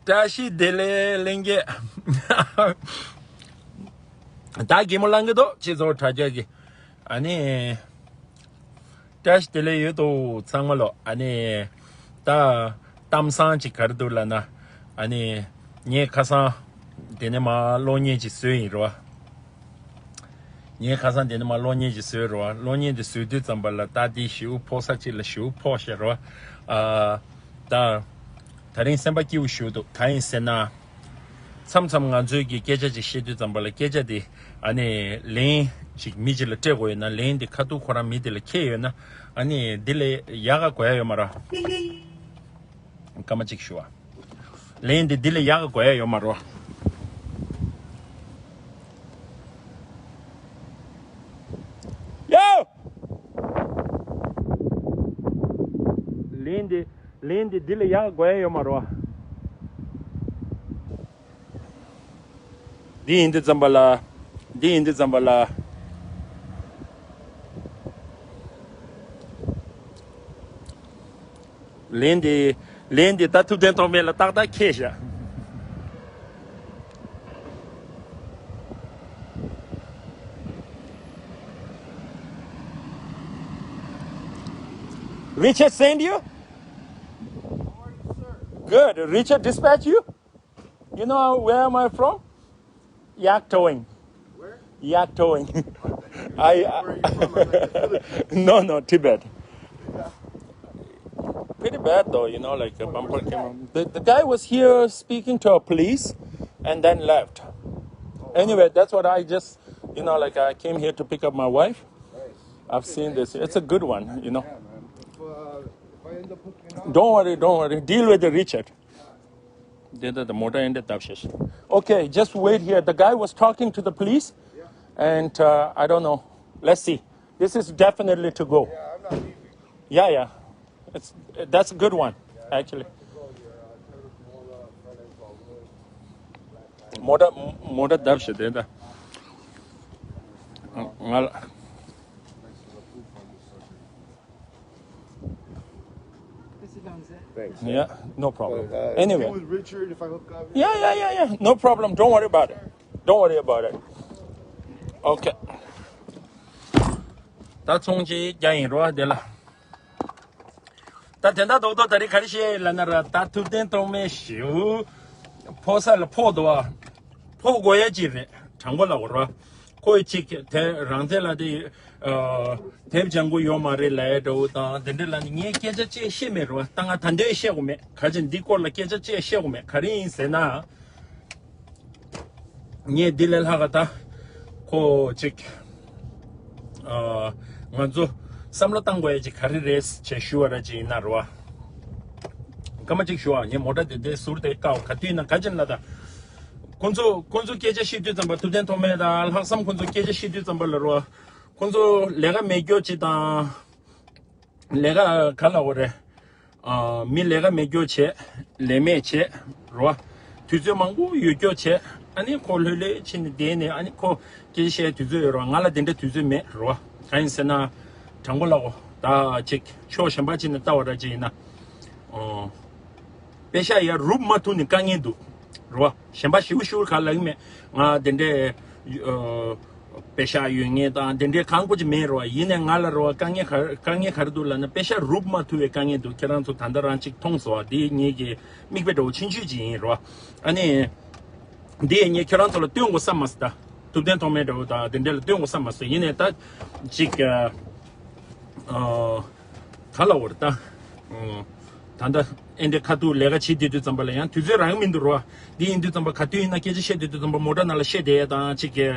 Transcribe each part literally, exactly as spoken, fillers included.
བཀྲ་ཤིས་བདེ་ལེགས་ལྷན་རྒྱས། ད་གད་མོ་ལངས་ཀྱི་འདུག་ཁྱེད་ཚོ་དྲ་རྒྱ་གི། ཨ་ནི། བཀྲ་ཤིས་བདེ་ལེགས་ཡོད་དོ་ཚང་མ་ལོ། ཨ་ནི། ད། གཏམ་བཟང་ཅིག་ག་རེ་འདུག་ལབ་ན། ཨ་ནི། ངས་ཁ་སང་། དེ་ནས་མ་གློག་བརྙན་ཅིག་བཟོས་ཡིན་རོ། ངས་ཁ་སང་དེ་ནས་མ་གློག་བརྙན་ཅིག་བཟོས་རོ། གློག་བརྙན་དེ་བཟོས་དུས་ཙམ་པ་ལ་ད་དེ་ཞེའུ་ཕོག་ས་ཅིག་ལ་ཞེའུ་ཕོག་ཤེ་རོ། ཨ། ད། ད་རིང་སེམས་པ་སྐྱིད་པོ་ཞིག་འདུག་གང་ཡིན་ཟེར་ན། མཚམས་མཚམས་ང་ཚོའི་གི་སྐད་ཆ་ཅིག་བཤད་དུས་ཙམ་པ་ལ་སྐད་ཆ་དེ་ཨ་ནི་ལན་ཅིག་མི་ཅིག་ལ་སྤྲད་དགོས་ཡོད་ན། ལན་དེ་ཁ་ཐུག་ཁོ་རང་མི་དེ་ལ་འཁྱེར་ཡོད་ན། ཨ་ནི་འདི་ལས་ཡག་ག་དགོས་ཡ་ཡོད་མ་རེད། སྐར་མ་གཅིག་ཞུ་བ། ལན་དེ་འདི་ལས་ཡག་ག་དགོས་ཡ་ཡོད་མ་རེད། ཡོ། ལན་དེ། ལན་འདི་འདི་ལས་ཡག་དགོས་ཡ་ཡོད་མ་རེད་བ། འདི་ཡིན་དུས་ཙམ་པ་ལ། འདི་ཡིན་དུས་ཙམ་པ་ལ། ལན་འདི། ལན་འདི་ད་ཐུབ་བསྟན་ཐོགས་མེད་ལ་ཏག་ཏག་འཁྱེར་བཞག Richard send you? Good. Richard dispatch you? You know where am I from? Yak Towing. Where? Yak Towing. I. Where are you from? No, no, Tibet. Pretty bad though, you know, like a bumper came. The, the guy was here speaking to a police and then left. Anyway, that's what I just, you know, like I came here to pick up my wife. I've seen this. It's a good one, you know. Don't worry, don't worry. Deal with the Richard. Okay, just wait here. The guy was talking to the police, and uh, I don't know. Let's see. This is definitely to go. Yeah, yeah. It's, that's a good one, actually. མོ་ཊ་མོ་ཊ་བརྡབས་ཤིག་དེ་ད། ང་ལ། Thanks. Yeah, no problem. Anyway. Yeah, yeah, yeah, yeah. No problem. Don't worry about it. Don't worry about it. Okay. ད་ཚོང་ཅིག་རྒྱག་ཡིན་རོ་དེ་ལ། ད་དེ་འདྲ་རྡོག་རྡོག་ད་རེས་ག་རེ་བཤད་ལབ་ན་ར། ད་ཐུབ་བསྟན་ཐོགས་མེད་ཞེའུ་ཕོག་ས་ལ་ཕོག་འདུག་བ། ཕོག་དགོས་ཡ་ཅིག་རེད། དྲང་པོ་ལབ་དགོས་ར། ཁོས་ཅིག་དེ་རང་བཙན་ལ་དེ་དེབ་སྦྱང་གི་ཡོད་མ་རེད་ལབ་ཡ་འདྲ་བོ་དང་དེ་འདྲ་ལབ་ནས་ངས་སྐད་ཆ་ཅིག་བཤད་མེད་ར། ད་ང་ད་འདོད་བཤད་དགོས་མེད། ག་ཅི་འདི་སྐོར་ལ་སྐད་ཆ་ཅིག་བཤད་དགོས་མེད། ག་རེ་ཡིན་ཟེར་ན། ངས་འདི་ལས་ལྷག་ག་ད་ཁོ་ཅིག་ཨ། ང་ཚོ་བསམ་བློ་བཏང་དགོས་ཡ་ཅིག་ག་རེ་རེད་ཅེས་ཞུ་བ་ར་ཅིག་ཡིན་ན་རོ། སྐར་མ་གཅིག་ཞུ་བ། ངས་མོ་ཊ་དེ་དེ་ཟུར་དེ་བཀག་ག་དུས་ན་ག་ཅིག་ལ་ད། ཁོ་ཚོ་ཁོ་ཚོ་སྐད་ཆ་བཤད་དུས་ཙམ་པ་ཐུབ་བསྟན་ཐོགས་མེད་དང་ལྷག་བསམ་ཁོ་ཚོ་སྐད་ཆ་བཤད་དུས་ཙམ་པ་ལ་རོ། ཁོ་ཚོ་ལས་ཀ་མེད་སྐྱོ་ཅིག་དང་། ལས་ཀ་ག་ལ་འོ་རེད། ཨ། མི་ལས་ཀ་མེད་སྐྱོ་བྱས། ལས་མེད་བྱས། རོ། དུས་ཚོད་མང་པོ་ཡོད་སྐྱོ་བྱས། ཨ་ནི་ཁོ་ལྷོད་ལྷོད་ཕྱིན་ནས་བསྡད་ནས། ཨ་ནི་ཁོ་སྐད་ཆ་བཤད་དུས་ཚོད་ཡོད་རོ། ང་ལ་དེ་འདྲ་དུས་ཚོད་མེད་རོ། གང་ཡིན་ཟེར་ན། དྲང་པོ་ལབ་གོ། ད་ཅིག་ཕྱོགས་གཞན་པ་ཅིག་ནས་ལྟ་བ་ར་ཅིག་ཡིན་ན། ཨོ། པེ་ཤ་ཡ་རུབ་མ་ཐུབ་ནས་དཀའ་ངལ་འདུག་རོ། གཞན་པ་ཞིའུ་ཞིའུ་ག་ལ་ཡིན་མེད། ང་དེ་འདྲའི། ཨོ། པེ་ཤ་ཡོད་ངེས་དང་དེ་འདྲའི་གང་གོ་ཅི་མེད་རོ། ཡིན་ནས་ང་ལ་རོ་དཀའ་ངལ་ག་དཀའ་ངལ་ག་རེ་འདུག་ལབ་ན། པེ་ཤ་རུབ་མ་ཐུབ་པའི་དཀའ་ངལ་འདུག་ཁྱེད་རང་ཚོ་ད་ལྟ་རང་ཅིག་མཐོང་སོང་བ། དེ་ངེད་ཀྱི་མིག་དཔེ་འདྲ་བོ་ཆུང་ཆུང་ཅིག་ཡིན་རོ། ཨ་ནི། འདི་ངས་ཁྱེད་རང་ཚོ་ལ་སྟོན་དགོས་བསམ་མ་སོང་ད། ཐུབ་བསྟན་ཐོགས་མེད་འདྲ་བོ་དང་དེ་འདྲ་ལ་སྟོན་དགོས་བསམ་མ་སོང་། ཡིན་ནས་ད་ཅིག་ཨ། ག་ལ་འོར་ད། ད་ལྟ་ཨེ་འདྲའི་ཁ་ཐུག་ལས་ཀ་བྱེད་དུས་དུས་ཙམ་པ་ལ་ཡང་དུས་ཚོད་རག་གི་མི་འདུག་རོ། འདི་ཡིན་དུས་ཙམ་པ་ག་དུས་ཡིན་ན་སྐད་ཆ་བཤད་དུས་དུས་ཙམ་པ་མོ་ཊ་ནང་ལ་བཤད་བསྡད་ཡ་དང་ཅིག་གི།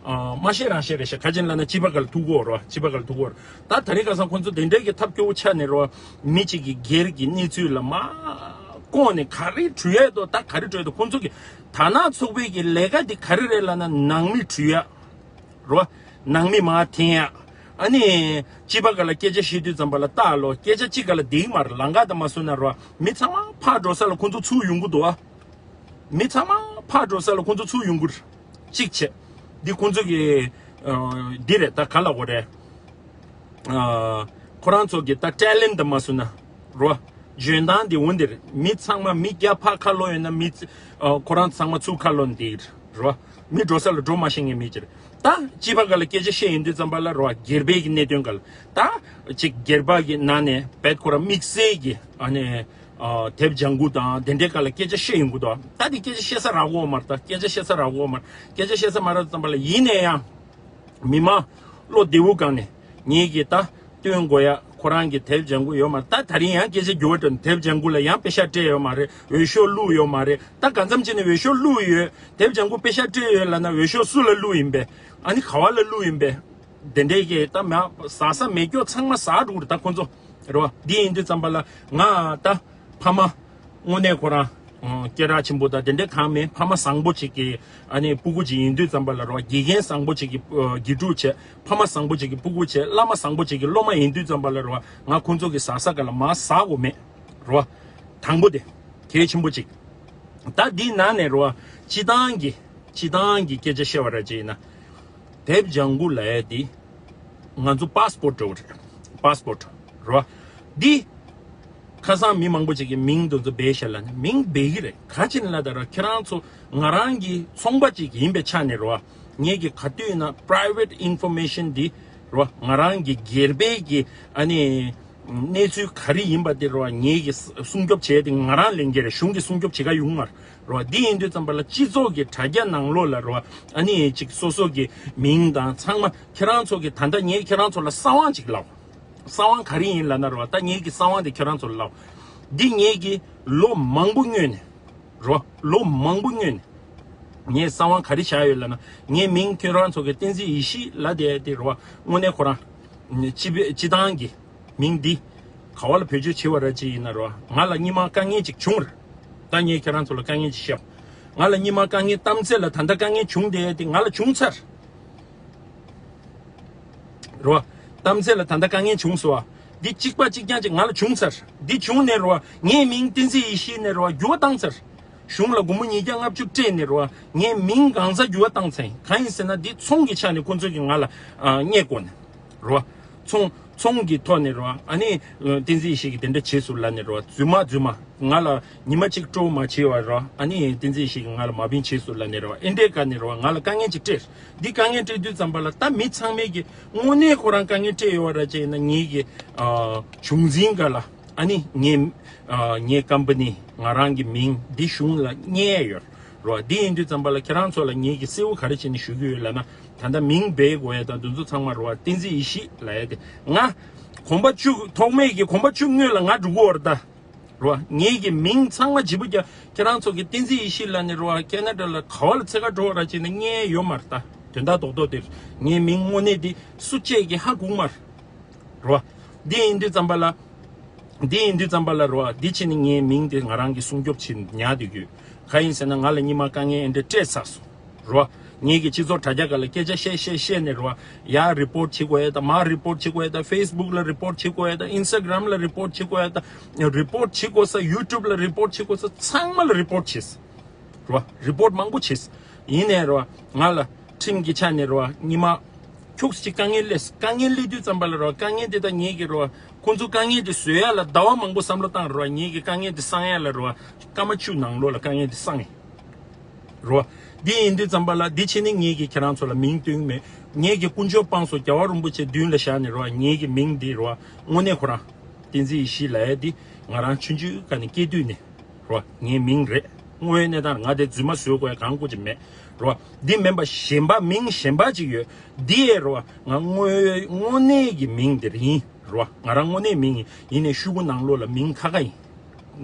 མ་བཤད་རང་བཤད་རེད་ཤག་ག་ཅིག་ལབ་ན་སྤྱི་པ་ག་ལ་ཐུག་གོ་རོ། སྤྱི་པ་ག་ལ་ཐུག་གོ་རོ། ད་ད་རེས་ཁ་སང་ཁོང་ཚོ་དེ་འདྲའི་གི་ཐབས་སྐྱོ་བོ་ཆགས་ནས་རོ། མི་གཅིག་གི་སྒེར་གྱི་གནས་ཚུལ་ལ་མ་བཀོག་ནས་ག་རེ་བྲུས་ཡ་དོ། ད་ག་རེ་བྲུས་ཡ་དོ། ཁོང་ཚོ་གི་དར་ནག་ཚོགས་པའི་གི་ལས་ཀ་འདི་ག་རེ་རེད་ལབ་ན་ནང་མི་བྲུས་ཡ། རོ། ནང་མི་མར་འཐེན་ཡ། ཨ་ནི། སྤྱི་པ་ག་ལ་སྐད་ཆ་བཤད་དུས་ཙམ་པ་ལ་ལྟ་ལོ། སྐད་ཆ་གཅིག་ག་ལ་འདིག་མར་ལང་ག་དང་མ་སོང་ན་རོ། མི་ཚང་མ་ཕར་འགྲོ་ས་ལ་ཁོང་ཚོ་ཚུར་ཡོང་གི་འདུག་ཨ། མི་ཚང་མ་ཕར་འགྲོ་ས་ལ་ཁོང་ཚོ་ཚུར་ཡོང་གི་རེད། གཅིག་བྱས། འདི་ཁོང་ཚོ་གི། ཨ། འདི་རེད། ད་ག་ལ་འོ་རེད། ཨ། ཁོ་རང་ཚོ་གི་ད་ཊེ་ལེན་ཊི་དང་མ་སོང་ན་རོ། འཇོན་ཐང་དེ་འོ་འདིར་མི་ཚང་མ་མི་བརྒྱ་ཕར་ཁ་ལོ་ཡོད་ན་མི་ཚ་ཨ་ཁོ་རང་ཚང་མ་ཚུར་ཁ་ལོ་འདིར་རོ། མི་འགྲོ་ས་ལ་འགྲོ་མ་ཤེས་མཁན་མི་ཅིག་རེད། ད་སྤྱི་པ་ག་ལ་སྐད་ཆ་བཤད་ཡིན་དུས་ཙམ་པ་ལ་རོ། སྒེར་པའི་གི་གནད་དོན་ག་ལ་ད་ཅིག་སྒེར་པ་གི་ནང་ནས་བེད་ཁོ་རང་དམིགས་བསལ་གྱི་ཨ་ནི་ཨ་དེབ་ལྗང་གུ་དང་དེ་འདྲའི་ག་ལ་སྐད་ཆ་བཤད་ཡོང་གི་འདུག་ད་དེ་སྐད་ཆ་བཤད་ས་རག་གོ་མ་རེད། ད་སྐད་ཆ་བཤད་ས་རག་གོ་མ་རེད། སྐད་ཆ་བཤད་ས་མ་རག་ཙམ་པ་ལ་ཡིན་ན་ཡང་། མི་མང་བློ་བདེ་བོ་གང་ནས་ངེད་ཀྱིས་ད་སྟོན་དགོས་ཡ་ཁོ་རང་གི་དེབ་ལྗང་གུ་ཡོད་མ་རེད། ད་ད་རིང་ཡང་སྐད་ཆ་འགྱུར་བ་འགྲོ་ནས་དེབ་ལྗང་གུ་ལ་ཡང་པེ་ཤག་སྤྲད་ཡོད་མ་རེད། འོས་ཤོག་བླུགས་ཡོད་མ་རེད། ད་གང་འཚམ་བྱས་ནས་འོས་ཤོག་བླུགས་ཡོད། དེབ་ལྗང་གུ་པེ་ཤག་སྤྲད་ཡོད་ལབ་ན་འོས་ཤོག་སུ་ལ་བླུགས་ཡིན་པས། ཨ་ནི་ག་བ་ལ་བླུགས་ཡིན་པས། དེ་འདྲའི་གི་ད་མ་ཟ་ས་མེད་སྐྱོ་ཚང་མ་ཟ་འགྲོ་གི་རེད། ད་ཁོ་ཚོ་རེད་བ། འདི་ཡིན་དུས་ཙམ་པ་ལ་ང་ད་ཕ་མ་དངོས་གནས་ཁོ་རང་ཨང་སྐད་གྲགས་ཆེན་པོ་དང་དེ་འདྲའི་གང་མེད། ཕ་མ་བཟང་པོ་ཅིག་གི་ཨ་ནི་སྤུ་གུ་ཅིག་ཡིན་དུས་ཙམ་པ་ལ་རོ། དགེ་རྒན་བཟང་པོ་ཅིག་གི་ཨ་དགེ་ཕྲུག་བྱས། ཕ་མ་བཟང་པོ་ཅིག་གི་སྤུ་གུ་བྱས། བླ་མ་བཟང་པོ་ཅིག་གི་སློབ་མ་ཡིན་དུས་ཙམ་པ་ལ་རོ། ང་ཁོང་ཚོ་གི་ཟ་ས་ག་ལ་མ་ཟ་དགོས་མེད་རོ། དང་པོ་དེ་གལ་ཆེན་པོ་ཅིག་ད་འདི་ནང་ནས་རོ། སྤྱི་བཏང་གི་སྤྱི་བཏང་གི་སྐད་ཆ་བཤད་པ་ར་ཅིག་ཡིན་ན། དེབ་ལྗང་གུ་ལབ་ཡ་དེ་ང་ཚོ་པཱ་སི་པོར་ཊི་འདྲ་བོ་རེད། པཱ་སི་པོར་ཊི་རོ། འདི་ཁ་སང་མི་མང་པོ་ཅིག་གིས་མིང་དེ་ཚོ་སྦས་བཞག་ལབ་ནས། མིང་སྦས་ཀྱི་རེད། ག་ཅི་ནས་ལབ་ད་ར། ཁྱེད་རང་ཚོ་ང་རང་གི་ཚོང་པ་ཅིག་ཡིན་པའི་ཆ་ནས་རོ། ངེད་ཀྱི་ག་དུས་ན་private information འདི་རོ། ང་རང་གི་སྒེར་པའི་གི་ཨ་ནི་གནས་ཚུལ་ག་རེ་ཡིན་པ་དེ་རོ། ངེད་ཀྱི་སྲུང་སྐྱོབ་བྱས་ཏེ་ང་རང་ལེན་གྱི་རེད། གཞུང་གི་སྲུང་སྐྱོབ་བྱེད་ག་ཡོང་མ་རེད། རོ། འདི་ཡིན་དུས་ཙམ་པ་ལ་སྤྱི་ཚོགས་ཀྱི་དྲ་རྒྱ་ནང་ལོགས་ལ་རོ། ཨ་ནི་ཅིག་སོ་སོ་གི་མིང་དང་ཚང་མ་ཁྱེད་རང་ཚོ་གི་ད་ལྟ་ངས་ཁྱེད་རང་ཚོ་ལ་གསང་བ་ཅིག་ལབ། གསང་བ་ག་རེ་ཡིན་ལབ་ན་རོ། ད་ངེད་ཀྱི་གསང་བ་འདི་ཁྱེད་རང་ཚོ་ལ་ལབ། འདི་ངེད་ཀྱི་ལོ་མང་པོ་སྔོན་ནས་རོ། ལོ་མང་པོ་སྔོན་ནས་ངས་གསང་བ་ག་རེ་བཞག་ཡོད་ལབ་ན། ངའི་མིང་ཁྱེད་རང་ཚོ་གི་བསྟན་འཛིན་ཡེ་ཤེས་ལབ་བསྡད་དེ་རོ། དངོས་གནས་ཁོ་རང་སྤྱི་པའི་སྤྱི་བཏང་གི་མིང་འདི་ག་བ་ལ་བེད་སྤྱོད་བྱེད་པ་ར་ཅིག་ཡིན་ན་རོ། ང་ལ་སྔོན་མ་དཀའ་ངལ་ཅིག་བྱུང་རེད། ད་ངས་ཁྱེད་རང་ཚོ་ལ་དཀའ་ངལ་ཅིག་བཤད། ང་ལ་སྔོན་མ་དཀའ་ངལ་གཏམ་ཚད་ལ་ད་ལྟ་དཀའ་ངལ་བྱུང་བསྡད་དེ་ང་ལ་བྱུང་ཚར་རོ། གཏམ་ཚད་ལ་ད་ལྟ་དཀའ་ངལ་བྱུང་སོང་བ། འདི་གཅིག་པ་གཅིག་རྐྱང་ཅིག་ང་ལ་བྱུང་ཚར། འདི་བྱུང་ནས་རོ། ངའི་མིང་བསྟན་འཛིན་ཡེ་ཤེས་ནས་རོ་འགྱུར་བ་བཏང་ཚར། གཞུང་ལ་སྒོར་མོ་ཉིས་བརྒྱ་ལྔ་བཅུ་སྤྲད་ནས་རོ། ངའི་མིང་གང་ས་འགྱུར་བ་བཏང་ཚར། གང་ཡིན་ཟེར་ན་འདི་ཚོང་གི་ཆ་ནས་ཁོ་ཚོ་གིས་ང་ལ་ཨ་བསྙད་དགོས་ནས་རོ། ཚོང་ཚོང་གི་ཐོག་ནས་རོ། ཨ་ནི་བསྟན་འཛིན་ཡེ་ཤེས་ཀྱིས་དེ་འདྲ་བྱས་སོང་ལབ་ནས་རོ། རྫུན་མ་རྫུན་མ། ང་ལ་ཉི་མ་གཅིག་སྤྲོ་བོ་མ་བྱས་པ་རོ། ཨ་ནི་བསྟན་འཛིན་ཡེ་ཤེས་ཀྱིས་ང་ལ་མ་བིན་བྱས་སོང་ལབ་ནས་རོ། ཨེ་འདྲའི་སྒང་ནས་རོ། ང་ལ་དཀའ་ངལ་ཅིག་སྤྲད། འདི་དཀའ་ངལ་སྤྲད་དུས་ཙམ་པ་ལ་ད་མི་ཚང་མས་ཀྱི་དངོས་གནས་ཁོ་རང་དཀའ་ངལ་སྤྲད་ཡོད་པ་ར་ཅིག་ཡིན་ན་ངེད་ཀྱི་ཨ་བྱུང་འཛིན་ག་ལ། ཨ་ནི་ངའི་ཨ་ངའི་ཀམ་པ་ནི་ང་རང་གི་མིང་འདི་གཞུང་ལ་བསྙད་ཡོད་རོ། འདི་ཡིན་དུས་ཙམ་པ་ལ་ཁྱེད་རང་ཚོ་ལ་ངེད་ཀྱིས་གསལ་བོ་ག་རེ་བྱས་ནས་ཞུ་གི་ཡོད་ལབ་ན། ད་ལྟ་མིང་སྦས་དགོས་ཡ་དང་འདི་ཚོ་ཚང་མ་རོ། བསྟན་འཛིན་ཡེ་ཤེས་ལབ་ཡ་དེ་ང་གོམ་པ་བཅུ་ཐོག་མེད་ཀྱི་གོམ་པ་བཅུ་སྔོན་ལ་ང་འགྲོ་གི་ཡོད་རེད་ད། རོ། ངེད་ཀྱི་མིང་ཚང་མ་བརྗེ་པོ་རྒྱག་ཁྱེད་རང་ཚོ་གི་བསྟན་འཛིན་ཡེ་ཤེས་ལབ་ནས་རོ། ཁེ་ན་ཌ་ལ་ག་བ་ལ་འཚོལ་ག་འགྲོ་བ་ར་ཅིག་ཡིན་ན་བསྙད་ཡོད་མ་རེད་ད། དོན་དག་རྡོག་རྡོག་དེ་ངའི་མིང་དངོས་གནས་འདི་སུ་གཅིག་གིས་ཧ་གོ་མ་རེད། རོ། འདི་ཡིན་དུས་ཙམ་པ་ལ། འདི་ཡིན་དུས་ཙམ་པ་ལ་རོ། འདི་བྱས་ནས་ངའི་མིང་དེ་ང་རང་གིས་སྲུང་སྐྱོབ་བྱེད་ཉར་བསྡད་ཀྱི་ཡོད། གང་ཡིན་ཟེར་ན་ང་ལ་སྔོན་མ་དཀའ་ངལ་འདི་འདྲ་སྤྲད་ཚར་སོང་། རོ། ངེད་ཀྱི་སྤྱི་ཚོགས་དྲ་རྒྱ་སྒང་ལ་སྐད་ཆ་བཤད་བཤད་བཤད་ནས་རོ། ཡར་རི་པོར་ཊི་བྱེད་དགོས་ཡ་ད། མར་རི་པོར་ཊི་བྱེད་དགོས་ཡ་ད། ཕེ་སི་བུག་ལ་རི་པོར་ཊི་བྱེད་དགོས་ཡ་ད། ཨིན་སི་ཊ་གྷ་རམ་ལ་རི་པོར་ཊི་བྱེད་དགོས་ཡ་ད། རི་པོར་ཊི་བྱེད་དགོས་ས། ཡུ་ཊུབ་ལ་རི་པོར་ཊི་བྱེད་དགོས་ས། ཚང་མ་ལ་རི་པོར་ཊི་བྱས། རོ། རི་པོར་ཊི་མང་པོ་བྱས། ཡིན་ནའི་རོ། ང་ལ་ཁྲིམས་ཀྱི་ཆ་ནས་རོ། སྔོན་མ་ཁྱུག་ཙམ་ཅིག་དཀའ་ངལ་སླེབས། དཀའ་ངལ་སླེབས་དུས་ཙམ་པ་ལ་རོ། དཀའ་ངལ་དེ་ད་ངེད་ཀྱི་རོ། ཁོང་ཚོ་དཀའ་ངལ་དེ་བཟོ་ཡ་ལ་ཟླ་བ་མང་པོ་བསམ་བློ་བཏང་རོ། ངེད་ཀྱི་དཀའ་ངལ་དེ་སངས་ཡ་ལ་རོ། སྐར་མ་བཅུ་ནང་ལོགས་ལ་དཀའ་ངལ་དེ་སངས་ཡིན། རོ། འདི་ཡིན་དུས་ཙམ་པ་ལ་འདི་བྱས་ནས་ངེད་ཀྱིས་ཁྱེད་རང་ཚོ་ལ་མིང་སྟོན་མེད། ངེད་ཀྱི་དཀོན་མཆོག་སྤངས་སོ་རྒྱལ་བ་རིན་པོ་ཆེ་མདུན་ལ་བཞག་ནས་རོ། ངེད་ཀྱི་མིང་འདི་རོ། དངོས་གནས་ཁོ་རང་བསྟན་འཛིན་ཡེ་ཤེས་ལབ་ཡ་འདི་ང་རང་ཆུང་ཆུང་སྒང་ནས་སྐྱེས་དུས་ནས་རོ། ངའི་མིང་རེད། དངོས་ཡོད་གནས་སྟངས་ང་དེ་རྫུན་མ་བཟོ་དགོས་ཡ་གང་དགོས་ཀྱི་མེད་རོ། འདི་མིན་པ་གཞན་པ་མིང་གཞན་པ་ཅིག་ཡོད། འདི་ཡས་རོ། ང་དངོས་ཡོད་དངོས་གནས་ཀྱི་མིང་འདིར་ཡིན་རོ། ང་རང་དངོས་གནས་མིང་ཡིན། ཡིན་ནའི་ཤོག་གུ་ནང་ལོགས་ལ་མིང་ཁ་ཁ་ཡིན།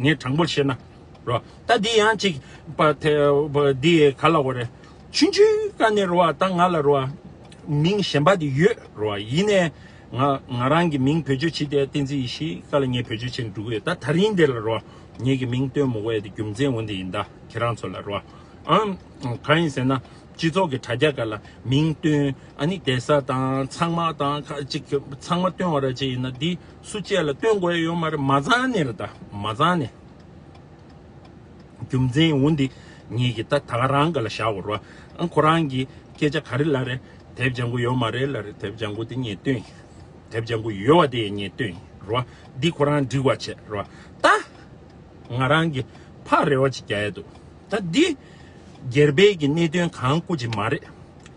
ངས་དྲང་པོར་བཤད་ན། རོ། ད་འདི་ཡང་ཅིག་པ་དེ་པ་འདི་ག་ལ་འོ་རེད། ཆུང་ཆུང་སྒང་ནས་རོ། ད་ང་ལ་རོ། མིང་གཞན་པ་དེ་ཡོད་རོ། ཡིན་ནའི་ང་ང་རང་གི་མིང་བེད་སྤྱོད་བྱེད་དེ་བསྟན་འཛིན་ཡེ་ཤེས་སྒང་ལ་ངས་བེད་སྤྱོད་བྱེད་འགྲོ་གི་ཡོད། ད་ད་རིང་འདི་ལ་རོ། ངེད་ཀྱི་མིང་སྟོན་མི་དགོས་ཡ་དེ་རྒྱུ་མཚན་འོ་འདི་ཡིན། ད་ཁྱེད་རང་ཚོ་ལ་རོ། ཨང་། གང་ཡིན་ཟེར་ན། སྤྱི་ཚོགས་ཀྱི་དྲ་རྒྱ་སྒང་ལ་མིང་སྟོན། ཨ་ནི་བསྡད་ས་དང་ཚང་མ་དང་ཁ་ཅིག་ཚང་མ་སྟོན་པ་ར་ཅིག་ཡིན་ན་འདི་སུ་གཅིག་ལ་སྟོན་དགོས་ཡ་ཡོད་མ་རེད། མ་ཚང་ནས་རེད། ད་མ་ཚང་ནས། རྒྱུ་མཚན་འོ་འདི་ངེད་ཀྱིས་ད་ད་ག་རང་སྒང་ལ་བཞག་དགོས་རེད་བ། ཨ་ཁོ་རང་གིས་སྐད་ཆ་ག་རེ་ལབ་རེད། དེབ་ལྗང་གུ་ཡོད་མ་རེད་ལབ་རེད། དེབ་ལྗང་གུ་དེ་ངས་བཏོན་ཡིན། དེབ་ལྗང་གུ་ཡོད་པ་དེ་ངས་བཏོན་ཡིན་རེད་བ། འདི་ཁོ་རང་འགྲིག་པ་བྱས་རེད་བ། ད་ ང་རང་གི་ཕར་རེ་བ་ཅིག་རྒྱག་ཡ་འདུག་ད་འདི་སྒེར་པའི་གི་གནད་དོན་གང་སྐུ་ཅིག་མ་རེད།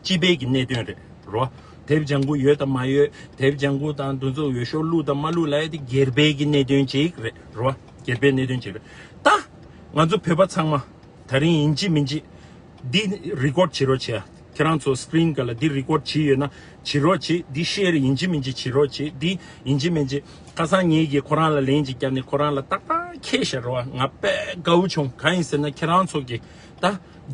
སྤྱི་པའི་གི་གནད་དོན་རེད་རོ། དེབ་ལྗང་ཁུ་ཡོད་དང་མ་ཡོད། དེབ་ལྗང་ཁུ་དང་འདི་ཚོ་འོས་ཤོག་བླུགས་དང་མ་བླུགས་ལབ་ཡ་དེ་སྒེར་པའི་གི་གནད་དོན་ཅིག་རེད་རོ། སྒེར་པའི་གནད་དོན་ཅིག་རེད། ད་ང་ཚོ་བོད་པ་ཚང་མ་ད་རིང་ཡིན་གཅིག་མིན་གཅིག་འདི་རི་ཀོཌ་བྱེད་རོགས་བྱེད། ཁྱེད་རང་ཚོ་སི་ཀི་རིན་སྒང་ལ་འདི་རི་ཀོཌ་བྱེད་ཡོད་ན་བྱེད་རོགས་བྱེད། འདི་ཤེར་ཡིན་གཅིག་མིན་གཅིག་བྱེད་རོགས་བྱེད། འདི་ཡིན་གཅིག་མིན་གཅིག་ཁ་སང་ངེད་ཀྱིས་ཁོ་རང་ལ་ལན་ཅིག་བརྒྱབ་ནས་ཁོ་རང་ལ་ཏག་ཏག་ཁྱེད་ཤར་བ་ང་དཔེ་དགའ་བོ་བྱུང་། གང་ཡིན་ཟེར་ན་ཁྱེད་རང་ཚོ་གིས་ད་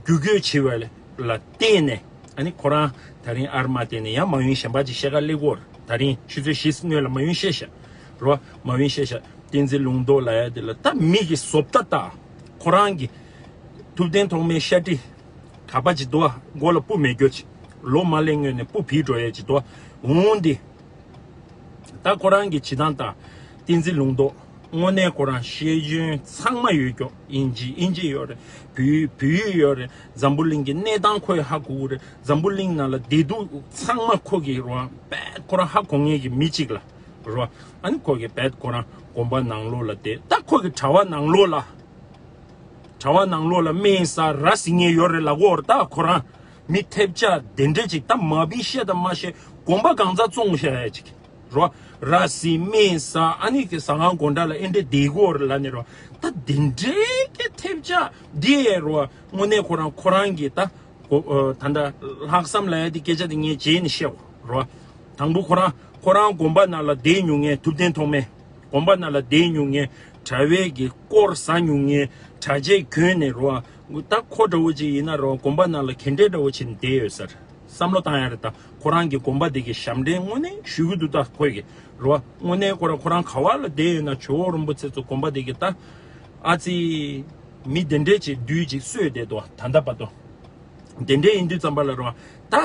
བརྒྱུད་སྐུལ་བྱེད་པ་ལ་བརྟེན་ནས་ཨ་ནི་ཁོ་རང་ད་རིང་ཨར་མ་བརྟེན་ནས་ཡང་མ་ཡུན་གཞན་པ་ཅིག་བཤད་ག་སླེབས་ཀྱི་ཡོད་རེད། ད་རིང་ཆུ་ཚོད་བཞི་སྔོན་ལ་མ་ཡུན་བཤད་ཤག་རོ། མ་ཡུན་བཤད་ཤག་བསྟན་འཛིན་ལུང་རྟོགས་ལབ་ཡ་དེ་ལ་ད་མི་གི་བཟོ་ལྟ་དང་ཁོ་རང་གི་ཐུབ་བསྟན་ཐོགས་མའི་ཤ་གྲི་ག་པ་ཅིག་འདུག་ཨ། མགོ་ལ་སྤུ་མེད་རྒྱུ་ཅིག་ལོ་མ་སླེབས་སྔོན་ནས་སྤུ་བིད་འགྲོ་ཡས་ཅིག་འདུག་ཨ། འོང་འདི་ད་ཁོ་རང་གི་བྱེད་སྟངས་དང་བསྟན་འཛིན་ལུང་རྟོགས་དངོས་གནས་ཁོ་རང་ཤེས་ཡོན་ཚང་མ་ཡོད་ཀྱོག་དབྱིན་ཇི་དབྱིན་ཇི་ཡོད་རེད། བོད་བོད་ཡིག་ཡོད་རེད། འཛམ་བུ་གླིང་གི་གནས་སྟངས་ཁོས་ཧ་གོ་གི་རེད། འཛམ་བུ་གླིང་ནང་ལ་བདེ་སྡུག་ཚང་མ་ཁོ་གི་རོ་བས་ཁོ་རང་ཧ་གོ་མཁན་གྱི་མི་གཅིག་ལ་རོ། ཨ་ནི་ཁོ་གི་བས་ཁོ་རང་དགོན་པ་ནང་ལོགས་ལ་བསྡད། ད་ཁོ་གི་གྲྭ་བ་ནང་ལོགས་ལ་གྲྭ་བ་ནང་ལོགས་ལ་སྨན་ཟ་ར་ཟིན་ངེས་ཡོད་རེད་ལབ་ཀྱི་ཡོད་རེད། ད་ཁོ་རང་མི་ཐེབས་ཆག་དེ་འདྲ་ཅིག་ད་མ་བི་བཤད་དང་མ་བཤད་དགོན་པ་གང་ཚ་བཙོང་བཞག་ཡ་ཅིག་རོ། ར་ཟིན་སྨན་ཟ་ཨ་ནི་གི་ཟ་ཁང་སྒོ་འགྲམ་ལ་ཨེ་འདྲ་བསྡད་ཀྱི་ཡོད་རེད་ལབ་ནས་རོ། ད་དེ་འདྲའི་གི་ཐེབས་ཆག་འདི་ཡས་རོ། དངོས་གནས་ཁོ་རང་ཁོ་རང་གི་ད་གོ་ཨ་ད་ད་ལྷག་བསམ་ལབ་ཡ་དེ་སྐད་ཆ་དེ་ངས་བརྗེད་ནས་བཤད་གོ་རོ། དང་པོ་ཁོ་རང་ཁོ་རང་དགོན་པ་ནང་ལ་བསྡད་མྱོང་མཁན་ཐུབ་བསྟན་ཐོགས་མེད། དགོན་པ་ནང་ལ་བསྡད་མྱོང་མཁན་གྲྭ་བའི་གི་སྐོར་ཟ་མྱོང་མཁན་གྲྭ་ཆས་གྱོན་ནས་རོ། ད་ཁོ་འདྲ་བོ་ཅིག་ཡིན་ན་རོ་དགོན་པ་ནང་ལ་ག་འདྲའི་འདྲ་བོ་བྱས་ནས་བསྡད་ཡོད་ས་རེད། བསམ་བློ་བཏང་ཡ་རེད། ད་ཁོ་རང་གི་དགོན་པ་དེ་གི་ཞབས་འདྲེན་དངོས་གནས་ཞུ་གི་འདུག་ད་ཁོས་གི་རོ། དངོས་གནས་ཁོ་རང་ཁོ་རང་ག་བ་ལ་བསྡད་ཡོད་ན་ཇོ་བོ་རིན་པོ་ཆེ་ཚོ་དགོན་པ་དེ་གི་ད་ཨ་ཙི་མི་དེ་འདྲས་ཅིག་བདུད་ཅིག་གསོས་བསྡད་འདུག་ད་ལྟ་བར་དུ། དེ་འདྲས་ཡིན་དུས་ཙམ་པ་ལ་རོ་ད།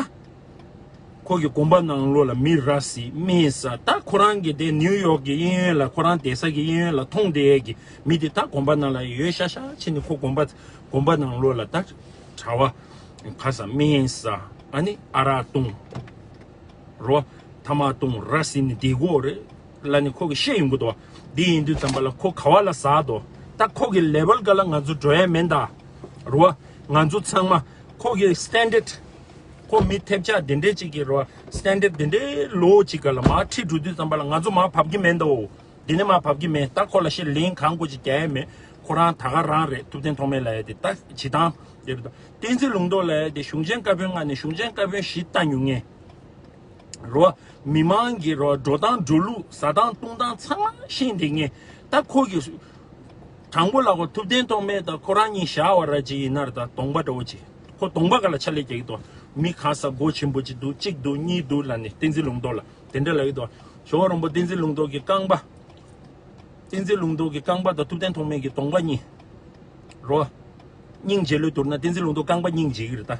ཁོ་གི་དགོན་པ་ནང་ལོགས་ལ་མི་ར་བཟི་སྨན་ཟ། ད་ཁོ་རང་གི་དེ་ནིའུ་ཡོག་གི་གཡས་གཡོན་ལ་ཁོ་རང་བསྡད་ས་གི་གཡས་གཡོན་ལ་མཐོང་བསྡད་ཡས་ཀྱི་མི་དེ་ད་དགོན་པ་ནང་ལ་ཡོད་ཤག་ཤག་བྱས་ནས་ཁོ་དགོན་པ་དགོན་པ་ནང་ལོགས་ལ་ད་གྲྭ་བ་ཕ་ས་སྨན་ཟ་ཨ་ནི་ཨ་རག་བཏུང་རོ། ཐ་མག་བཏུང་ར་བཟི་ནས་བསྡད་ཀྱི་ཡོད་རེད་ལབ་ནས་ཁོ་གི་བཤད་ཡོང་གི་འདུག་འདི་ཡིན་དུས་ཙམ་པ་ལ་ཁོ་ག་བ་ལ་ཟག་འདུག་ད་ཁོ་གི་ལེ་ཝལ་ག་ལ་ང་ཚོ་འགྲོ་ཡས་མེད་ད་རོ། ང་ཚོ་ཚང་མ་ཁོ་གི་སི་ཊན་ཌར་ཌི། ཁོ་མི་ཐེབས་ཆག་དེ་འདྲས་ཅིག་གི་རོ། སི་ཊན་ཌར་ཌི་དེ་འདྲའི་ལོ་ཅིག་ག་ལ་མར་ཁྲིད་འགྲོ་དུས་ཙམ་པ་ལ་ང་ཚོ་མར་བབས་ཀྱི་མེད་དོ། འདི་ནས་མར་བབས་ཀྱི་མེད། ད་ཁོ་ལ་ཤེས་ལན་གང་དགོས་ཅིག་རྒྱག་ཡ་མེད། ཁོ་རང་ད་ག་རང་རེད། ཐུབ་བསྟན་ཐོགས་མེད་ལབ་ཡ་དེ་ད་བྱེད་སྟངས་དེ་རེད་དོ། བསྟན་འཛིན་ལུང་རྟོགས་ལབ་ཡ་དེ་གཞུང་ཆེན་བཀའ་བོན་ལྔ་ནས་གཞུང་ཆེན་བཀའ་བོན་བཞི་ལྟ་མྱོང་མཁན་རོ། མི་མང་གི་རོ་འགྲོ་སྟངས་འགྲོ་ལུགས་ཟ་སྟངས་བཏུང་སྟངས་ཚང་མ་ཤེས་བསྡད་མཁན། ད་ཁོ་གི་དྲང་པོ་ལབ་དགོས། ཐུབ་བསྟན་ཐོགས་མེད་དང་ཁོ་རང་གཉིས་ཞར་བ་ར་ཅིག་ཡིན་ན་ར་ད་གདོང་པ་འདྲ་བོ་ཅིག་ཁོ་གདོང་པ་ག་ལ་ཕྱག་ལས་རྒྱག་གི་འདུག་མི་གང་ས་མགོ་ཆེན་པོ་ཅིག་འདུག་གཅིག་འདུག་གཉིས་འདུག་ལབ་ནས་བསྟན་འཛིན་ལུང་རྟོགས་ལ་དེ་འདྲ་ལབ་ཀྱི་འདུག་ཇོ་བོ་རིན་པོ་བསྟན་འཛིན་ལུང་རྟོགས་ཀྱི་རྐང་པ། བསྟན་འཛིན་ལུང་རྟོགས་ཀྱི་རྐང་པ་དང་ཐུབ་བསྟན་ཐོགས་མེད་ཀྱི་གདོང་པ་གཉིས། རོ། སྙིང་རྗེ་ལོས་བསྡུར་ན་བསྟན་འཛིན་ལུང་རྟོགས་རྐང་པ་སྙིང་རྗེ་གི་རེད་ད།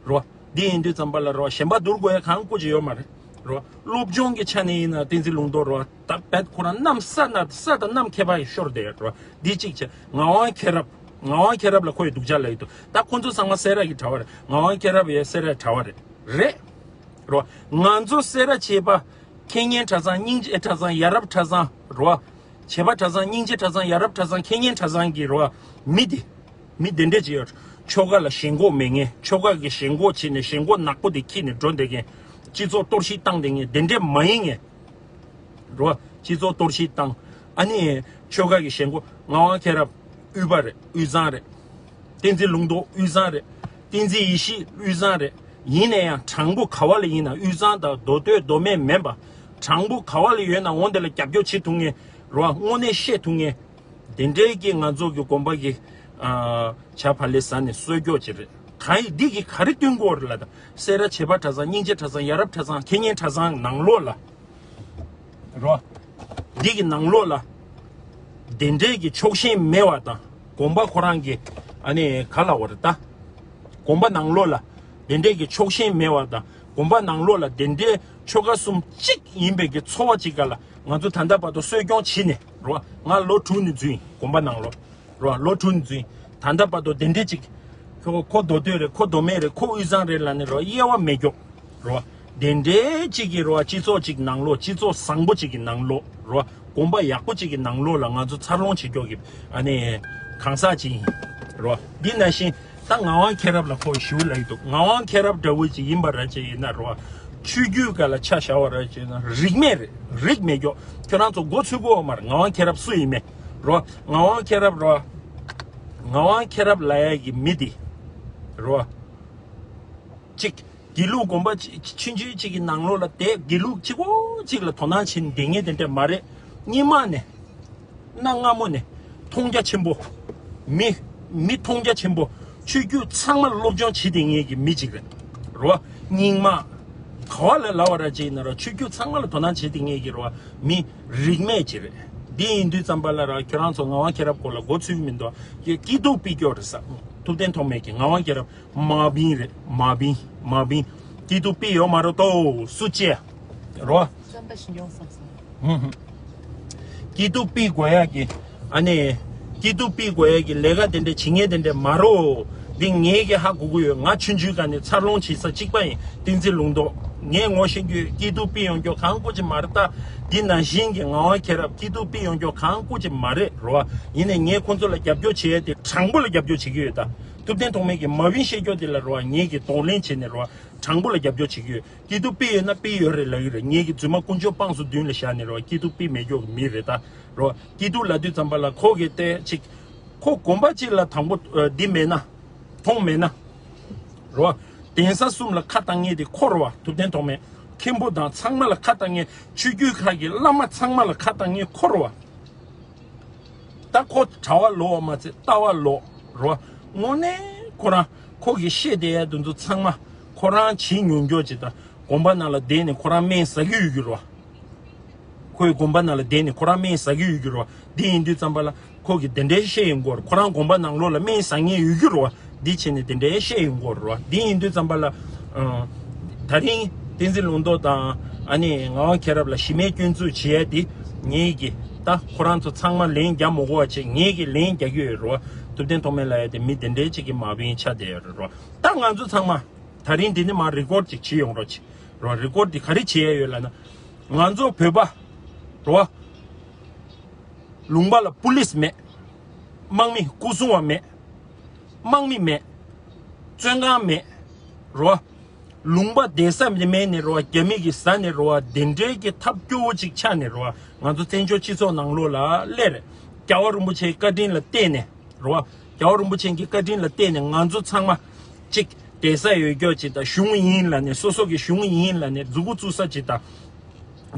རོ། འདི་ཡིན་དུས་ཙམ་པ་ལ་རོ་གཞན་པ་བསྡུར་དགོས་ཡ་གང་སྐོར་ཅིག་ཡོད་མ་རེད། རོ། སློབ་སྦྱོང་གི་ཆ་ནས་ཡིན་ན་བསྟན་འཛིན་ལུང་རྟོགས་རོ་ད་བད་ཁོ་རང་གནམ་ས་ན་ས་དང་གནམ་ཁྱད་པར་ཤོར་བསྡད་རོ། འདི་གཅིག་བྱས་ངག་དབང་མཁྱེན་རབ། ངག་དབང་མཁྱེན་རབ་ལ་ཁོ་ཡི་སྡུག་ཅག་ལབ་ཡི་འདུག་ད་ཁོ་ཚོ་ཚང་མ་སེ་ར་གི་གྲྭ་བ་རེད། ངག་དབང་མཁྱེན་རབ་ཡི་སེ་ར་གྲྭ་བ་རེད། རེད། རོ། ང་ཚོ་སེ་ར་བྱེས་པ། ཁེ་ཉེན་གྲྭ་ཚང་སྙིང་རྗེ་གྲྭ་ཚང་ཡ་རབས་གྲྭ་ཚང་རོ། བྱེས་པ་གྲྭ་ཚང་སྙིང་རྗེ་གྲྭ་ཚང་ཡ་རབས་གྲྭ་ཚང་ཁེ་ཉེན་གྲྭ་ཚང་གི་རོ། མི་དེ། མི་དེ་འདྲས་ཅིག་ཡོད། ཆོལ་ཁ་ལ་ཞེན་ཁོག་མེད་མཁན། ཆོལ་ཁ་གི་ཞེན་ཁོག་བྱས་ནས་ཞེན་ཁོག་ནག་པོ་དེ་འཁྱེར་ནས་འགྲོ་བསྡད་མཁན། སྤྱི་ཚོགས་གཏོར་བཤིག་བཏང་བསྡད་མཁན་དེ་འདྲས་མ་ཡིན་མཁན། རོ། སྤྱི་ཚོགས་གཏོར་བཤིག་བཏང་། ཨ་ནི། ཆོལ་ཁ་གི་ཞེན་ཁོག་ངག་དབང་མཁྱེན་རབ། དབུས་པ་རེད། དབུས་གཙང་རེད། བསྟན་འཛིན་ལུང་རྟོགས་དབུས་གཙང་རེད། བསྟན་འཛིན་ཡེ་ཤེས་དབུས་གཙང་རེད། ཡིན་ན་ཡང་དྲང་པོ་ག་བ་ལ་ཡིན་ན་དབུས་གཙང་དང་མདོ་སྟོད་མདོ་སྨད་མིན་པ། དྲང་པོ་ག་བ་ལ་ཡོད་ན་འོ་འདི་ལ་རྒྱབ་སྐྱོར་བྱེད་ཐུབ་མཁན། རོ། དངོས་གནས་བཤད་ཐུབ་མཁན། དེ་འདྲའི་གི་ང་ཚོ་གི་དགོན་པ་གི་ཨ། ཇ་ཕ་ལེ་ཟ་ནས་གསོལ་སྐྱོག་ཅིག་རེད། གང་ཡིན་འདི་གི་ག་རེ་སྟོན་དགོས་རེད་ལ་ད། སེ་ར་བྱེས་པ་གྲྭ་ཚང་སྙིང་རྗེ་གྲྭ་ཚང་ཡ་རབས་གྲྭ་ཚང་ཁེ་ཉེན་གྲྭ་ཚང་ནང་ལོགས་ལ། རོ། འདི་གི་ནང་ལོགས་ལ། དེ་འདྲའི་གི་ཕྱོགས་ཞེན་མེད་པ་དང་དགོན་པ་ཁོ་རང་གི་ཨ་ནི་ག་ལ་བ་རེད་ད། དགོན་པ་ནང་ལོགས་ལ། དེ་འདྲའི་གི་ཕྱོགས་ཞེན་མེད་པ་དང་དགོན་པ་ནང་ལོགས་ལ་དེ་འདྲའི་ཆོལ་ཁ་གསུམ་གཅིག་ཡིན་པའི་གི་ཚོར་བ་ཅིག་ག་ལ་ང་ཚོ་ད་ལྟ་བར་དུ་གསོལ་སྐྱོང་བྱས་ནས་རོ། ང་ལོ་དྲུག་ནས་འཛུལ་ཡིན་དགོན་པ་ནང་ལོགས། རོ། ལོ་དྲུག་ནས་འཛུལ་ཡིན། ད་ལྟ་བར་དུ་དེ་འདྲའི་ཅིག་ཁོ་ཁོ་མདོ་སྟོད་རེད། ཁོ་མདོ་སྨད་རེད། ཁོ་དབུས་གཙང་རེད་ལབ་ནས་རོ་དབྱེ་བ་མེད་ཀྱོག་རོ། དེ་འདྲའི་ཅིག་གི་རོ་སྤྱི་ཚོགས་ཅིག་ནང་ལོགས་སྤྱི་ཚོགས་བཟང་པོ་ཅིག་གི་ནང་ལོགས་རོ། དགོན་པ་ཡག་པོ་ཅིག་གི་ནང་ལོགས་ལ་ང་ཚོ་འཚར་ལོངས་བྱེད་ཀྱོག་གི་ཨ་ནི་གང་ཟག་ཅིག་ཡིན་རོ། འདི་ནང་བཞིན་ད་ངག་དབང་མཁྱེན་རབ་ལ་ཁོ་ཞུ་ལ་ཡི་འདུག་ངག་དབང་མཁྱེན་རབ་འདྲ་བོ་ཅིག་ཡིན་པ་ར་ཅིག་ཡིན་ན་རོ། ཆོས་བརྒྱུད་ག་ལ་ཆ་བཞག་པ་ར་ཅིག་ཡིན་ན་རིགས་མེད་རེད། རིགས་མེད་ཀྱོག་ཁྱོད་རང་ཚོ་མགོ་ཚོས་གོ་མ་རེད། ངག་དབང་མཁྱེན་རབ་སུ་ཡིན་མེད་རོ། ངག་དབང་མཁྱེན་རབ་རོ། ངག་དབང་མཁྱེན་རབ་ལ་ཡ་གི་མི་འདི་རོ། གཅིག་དགེ་ལུགས་དགོན་པ་ཆུང་ཆུང་གཅིག་གི་ནང་ལོགས་ལ་བསྡད། དགེ་ལུགས་གཅིག་པོ་གཅིག་ལ་དོ་སྣང་བྱེད་བསྡད་མཁན་དེ་འདྲ་མ་རེད། སྔོན་མ་ནས་གནའ་སྔ་མོ་ནས་མཐོང་རྒྱ་ཆེན་པོ། མི་མི་མཐོང་རྒྱ་ཆེན་པོ། ཆོས་བརྒྱུད་ཚང་མ་སློབ་སྦྱོང་བྱེད་བསྡད་མཁན་གྱི་མི་གཅིག་རེད་རོ། རྙིང་མ་ག་བ་ལ་ལབ་པ་ར་ཅིག་ཡིན་ན་རོ། ཆོས་བརྒྱུད་ཚང་མ་ལ་དོ་སྣང་བྱེད་བསྡད་མཁན་གྱི་རོ། མི་རིགས་མེད་ཅིག་རེད། འདི་ཡིན་དུས་ཙམ་པ་ལ་རོ། ཁྱོད་རང་ཚོ་ངག་དབང་མཁྱེན་རབ་སྐོར་ལ་མགོ་ཚོས་ཀྱི་མི་འདུག་སྐྱིད་སྡུག་སྤེལ་ཀྱོག་རེད་ས། ཐུབ་བསྟན་ཐོགས་མེད་ཀྱི་ངག་དབང་མཁྱེན་རབ། མ་བིན་རེད། མ་བིན། མ་བིན། སྐྱིད་སྡུག་སྤེལ་ཡོད་མ་རེད་དོ། སུ་བཅད་རོ། བསམ་པ་ཞིག་ཡོང་བསམ་སོང་། ཧུམ་ཧུམ། སྐྱིད་སྡུག་སྤེལ་དགོས་ཡག་གི་ཨ་ནི། སྐྱིད་སྡུག་སྤེལ་དགོས་ཡག་གི་ལས་ཀ་དེ་འདྲ་བྱེད་མཁན་དེ་འདྲ་མ་རེད། འདི་ངས་ཀྱི་ཧ་གོ་གི་ཡོད། ང་ཆུང་ཆུང་སྒང་ནས་འཚར་ལོངས་བྱེད་ས་གཅིག་པ་ཡིན། བསྟན་འཛིན་ལུང་རྟོགས། ངས་ངོ་ཤེས་རྒྱུ་སྐྱིད་སྡུག་སྤེལ་ཡོང་རྒྱུ་གང་དགོས་ཀྱི་མ་རེད་ད། འདི་ནང་བཞིན་གྱི་ངག་དབང་མཁྱེན་རབ་སྐྱིད་སྡུག་སྤེལ་ཡོང་རྒྱུ་གང་དགོས་ཀྱི་མ་རེད་རོ། ཡིན་ནའི་ངས་ཁོང་ཚོ་ལ་རྒྱབ་སྐྱོར་བྱེད་ཡག་དེ་དྲང་པོ་ལ་རྒྱབ་སྐྱོར་བྱེད་ཀྱི་ཡོད་ད། ཐུབ་བསྟན་ཐོགས་མེད་ཀྱི་མ་བིན་བཤད་རྒྱུ་དེ་ལ་རོ། ངས་ཀྱི་གདོང་ལེན་བྱས་ནས་རོ། དྲང་པོ་ལ་རྒྱབ་སྐྱོར་བྱེད་ཀྱི་ཡོད། སྐྱིད་སྡུག་སྤེལ་ཡོད་ན་སྤེལ་ཡོད་རེད་ལབ་ཀྱི་རེད། ངེད་ཀྱི་རྫུན་མ་དཀོན་མཆོག་དཔངས་སུ་མདུན་ལ་བཞག་ནས་རོ། སྐྱིད་སྡུག་སྤེལ་མེད་ཀྱོག་གི་མི་རེད་ད་རོ། སྐྱིད་སྡུག་ལབ་དུས་ཙམ་པ་ལ་ཁོ་གི་ལྟས་ཅིག་ཁོ་དགོན་པ་གཅིག་ལ་དང་པོ་ཨ་འདི་མེད་ན། མཐོང་མེད་ན་རོ། གདན་ས་གསུམ་ལ་ཁ་བཏང་མཁན་དེ་ཁོ་རེད་བ། ཐུབ་བསྟན་ཐོགས་མེད། མཁན་པོ་དང་ཚང་མ་ལ་ཁ་བཏང་མཁན། ཆོས་བརྒྱུད་ཁག་གི་བླ་མ་ཚང་མ་ལ་ཁ་བཏང་མཁན་ཁོ་རེད་བ། ད་ཁོ་གྲྭ་པ་ལོག་པ་མ་ཚད་རྟ་པ་ལོག་རོ། དངོས་གནས་ཁོ་རང་ཁོ་གི་བཤད་བསྡད་ཡ་དེ་ཚོ་ཚང་མ་ཁོ་རང་བྱེད་མྱོང་ཀྱོག་ཅིག་དང་། དགོན་པ་ནང་ལ་བསྡད་ནས་ཁོ་རང་སྨན་ཟ་གི་ཡོད་ཀྱི་རོ། ཁོའི་དགོན་པ་ནང་ལ་བསྡད་ནས་ཁོ་རང་སྨན་ཟ་གི་ཡོད་ཀྱི་རོ། འདི་ཡིན་དུས་ཙམ་པ་ལ་ཁོ་གིས་དེ་འདྲའི་བཤད་ཡོང་གི་ཡོད་རེད། ཁོ་རང་དགོན་པ་ནང་ལོགས་ལ་སྨན་ཟ་མཁན་ཡོད་ཀྱི་རོ། འདི་བྱས་ནས་དེ་འདྲའི་བཤད་ཡོང་གི་ཡོད་རེད། འདི་ཡིན་དུས་ཙམ་པ་ལ་ཨ། ད་རིང་བསྟན་འཛིན་ལུང་རྟོགས་དང་ཨ་ནི་ངག་དབང་མཁྱེན་རབ་ལ་གཞི་མེད་སྐྱོན་འཛུགས་བྱེད་ཡ་དེ་ངེད་ཀྱིས། ད་ཁོ་རང་ཚོ་ཚང་མ་ལན་རྒྱག་མི་དགོས་པ་བྱས། ངེད་ཀྱིས་ལན་རྒྱག་གི་ཡོད་རེད་བ། ཐུབ་བསྟན་ཐོགས་མེད་ལབ་ཡ་དེ་མི་དེ་འདྲའི་ཅིག་གི་མ་བིན་ཆགས་བསྡད་ཡོད་རེད་བ། ད་ང་ཚོ་ཚང་མ་ད་རིང་འདི་ནས་མར་རི་ཀོཌ་ཅིག་བྱེད་ཡོང་རོགས་བྱེད་རོགས། རི་ཀོཌ་འདི་ག་རེ་བྱེད་ཡ་ཡོད་ལབ་ན། ང་ཚོ་བོད་པ་རེད་བ། ལུང་པ་ལ་པུ་ལིས་མེད། དམག་མི་སྐུ་སྲུང་བ་མེད། དམག་མི་མེད། བཙོན་ཁང་མེད། རེད་བ། ལུང་པ་བསྡད་ས་མེད་ནས་རེད་བ། རྒྱ་མི་གིས་ཟ་ནས་རེད་བ། དེ་འདྲའི་གི་ཐབས་སྐྱོ་བོ་ཅིག་ཆགས་ནས་རེད་བ། ང་ཚོ་བཙན་བྱོལ་སྤྱི་ཚོགས་ནང་ལོགས་ལ་སླེབས་རེད། རྒྱལ་བ་རིན་པོ་ཆེའི་བཀའ་དྲིན་ལ་བརྟེན་ནས་རེད་བ། རྒྱལ་བ་རིན་པོ་ཆེ་གི་བཀའ་དྲིན་ལ་བརྟེན་ནས་ང་ཚོ་ཚང་མ་ཅིག་བསྡད་ས་ཡོད་ཀྱོག་ཅིག་དང་། གཞུང་ཡིན་ལབ་ནས། སོ་སོ་གི་གཞུང་ཡིན་ལབ་ནས་མཛུབ་གུ་བཙུགས་ས་ཅིག་དང་།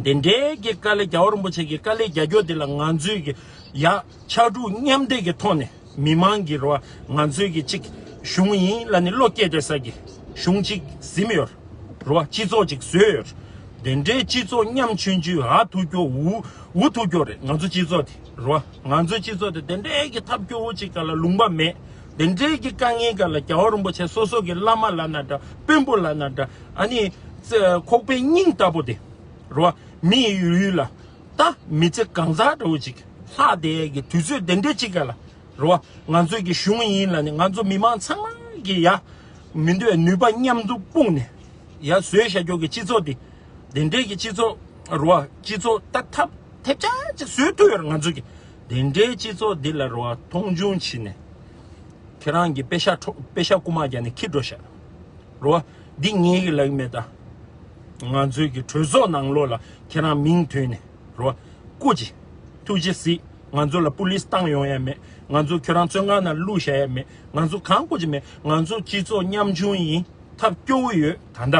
དེ་འདྲའི་གི་དཀའ་ལས། རྒྱལ་བ་རིན་པོ་ཆེ་གི་དཀའ་ལས་རྒྱག་རྒྱུ་དེ་ལ་ང་ཚོས་གི་ཡ་ཕྱར་གྲུ་མཉམ་འདེགས་ཀྱི་ཐོག་ནས་མི་མང་གི་རེད་བ། ང་ཚོས་གི་ཅིག་གཞུང་ཡིན་ལབ་ནས་བློ་སྐྱེད་བསྡད་ས་གི་གཞུང་ཅིག་ཟིན་ཡོད་རེད་བ། སྤྱི་ཚོགས་ཅིག་བཟོས་ཡོད་རེད། དེ་འདྲའི་སྤྱི་ཚོགས་ཉམ་ཆུང་ཆུང་ཨ་ཐུག་ཀྱོག་འུ་འུ་ཐུག་ཀྱོག་རེད། ང་ཚོ་སྤྱི་ཚོགས་དེ་རེད་བ། ང་ཚོའི་སྤྱི་ཚོགས་དེ་དེ་འདྲའི་གི་ཐབས་སྐྱོ་བོ་ཅིག་ག་ལ་ལུང་པ་མེད། དེ་འདྲའི་གི་དཀའ་ངལ་ག་ལ་རྒྱལ་བ་རིན་པོ་ཆེ་སོ་སོ་གི་བླ་མ་ལབ་ན་འདྲ། དཔོན་པོ་ལབ་ན་འདྲ། ཨ་ནི་ཁོག་པའི་སྙིང་ལྟ་བུ་དེ་རེད་བ། མི་ཡི་ཡུལ་ལ་ད་མི་ཚེ་གང་ཟག་འདྲ་བོ་ཅིག་ལྷག་བསྡད་ཀྱི་དུས་ཚོད་དེ་འདྲ་ཅིག་ག་ལ་རེད་བ། ང་ཚོའི་གི་གཞུང་ཡིན་ལབ་ནས་ང་ཚོ་མི་མང་ཚང་མ་གི་ཡ་མི་འདོད་ནུས་པ་མཉམ་དུ་སྤུངས་ནས་ཡ་བཟོས་བཞག་རྒྱུ་གི་སྤྱི་ཚོགས་འདི། དེ་འདྲའི་གི་སྤྱི་ཚོགས་རེད་བ། སྤྱི་ཚོགས་ད་ཐབས་ཐེབས་ཆག་ཅིག་བཟོས་ཐུབ་ཡོད་རེད་ང་ཚོ་གི། དེ་འདྲའི་སྤྱི་ཚོགས་འདི་ལ་རེད་བ། མཐོང་ཆུང་བྱས་ནས་ཁྱེད་རང་གི་པེ་ཤག་འཕྲོ་པེ་ཤག་རྐུ་མ་རྒྱག་ནས་འཁྱེར་འགྲོ་ཤག་རེད་བ། འདི་ངས་གི་ལབ་གི་མེད་ད། ང་ཚོའི་གི་གྲོས་ཚོགས་ནང་ལོགས་ལ་ཁྱེད་རང་མིང་ཐོན་ནས་རེད་བ། སྐུ་མཁྱེན། ཐུགས་རྗེ་གཟིགས། ང་ཚོ་ལ་པུ་ལིས་བཏང་ཡོང་ཡ་མེད། ང་ཚོ་ཁྱོད་རང་བཙོན་ཁང་ནང་བླུགས་བཞག་ཡ་མེད། ང་ཚོ་གང་དགོས་ཀྱི་མེད། ང་ཚོ་སྤྱི་ཚོགས་ཉམ་ཆུང་ཡིན། ཐབས་སྐྱོ་བོ་ཡོད་ད་ལྟ།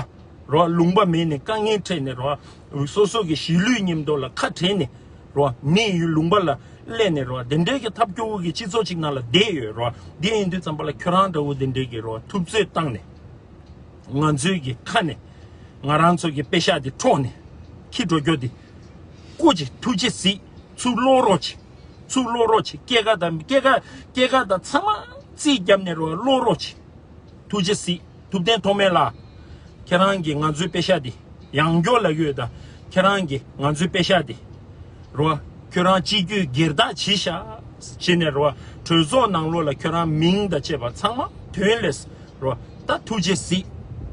རོ། ལུང་པ་མེད་ནས་དཀའ་ངལ་འཕྲད་ནས་རོ། སོ་སོ་གི་གཞིས་ལུས་མཉམ་དུ་ལ་ཁ་བྲལ་ནས་རོ། མི་ཡི་ལུང་པ་ལ་སླེབས་ནས་རོ། དེ་འདྲའི་གི་ཐབས་སྐྱོ་བོ་གི་སྤྱི་ཚོགས་ཅིག་ནང་ལ་བསྡད་ཡོད་རོ། འདི་ཡིན་དུས་ཙམ་པ་ལ་ཁྱོད་རང་འདྲ་བོ་དེ་འདྲའི་གི་རོ་ཐུབ་ཚོད་བཏང་ནས། ང་ཚོའི་གི་ཁ་ནས་ང་རང་ཚོ་གི་པེ་ཤག་དེ་འཕྲོག་ནས་ཁྱི་འགྲོ་རྒྱུ་དེ། སྐུ་མཁྱེན་ཐུགས་རྗེ་གཟིགས། ཚུར་ལོག་རོགས་བྱེད། ཚུར་ལོག་རོགས་བྱེད། སྐྱེས་སྐར་དང་སྐྱེས་སྐར་སྐྱེས་སྐར་དང་ཚང་མ་རྩིས་བརྒྱབ་ནས་རོ་ལོག་རོགས་བྱེད། ཐུགས་རྗེ་གཟིགས། ཐུབ་བསྟན་ཐོགས་མེད་ལགས། ཁྱེད་རང་གིས་ང་ཚོའི་པེ་ཤག་འདི་ཡང་སྐྱར་ལབ་ཀྱི་ཡོད་ད། ཁྱེད་རང་གིས་ང་ཚོའི་པེ་ཤག་འདི་རོ། ཁྱོད་རང་སྤྱི་རྒྱུའི་སྒེར་བདག་བྱས་ཤག་བྱས་ནས་རོ། གྲོས་ཚོགས་ནང་ལོགས་ལ་ཁྱོད་རང་མིང་དང་བཅས་པ་ཚང་མ་ཐོན་ལས་རོ། ད་ཐུགས་རྗེ་གཟིགས།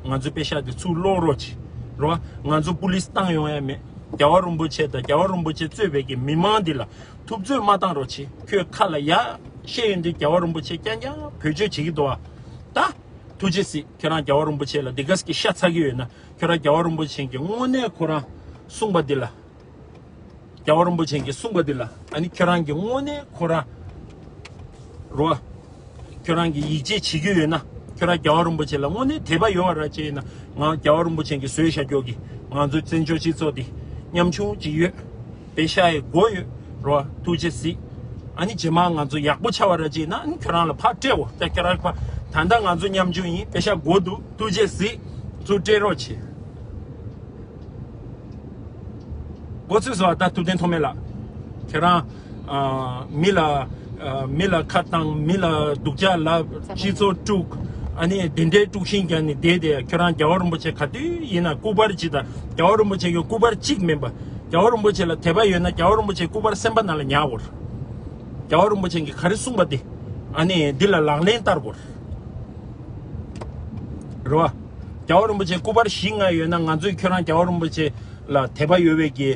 ང་ཚོའི་པེ་ཤག་འདི་ཚུར་སློག་རོགས་བྱེད་རོ། ང་ཚོ་པུ་ལིས་བཏང་ཡོང་ཡ་མེད། རྒྱལ་བ་རིན་པོ་ཆེ་དང་རྒྱལ་བ་རིན་པོ་ཆེ་གཙོས་པའི་གི་མི་མང་འདི་ལ་ཐུབ་ཚོད་མ་བཏང་རོགས་བྱེད། ཁྱོད་ཁ་ལ་ཡ་བཤད་ཡོང་དུས་རྒྱལ་བ་རིན་པོ་ཆེ་རྐྱང་རྐྱང་བེད་སྤྱོད་བྱེད་ཀྱི་འདུག་བ། ད་ཐུགས་རྗེ་གཟིགས། ཁྱོད་རང་རྒྱལ་བ་རིན་པོ་ཆེ་ལ་འདི་ག་ཟིག་གི་ཤ་ཚ་གི་ཡོད་ན། ཁྱོད་རང་རྒྱལ་བ་རིན་པོ་ཆེ་གི་དངོས་གནས་ཁོ་རང་གསུངས་པ་འདི་ལ། རྒྱལ་བ་རིན་པོ་ཆེ་གིས་གསུངས་པ་འདི་ལ། ཨ་ནི་ཁྱོད་རང་གི་དངོས་གནས་ཁོ་རང་རོ། ཁྱོད་རང་གིས་ཡིད་ཆེས་བྱེད་རྒྱུ་ཡོད་ན། ཁྱོད་རང་རྒྱལ་བ་རིན་པོ་ཆེ་ལ་དངོས་གནས་དད་པ་ཡོད་པ་ར་ཅིག་ཡིན་ན། ང་རྒྱལ་བ་རིན་པོ་ཆེ་གིས་བཟོས་བཞག་རྒྱུ་གི་ང་ཚོའི་བཙན་བྱོལ་སྤྱི་ཚོགས་འདི་ཉམ་ཆུང་ཅིག་ཡོད། པེ་ཤ་ཡི་སྒོ་ཡོད་རོ། ཐུགས་རྗེ་གཟིགས། ཨ་ནི་རྗེས་མ་ང་ཚོ་ཡག་པོ་ཆགས་པ་ར་ཅིག་ཡིན་ན། ཨ་ནི་ཁྱོད་རང་ལ་ཕར་སྤྲད་འོ། ད་ཁྱོད་རང་ཕར། ད་ལྟ་ང་ཚོ་ཉམ་ཆུང་ཡིན། པེ་ཤ་སྒོ་འདུག་ཐུགས་རྗེ་གཟིགས། ཚུར་སྤྲད་རོགས་བྱེད། གོ་ཚོད་སོང་ད། ཐུབ་བསྟན་ཐོགས་མེད་ལགས། ཁྱེད་རང་ཨ་མི་ལ་ཨ་མི་ལ་ཁ་བཏང་། མི་ལ་སྡུག་ཅག་ལབ། སྤྱི་ཚོགས་དཀྲུགས། ཨ་ནི་དེ་འདྲའི་དཀྲུགས་ཤིང་རྒྱག་ནས་བསྡད་དེ། ཁྱོད་རང་རྒྱལ་བ་རིན་པོ་ཆེ་ག་དུས་ཡིན་ན་སྐུ་པར་གཅིག་དང་། རྒྱལ་བ་རིན་པོ་ཆེ་གི་སྐུ་པར་གཅིག་མིན་པ། རྒྱལ་བ་རིན་པོ་ཆེ་ལ་དད་པ་ཡོད་ན་རྒྱལ་བ་རིན་པོ་ཆེའི་སྐུ་པར་སེམས་པ་ནང་ལ་ཉར་དགོས། རྒྱལ་བ་རིན་པོ་ཆེ་གིས་ག་རེ་གསུངས་པ་དེ། ཨ་ནི་འདི་ལ་ལག་ལེན་བསྟར་དགོས། རེད་བ། རྒྱལ་བ་རིན་པོ་ཆེ་སྐུ་པར་བཞི་ལྔ་ཡོད་ན། ང་ཚོས་ཁྱོད་རང་རྒྱལ་བ་རིན་པོ་ཆེ་ལ་དད་པ་ཡོད་པའི་གི་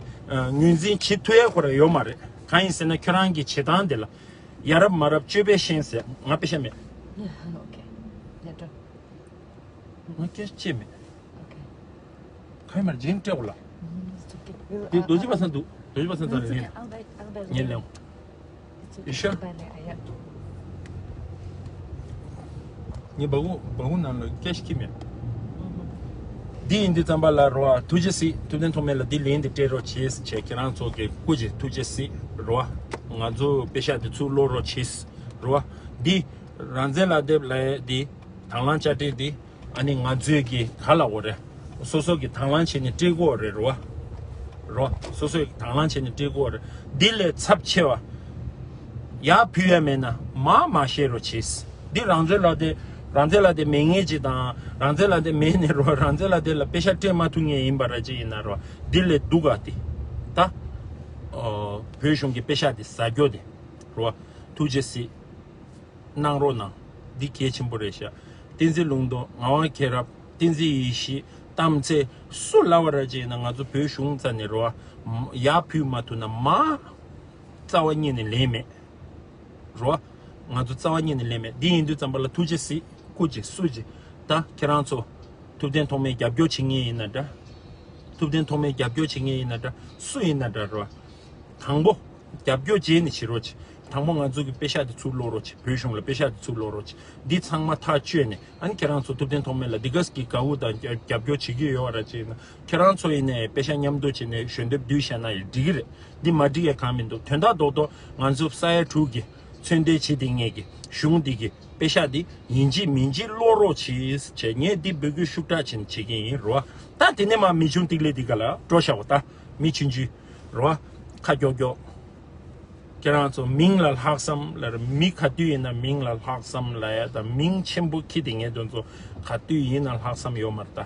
ངོས་འཛིན་བྱེད་ཐུབ་ཡ་ཁོ་རང་ཡོད་མ་རེད། གང་ཡིན་ཟེར་ན་ཁྱོད་རང་གི་བྱེད་སྟངས་དེ་ལ། ཡ་རབས་མ་རབས་སྤྱོད་པས་ཤེས་ཟེར། ང་པེ་ཤ་མེད། ཨོ་ཁེ། ལེ་ཏྲོ། ང་སྐད་ཆ་མེད། ཨོ་ཁེ། གང་ཡིན་མ་རེད། རྗེས་སྤྲད་འོ་ལ། འདི་རྡོ་རྗེ་པ་སངས་འདུག་རྡོ་རྗེ་པ་སངས་ཚར་རེད། ངས་ངས་ལེན། ཡེ་ཤ། ངས་སྦ་ཁུག་སྦ་ཁུག་ནང་ལ་སྐད་ཆ་ཁྱི་མེད། འདི་ཡིན་དུས་ཙམ་པ་ལ་རོ། ཐུགས་རྗེ་གཟིགས། ཐུབ་བསྟན་ཐོགས་མེད་ལ་འདི་ལན་འདི་སྤྲད་རོགས་བྱེད་ཟེར་བྱས། ཁྱེད་རང་ཚོ་གི་སྐུ་མཁྱེན་ཐུགས་རྗེ་གཟིགས་རོ། ང་ཚོ་པེ་ཤ་འདི་ཚུར་སློག་རོགས་བྱེད་རོ། འདི་རང་བཙན་ལག་དེབ་ལ་འདི་དང་བླངས་དཔྱ་ཁྲལ་འདི། ཨ་ནི་ང་ཚོས་ཀྱི་ག་ལ་འོ་རེད། སོ་སོ་གི་དང་བླངས་བྱས་ནས་སྤྲད་དགོས་རེད་རོ། རོ། སོ་སོས་དང་བླངས་བྱས་ནས་སྤྲད་དགོས་རེད། འདི་ལས་ཚབས་ཆེ་བ་ཡར་ཕུལ་ཡ་མེད་ན་མར་མ་བཤད་རོགས་བྱེད། འདི་རང་བཙན་ལག་དེབ། རང་བཙན་ལག་དེབ་མེད་མཁན་ཅིག་དང་། རང་བཙན་ལག་དེབ་མེད་ནས་རོ། རང་བཙན་ལག་དེབ་ལ་པེ་ཤ་སྤྲད་མ་ཐུབ་མཁན་ཡིན་པ་ར་ཅིག་ཡིན་ན་རོ། འདི་ལས་སྡུག་ག་དེ། ད་ཨོ་བོད་གཞུང་གི་པེ་ཤ་དེ་ཟ་རྒྱུ་དེ་རོ། ཐུགས་རྗེ་གཟིགས། གནང་རོགས་གནང་། འདི་གལ་ཆེན་པོ་རེད་ཤག་བསྟན་འཛིན་ལུང་རྟོགས། ངག་དབང་མཁྱེན་རབ། བསྟན་འཛིན་ཡེ་ཤེས། རྟ་མཚེས། སུ་ལབ་པ་ར་ཅིག་ཡིན་ན་ང་ཚོ་བོད་གཞུང་རྩ་ནས་རོ། ཡར་ཕུལ་མ་ཐུབ་ན་མར་རྩ་བ་ཉིད་ནས་ལན་མེད་རོ། ང་ཚོ་རྩ་བ་ཉིད་ནས་ལན་མེད། འདི་ཡིན་དུས་ཙམ་པ་ལ་ཐུགས་རྗེ་གཟིགས། སྐུ་མཁྱེན་སུ་མཁྱེན། ད་ཁྱེད་རང་ཚོ་ཐུབ་བསྟན་ཐོགས་མེད་རྒྱབ་སྐྱོར་བྱེད་མཁན་ཡིན་ན་འདྲ། ཐུབ་བསྟན་ཐོགས་མེད་རྒྱབ་སྐྱོར་བྱེད་མཁན་ཡིན་ན་འདྲ། སུ་ཡིན་ན་འདྲ་རོ། དང་པོ། རྒྱབ་སྐྱོར་བྱས་ནས་བྱེད་རོགས་བྱེད། དང་པོ་ང་ཚོ་གི་པེ་ཤ་དེ་ཚུར་སློག་རོགས་བྱེད། བོད་གཞུང་ལ་པེ་ཤ་དེ་ཚུར་སློག་རོགས་བྱེད། འདི་ཚང་མ་ཐག་གཅོད་ནས། ཨ་ནི་ཁྱེད་རང་ཚོ་ཐུབ་བསྟན་ཐོགས་མེད་ལ་འདི་ག་ཟིག་གི་དགའ་བོ་དང་རྒྱབ་རྒྱབ་སྐྱོར་བྱེད་ཀྱི་ཡོད་པ་ར་ཅིག་ཡིན་ན། ཁྱེད་རང་ཚོ་ཡིན་ནའི་པེ་ཤ་མཉམ་དུ་བྱས་ནས་ཞལ་འདེབས་བསྡུས་བཞག་ན་ཡང་འགྲིག་གི་རེད། འདི་མ་འགྲིག་ཡ་གང་མི་འདུག་དོན་དག་རྡོག་རྡོག་ང་ཚོ་ས་ཡ་དྲུག་གི་ཚོད་འདས་བྱེད་བསྡད་མཁན་གི་གཞུང་འདི་གི་པེ་ཤ་འདི་ཡིན་གཅིག་མིན་གཅིག་སློག་རོགས་བྱེད་ཅེས་ངས་འདི་འབོད་སྐུལ་ཤུགས་དྲག་བྱེད་བྱེད་ཀྱི་ཡིན་རོ། ད་དེ་ནས་མར་མི་ཆུང་ཏིག་ལེ་འདི་ག་ལ་འགྲོ་ཤག་པ། ད་མི་ཆུང་ཆུང་རོ། ཁ་ཀྱོག་ཀྱོག་ཁྱེད་རང་ཚོ་མིང་ལ་ལྷག་བསམ་ལ་ར། མི་ག་དུས་ཡིན་ན་མིང་ལ་ལྷག་བསམ་ལ་ཡ། ད་མིང་ཆེན་པོ་ཁྱི་དེ་ངས་དོན་ཚོ་ག་དུས་ཡིན་ན་ལྷག་བསམ་ཡོད་མ་རེད་ད།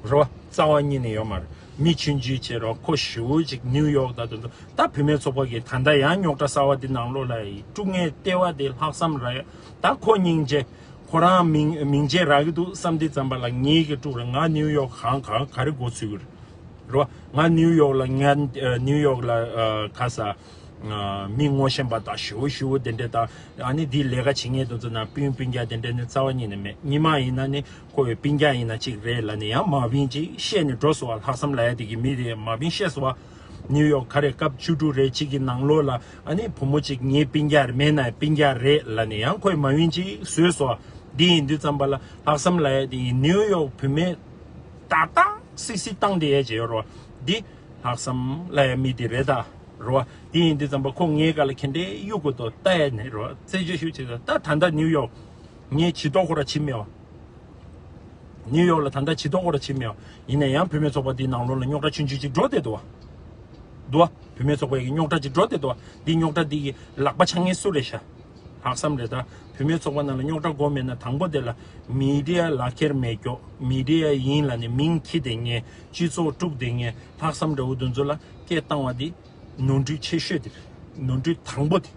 རོ། རྩ་བ་ཉིད་ནས་ཡོད་མ་རེད། མི་ཆུང་ཆུང་བྱེད་རོགས། ཁོ་ཞེ་པོ་ཅིག་ནིའུ་ཡོག་ད་དོན་ཚོ། ད་བུད་མེད་ཚོགས་པ་གིས་ད་ལྟ་ཡང་རྙོག་དྲ་གསར་བ་དེ་ནང་ལོགས་ལ་དཀྲུག་མཁན་ལྟེ་བ་དེ་ལྷག་བསམ་ར་ཡ། ད་ཁོ་སྙིང་རྗེ། ཁོ་རང་མིང་མིང་རྗེས་རག་གི་འདུག་བསམ་དུས་ཙམ་པ་ལ་ངེད་ཀྱིས་དཀྲུག་རེད། ང་ནིའུ་ཡོག་གང་གང་ག་རེ་མགོ་ཚོས་ཀྱི་རེད། རོ། ང་ནིའུ་ཡོག་ལ། ང་ནིའུ་ཡོག་ལ་ཨ་ག་ས་ཨ་མི་ངོ་ཤེས་པ་དང་ཞེ་པོ་ཞེ་པོ་དེ་འདྲས་དང་། ཨ་ནི་འདི་ལས་ཀ་བྱེད་མཁན་དེ་ཚོ་ནང་སྤུན་སྤུན་ཀྱག་དེ་འདྲས་ནི་རྩ་བ་ཉིད་ནས་མེད། ཉི་མ་ཡིན་ན་ནི་ཁོ་བའི་སྤུན་ཀྱག་ཡིན་ན་གཅིག་རེད་ལབ་ནས་ཡང་མ་བིན་ཅིག་བཤད་ནས་འགྲོ་སོང་བ། ལྷག་བསམ་ལབ་ཡ་དེ་གི་མི་དེ་མ་བིན་བཤད་སོང་བ། ནིའུ་ཡོག་ག་རེ་སྐབས་བཅུ་དྲུག་རེ་གཅིག་གི་ནང་ལོགས་ལ། ཨ་ནི་བུ་མོ་གཅིག་ངའི་སྤུན་ཀྱག་རེད། མེད་ན་སྤུན་ཀྱག་རེད་ལབ་ནས་ཡང་ཁོས་མ་བིན་ཅིག་བཟོས་སོང་བ། འདི་ཡིན་དུས་ཙམ་པ་ལ་ལྷག་བསམ་ལབ་ཡ་དེ་ཡིན། ནིའུ་ཡོག་བུད་མེད་ཏག་ཏག་སིག་སིག་བཏང་བསྡད་ཡ་ཅིག་ཡོད་རོ། འདི་ལྷག་བསམ་ལབ་ཡ་མི་དེ་རེད་ད། རོ། དེ་ཡིན་དུས་ཙམ་པ་ཁོ་ངའི་སྒང་ལ་ག་འདྲའི་གཡུག་དགོས་འདུག་ལྟ་ཡ་ནི་རོ། རྩད་གཅོད་ཞུ་བྱེད་ད། ད་ད་ལྟ་ནིའུ་ཡོག་ངས་ཇུས་གཏོགས་ཁོ་ར་བྱེད་མེད་བ། ནིའུ་ཡོག་ལ་ད་ལྟ་ཇུས་གཏོགས་ཁོ་ར་བྱེད་མེད་བ། ཡིན་ན་ཡང་བུད་མེད་ཚོགས་པ་འདིའི་ནང་ལོགས་ལ་རྙོག་དྲ་ཆུང་ཆུང་ཅིག་འགྲོ་བསྡད་འདུག་བ། འདུག་བ། བུད་མེད་ཚོགས་པའི་གི་རྙོག་དྲ་ཅིག་འགྲོ་བསྡད་འདུག་བ། འདིའི་རྙོག་དྲ་འདི་གི་ལག་པ་འཆང་མཁན་སུ་རེད་ཤག་ལྷག་བསམ་རེད་ད། བུད་མེད་ཚོགས་པ་ནང་ལ་རྙོག་དྲ་དགོས་མེད་ན་དང་པོ་དེ་ལ་མི་ཌི་ཡ་ལག་ཁྱེར་མེད་ཀྱོག་མི་ཌི་ཡ་ཡིན་ལབ་ནས་མིང་འཁྱེར་བསྡད་མཁན། སྤྱི་ཚོགས་དཀྲུག་བསྡད་མཁན་ལྷག་བསམ་འདྲ་བོ་དེ་ཚོ་ལ་སྐད་བཏང་བ་འདི་ནོར་འཁྲུལ་ཆེ་ཤོས་དེ་རེད། ནོར་འཁྲུལ་དང་པོ་དེ་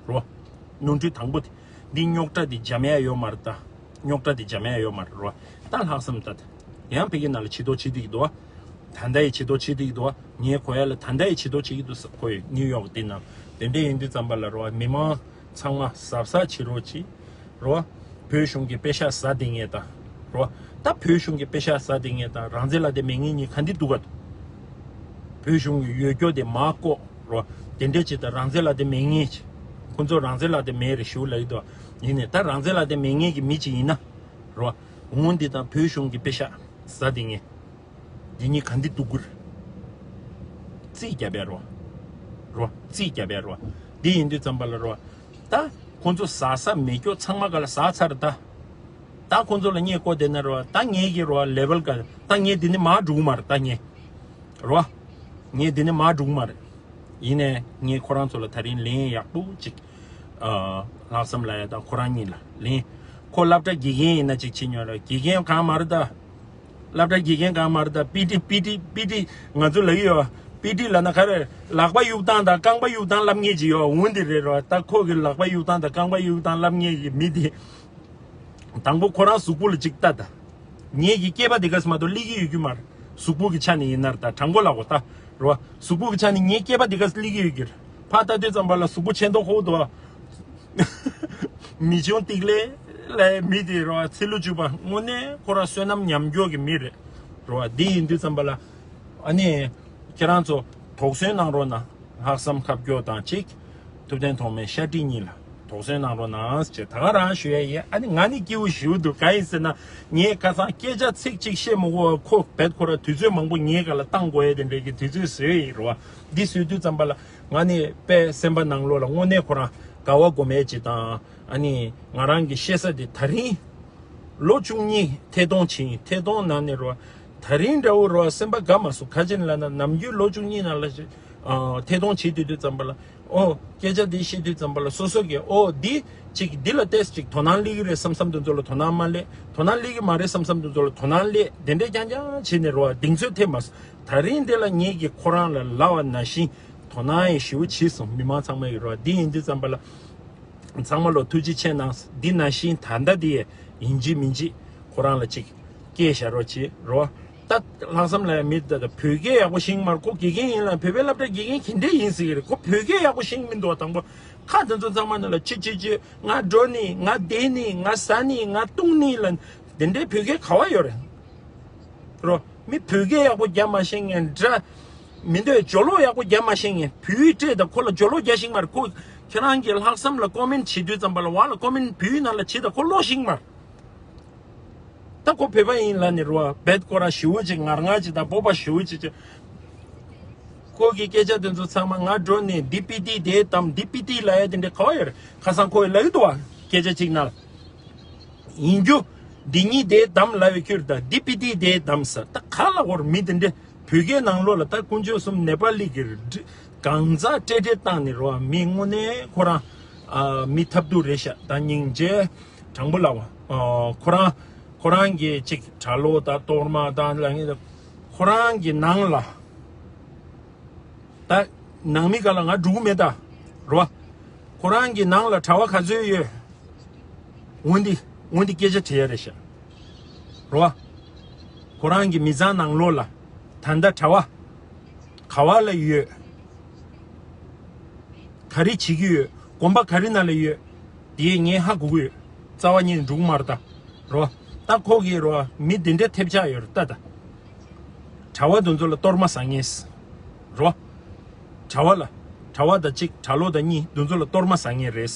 རོ། ནོར་འཁྲུལ་དང་པོ་དེ། འདི་རྙོག་དྲ་འདི་འཇམ་ཡ་ཡོད་མ་རེད་ད། རྙོག་དྲ་འདི་འཇམ་ཡ་ཡོད་མ་རེད་རོ། ད་ལྷག་བསམ་ད་ད། ཡང་ཕ་གི་ནང་ལ་ཇུས་གཏོགས་བྱེད་བསྡད་ཀྱི་འདུག་བ། ད་ལྟ་ཡི་བྱེད་དོ་བྱེད་དེ་ཡི་འདུག་ངས་གོ་ཡ་ལ་ད་ལྟ་ཡི་བྱེད་དོ་བྱེད་ཀྱི་འདུག་ཁོ་ཡི་ནིའུ་ཡོག་དེ་ནང་དེ་འདྲ་ཡིན་དུས་ཙམ་པ་ལ་རོ་མི་མང་ཚང་མ་གཟབ་གཟབ་བྱེད་རོགས་གྱིས་རོ། བོད་གཞུང་གི་པེ་ཤག་ཟ་དེ་ངས་དང་རོ། ད་བོད་གཞུང་གི་པེ་ཤག་ཟ་དེ་ངས་དང་རང་བཙན་ལ་དེ་མེད་ངེས་གཉིས་ག་འདི་འདུག་ག་བོད་གཞུང་གི་ཡོད་སྐྱོ་དེ་མ་ལྐོག་རོ། དེ་འདྲ་ཅིག་དང་རང་བཙན་ལ་དེ་མེད་ངེས་ཁོ་ཚོ་རང་བཙན་ལ་དེ་མེད་རེད་ཞུ་ལ་ཡི་དོ། ཡིན་ནས་ད་རང་བཙན་ལ་དེ་མེད་ངེས་ཀྱི་མི་ཅིག་ཡིན་ན་རོ། འོང་འདི་དང་བོད་གཞུང་གི་པེ་ཤག་ཟ་དེ་ངས། འདི་གཉིས་ག་འདི་འདུག་གུར། རྩིས་རྒྱབ་པའི་རོ། རོ། རྩིས་རྒྱབ་པའི་རོ། འདི་ཡིན་དུས་ཙམ་པ་ལ་རོ། ད་ཁོང་ཚོ་ཟ་ས་མེད་སྐྱོ་ཚང་མ་ག་ལ་ཟ་ཚར་ད། ད་ཁོང་ཚོ་ལ་བརྙས་བཀོད་དེ་ན་རོ། ད་ངེད་ཀྱི་རོ་ལེ་ཝལ་ག་ད་ངེད་འདི་ནི་མ་འགྲུག་མ་རེད་ད་ངེད། རོ། ངེད་འདི་ནི་མ་འགྲུག་མ་རེད། ཡིན་ནས་ངས་ཁོ་རང་ཚོ་ལ་ད་རིང་ལན་ཡག་པོ་ཅིག་ཨ། ལྷག་བསམ་ལ་ཡ་དང་ཁོ་རང་གཉིས་ལ་ལན། ཁོ་སློབ་གྲྭ་དགེ་རྒན་ཡིན་ན་ཅིག་བྱེད་མྱོང་ར་དགེ་རྒན་གང་མ་རེད་ད། སློབ་གྲྭ་དགེ་རྒན་གང་མ་རེད་ད་པི་ཏི་པི་ཏི་པི་ཏི་ང་ཚོ་ལ་ཡོད། པི་ཏི་ལ་ན་ག་རེ་ལག་པ་གཡུག་སྟངས་དང་རྐང་པ་གཡུག་སྟངས་བསླབ་ངེས་ཅིག་ཡོད་འོན་ཏེ་རེད་རོ། ད་ཁོ་གི་ལག་པ་གཡུག་སྟངས་དང་རྐང་པ་གཡུག་སྟངས་བསླབ་ངེས་ཀྱི་མི་དེ། དང་པོ་ཁོ་རང་གཟུགས་པོ་ལ་ཅིག་ལྟ་ད། ངེད་ཀྱི་སྐེད་པ་དེ་ག་སི་མ་གཏོགས་སླེབས་ཀྱི་ཡོད་རྒྱུ་མ་རེད། གཟུགས་པོ་གི་ཆ་ནས་ཡིན་ན་རེད་ད་དྲང་པོ་ལབ་དགོས་ད། རོ། གཟུགས་པོ་གི་ཆ་ནས་ངའི་སྐེད་པ་དེ་ག་སི་སླེབས་ཀྱི་ཡོད་རྒྱུ་རེད། ཕར་ལྟ་དུས་ཙམ་པ་ལ་གཟུགས་པོ་ཆེ་མདོག་ཁོག་འདུག་མི་ཆུང་ཏིག་ལེ་ལའི་མི་དེ་རོ་ཚེ་ལོ་བཅུ་པ་དངོས་གནས་ཁོ་རང་བསོད་ནམས་ཉམས་མགྱོགས་ཀྱི་མི་རེད། རོ་འདི་ཡིན་དུས་ཙམ་པ་ལ་ཨ་ནི་ཁྱེད་རང་ཚོ་དོགས་ཟོན་གནང་རོགས་གནང་། ལྷག་བསམ་ཁ་སྐྱོ་དང་གཅིག་ཐུབ་བསྟན་ཐོགས་མེད་ཤ་སྤྲེལ་གཉིས་ལ་དོགས་ཟོན་གནང་རོགས་གནང་ཞེས་ད་ག་རང་ཞུ་ཡ་ཡིན། ཨ་ནི་ང་ནི་སྐྱིད་པོ་ཞེ་པོ་འདུག་གང་ཡིན་ཟེར་ན་ངས་ཁ་སང་སྐད་ཆ་ཚིག་གཅིག་བཤད་མ་དགོས་པ་ཁོ་བེད་ཁོ་ར་དུས་ཚོད་མང་པོ་ངའི་སྒང་ལ་བཏང་དགོས་ཡ་དེ་འདྲའི་གི་དུས་ཚོད་བཟོས་ཡིན་རོ། འདི་བཟོས་དུས་ཙམ་པ་ལ་ང་ནི་དཔེ་སེམས་པ་ནང་ལོགས་ལ་དངོས་གནས་ཁོ་རང་དགའ་བ་སྒོམ་ཡས་ཅིག་དང་ཨ་ནི་ང་རང་གི་བཤད་ས་དེ་ད་རིང་ལོ་བཅུ་གཉིས་ཐད་གཏོང་བྱས་ཡིན། ཐད་གཏོང་ནང་ནས་རོ་ད་རིང་འདྲ་བོ་རོ་སེམས་པ་དགའ་མ་སོང་ག་ཅི་ལབ་ན་ནམ་རྒྱུན་ལོ་བཅུ་གཉིས་ནང་ལ་ཨ་ཐད་གཏོང་བྱེད་དུས་དུས་ཙམ་པ་ལ་ཨོ་སྐད་ཆ་འདི་བཤད་དུས་ཙམ་པ་ལ་སོ་སོ་གིས་ཨོ་འདི་ཅིག་འདི་ལ་ཏོག་ཙམ་ཅིག་དོ་སྣང་སླེབས་ཀྱི་རེད་བསམ་བསམ་དེ་ཚོ་ལ་དོ་སྣང་མ་སླེབས། དོ་སྣང་སླེབས་ཀྱི་མ་རེད་བསམ་བསམ་དེ་ཚོ་ལ་དོ་སྣང་སླེབས། དེ་འདྲས་རྐྱང་རྐྱང་བྱས་ནས་རོ་གདེང་ཚོད་ཐེབས་མ་སོང་། ད་རིང་འདི་ལ་ངེད་ཀྱིས་ཁོ་རང་ལ་ལབ་པ་ནང་བཞིན་དོ་སྣང་ཡང་ཞེ་པོ་བྱས་སོང་། མི་མང་ཚང་མ་ཡིས་རོ་འདི་ཡིན་དུས་ཙམ་པ་ལ། ཚང་མ་ལོ་ཐུགས་རྗེ་ཆེ་གནང་། འདི་ནང་བཞིན་ད་ལྟ་འདི་ཡིན་གཅིག་མིན་གཅིག་ཁོ་རང་ལ་ཅིག་སྐད་བཞག་རོགས་བྱེད་རོགས། ད་ལྷག་བསམ་ལ་ཡང་མི་ད་ལྟ་བོད་སྐད་ཡག་པོ་ཤེས་ཀྱི་མ་རེད། ཁོ་དགེ་རྒན་ཡིན་ལ་བོད་པའི་སློབ་གྲྭ་དགེ་རྒན་ག་འདྲས་ཡིན་ཟེར་གྱི་རེད། ཁོ་བོད་སྐད་ཡག་པོ་ཤེས་ཀྱི་མི་འདུག་དང་པོ་ཁ་དེ་ཚོ་ཚང་མ་ནང་ལ་ཆི་ཆི་ཆི་ང་འགྲོ་ནི་ང་བསྡད་ནི་ང་ཟ་ནི་ང་བཏུང་ནི་ལ་དེ་འདྲའི་བོད་སྐད་ག་བ་ཡོད་རེད། རོ། མི་བོད་སྐད་ཡག་པོ་རྒྱབ་མ་ཤེས་མཁན་འདྲ། མི་འདོད་སྦྱོར་ཀློག་ཡག་པོ་རྒྱབ་མ་ཤེས་མཁན་བོད་ཡིག་སྤྲད་དང་ཁོ་ལ་སྦྱོར་ཀློག་རྒྱག་ཤེས་མ་རེད། ཁོ་ཁྱེད་རང་གི་ལྷག་བསམ་ལ་ཀོ་མེན་བྱེད་དུས་ཙམ་པ་ལ་བ་ལ་ཀོ་མེན་བོད་ཡིག་ནང་ལ་བྱེད་དང་ཁོ་ཀློག་ཤེས་མ་རེད། ད་ཁོ་བོད་པ་ཡིན་ལབ་ནས་རོ་བེད་ཁོ་རང་ཞེ་པོ་ཅིག་ངར་ངར་ཅིག་དང་སྤོབས་པ་ཞེ་པོ་ཅིག་ཅིག་ཁོ་གི་སྐད་ཆ་དེ་ཚོ་ཚང་མ་ང་འགྲོ་ནས་འདི་པི་ཏི་དེ་དམ་འདི་པི་ཏི་ལ་ཡ་དེ་འདྲ་ག་བ་ཡོད་རེད། ཁ་སང་ཁོ་ཡི་ལབ་ཀྱི་འདུག་བ་སྐད་ཆ་ཅིག་ནང་ལ། ཡིན་རྒྱུ། འདི་གཉིས་དེའི་གདམ་ལབ་པའི་ཁྱོད་ད་འདི་པི་ཏི་དེའི་གདམ་ཟེར་ད་ག་ལ་བོར་མི་དེ་འདྲས་བོད་སྐད་ནང་ལོགས་ལ་ད་དཀོན་མཆོག་གསུམ་ནེ་པ་ལི་གི་གང་ཟག་སྤྲེལ་སྤྲེལ་བཏང་ནས་རོ་མི་དངོས་གནས་ཁོ་རང་ཨ་མི་ཐབས་སྡུག་རེད་ཤག་ད་སྙིང་རྗེ་དྲང་པོ་ལབ་པ་ཨ་ཁོ་རང་ཁོ་རང་གི་ཅིག་གྲྭ་ལོག་ད་གཏོར་མ་ད་ལ་ངེ་ཁོ་རང་གི་ནང་ལ། ད་ནང་མི་ག་ལ་ང་འགྲོ་གི་མེད་ད། རོ། ཁོ་རང་གི་ནང་ལ་གྲྭ་བ་ག་ཚོད་ཡོད། འོན་ཏེ་འོན་ཏེ་སྐད་ཆ་དྲི་ཡ་རེད་ཤག་རོ། ཁོ་རང་གི་མི་ཚང་ནང་ལོགས་ལ་ད་ལྟ་གྲྭ་བ་ག་བ་ལ་ཡོད། ག་རེ་བྱེད་ཀྱི་ཡོད། དགོན་པ་ག་རེ་ནང་ལ་ཡོད། དེ་ངས་ཧ་གོ་གི་ཡོད། རྩ་བ་ཉིད་ནས་འགྲོ་གི་མ་རེད་ད། རོ། ད་ཁོ་གིས་རོ་མི་དེ་འདྲའི་ཐེབས་ཆག་ཡོད་རེད་ད་ད། གྲྭ་བ་དེ་ཚོ་ལ་གཏོར་མ་ཟ་མཁན། རོ། གྲྭ་བ་ལ། གྲྭ་བ་དང་གཅིག་གྲྭ་ལོག་དང་གཉིས་དེ་ཚོ་ལ་གཏོར་མ་ཟ་མཁན་རེད།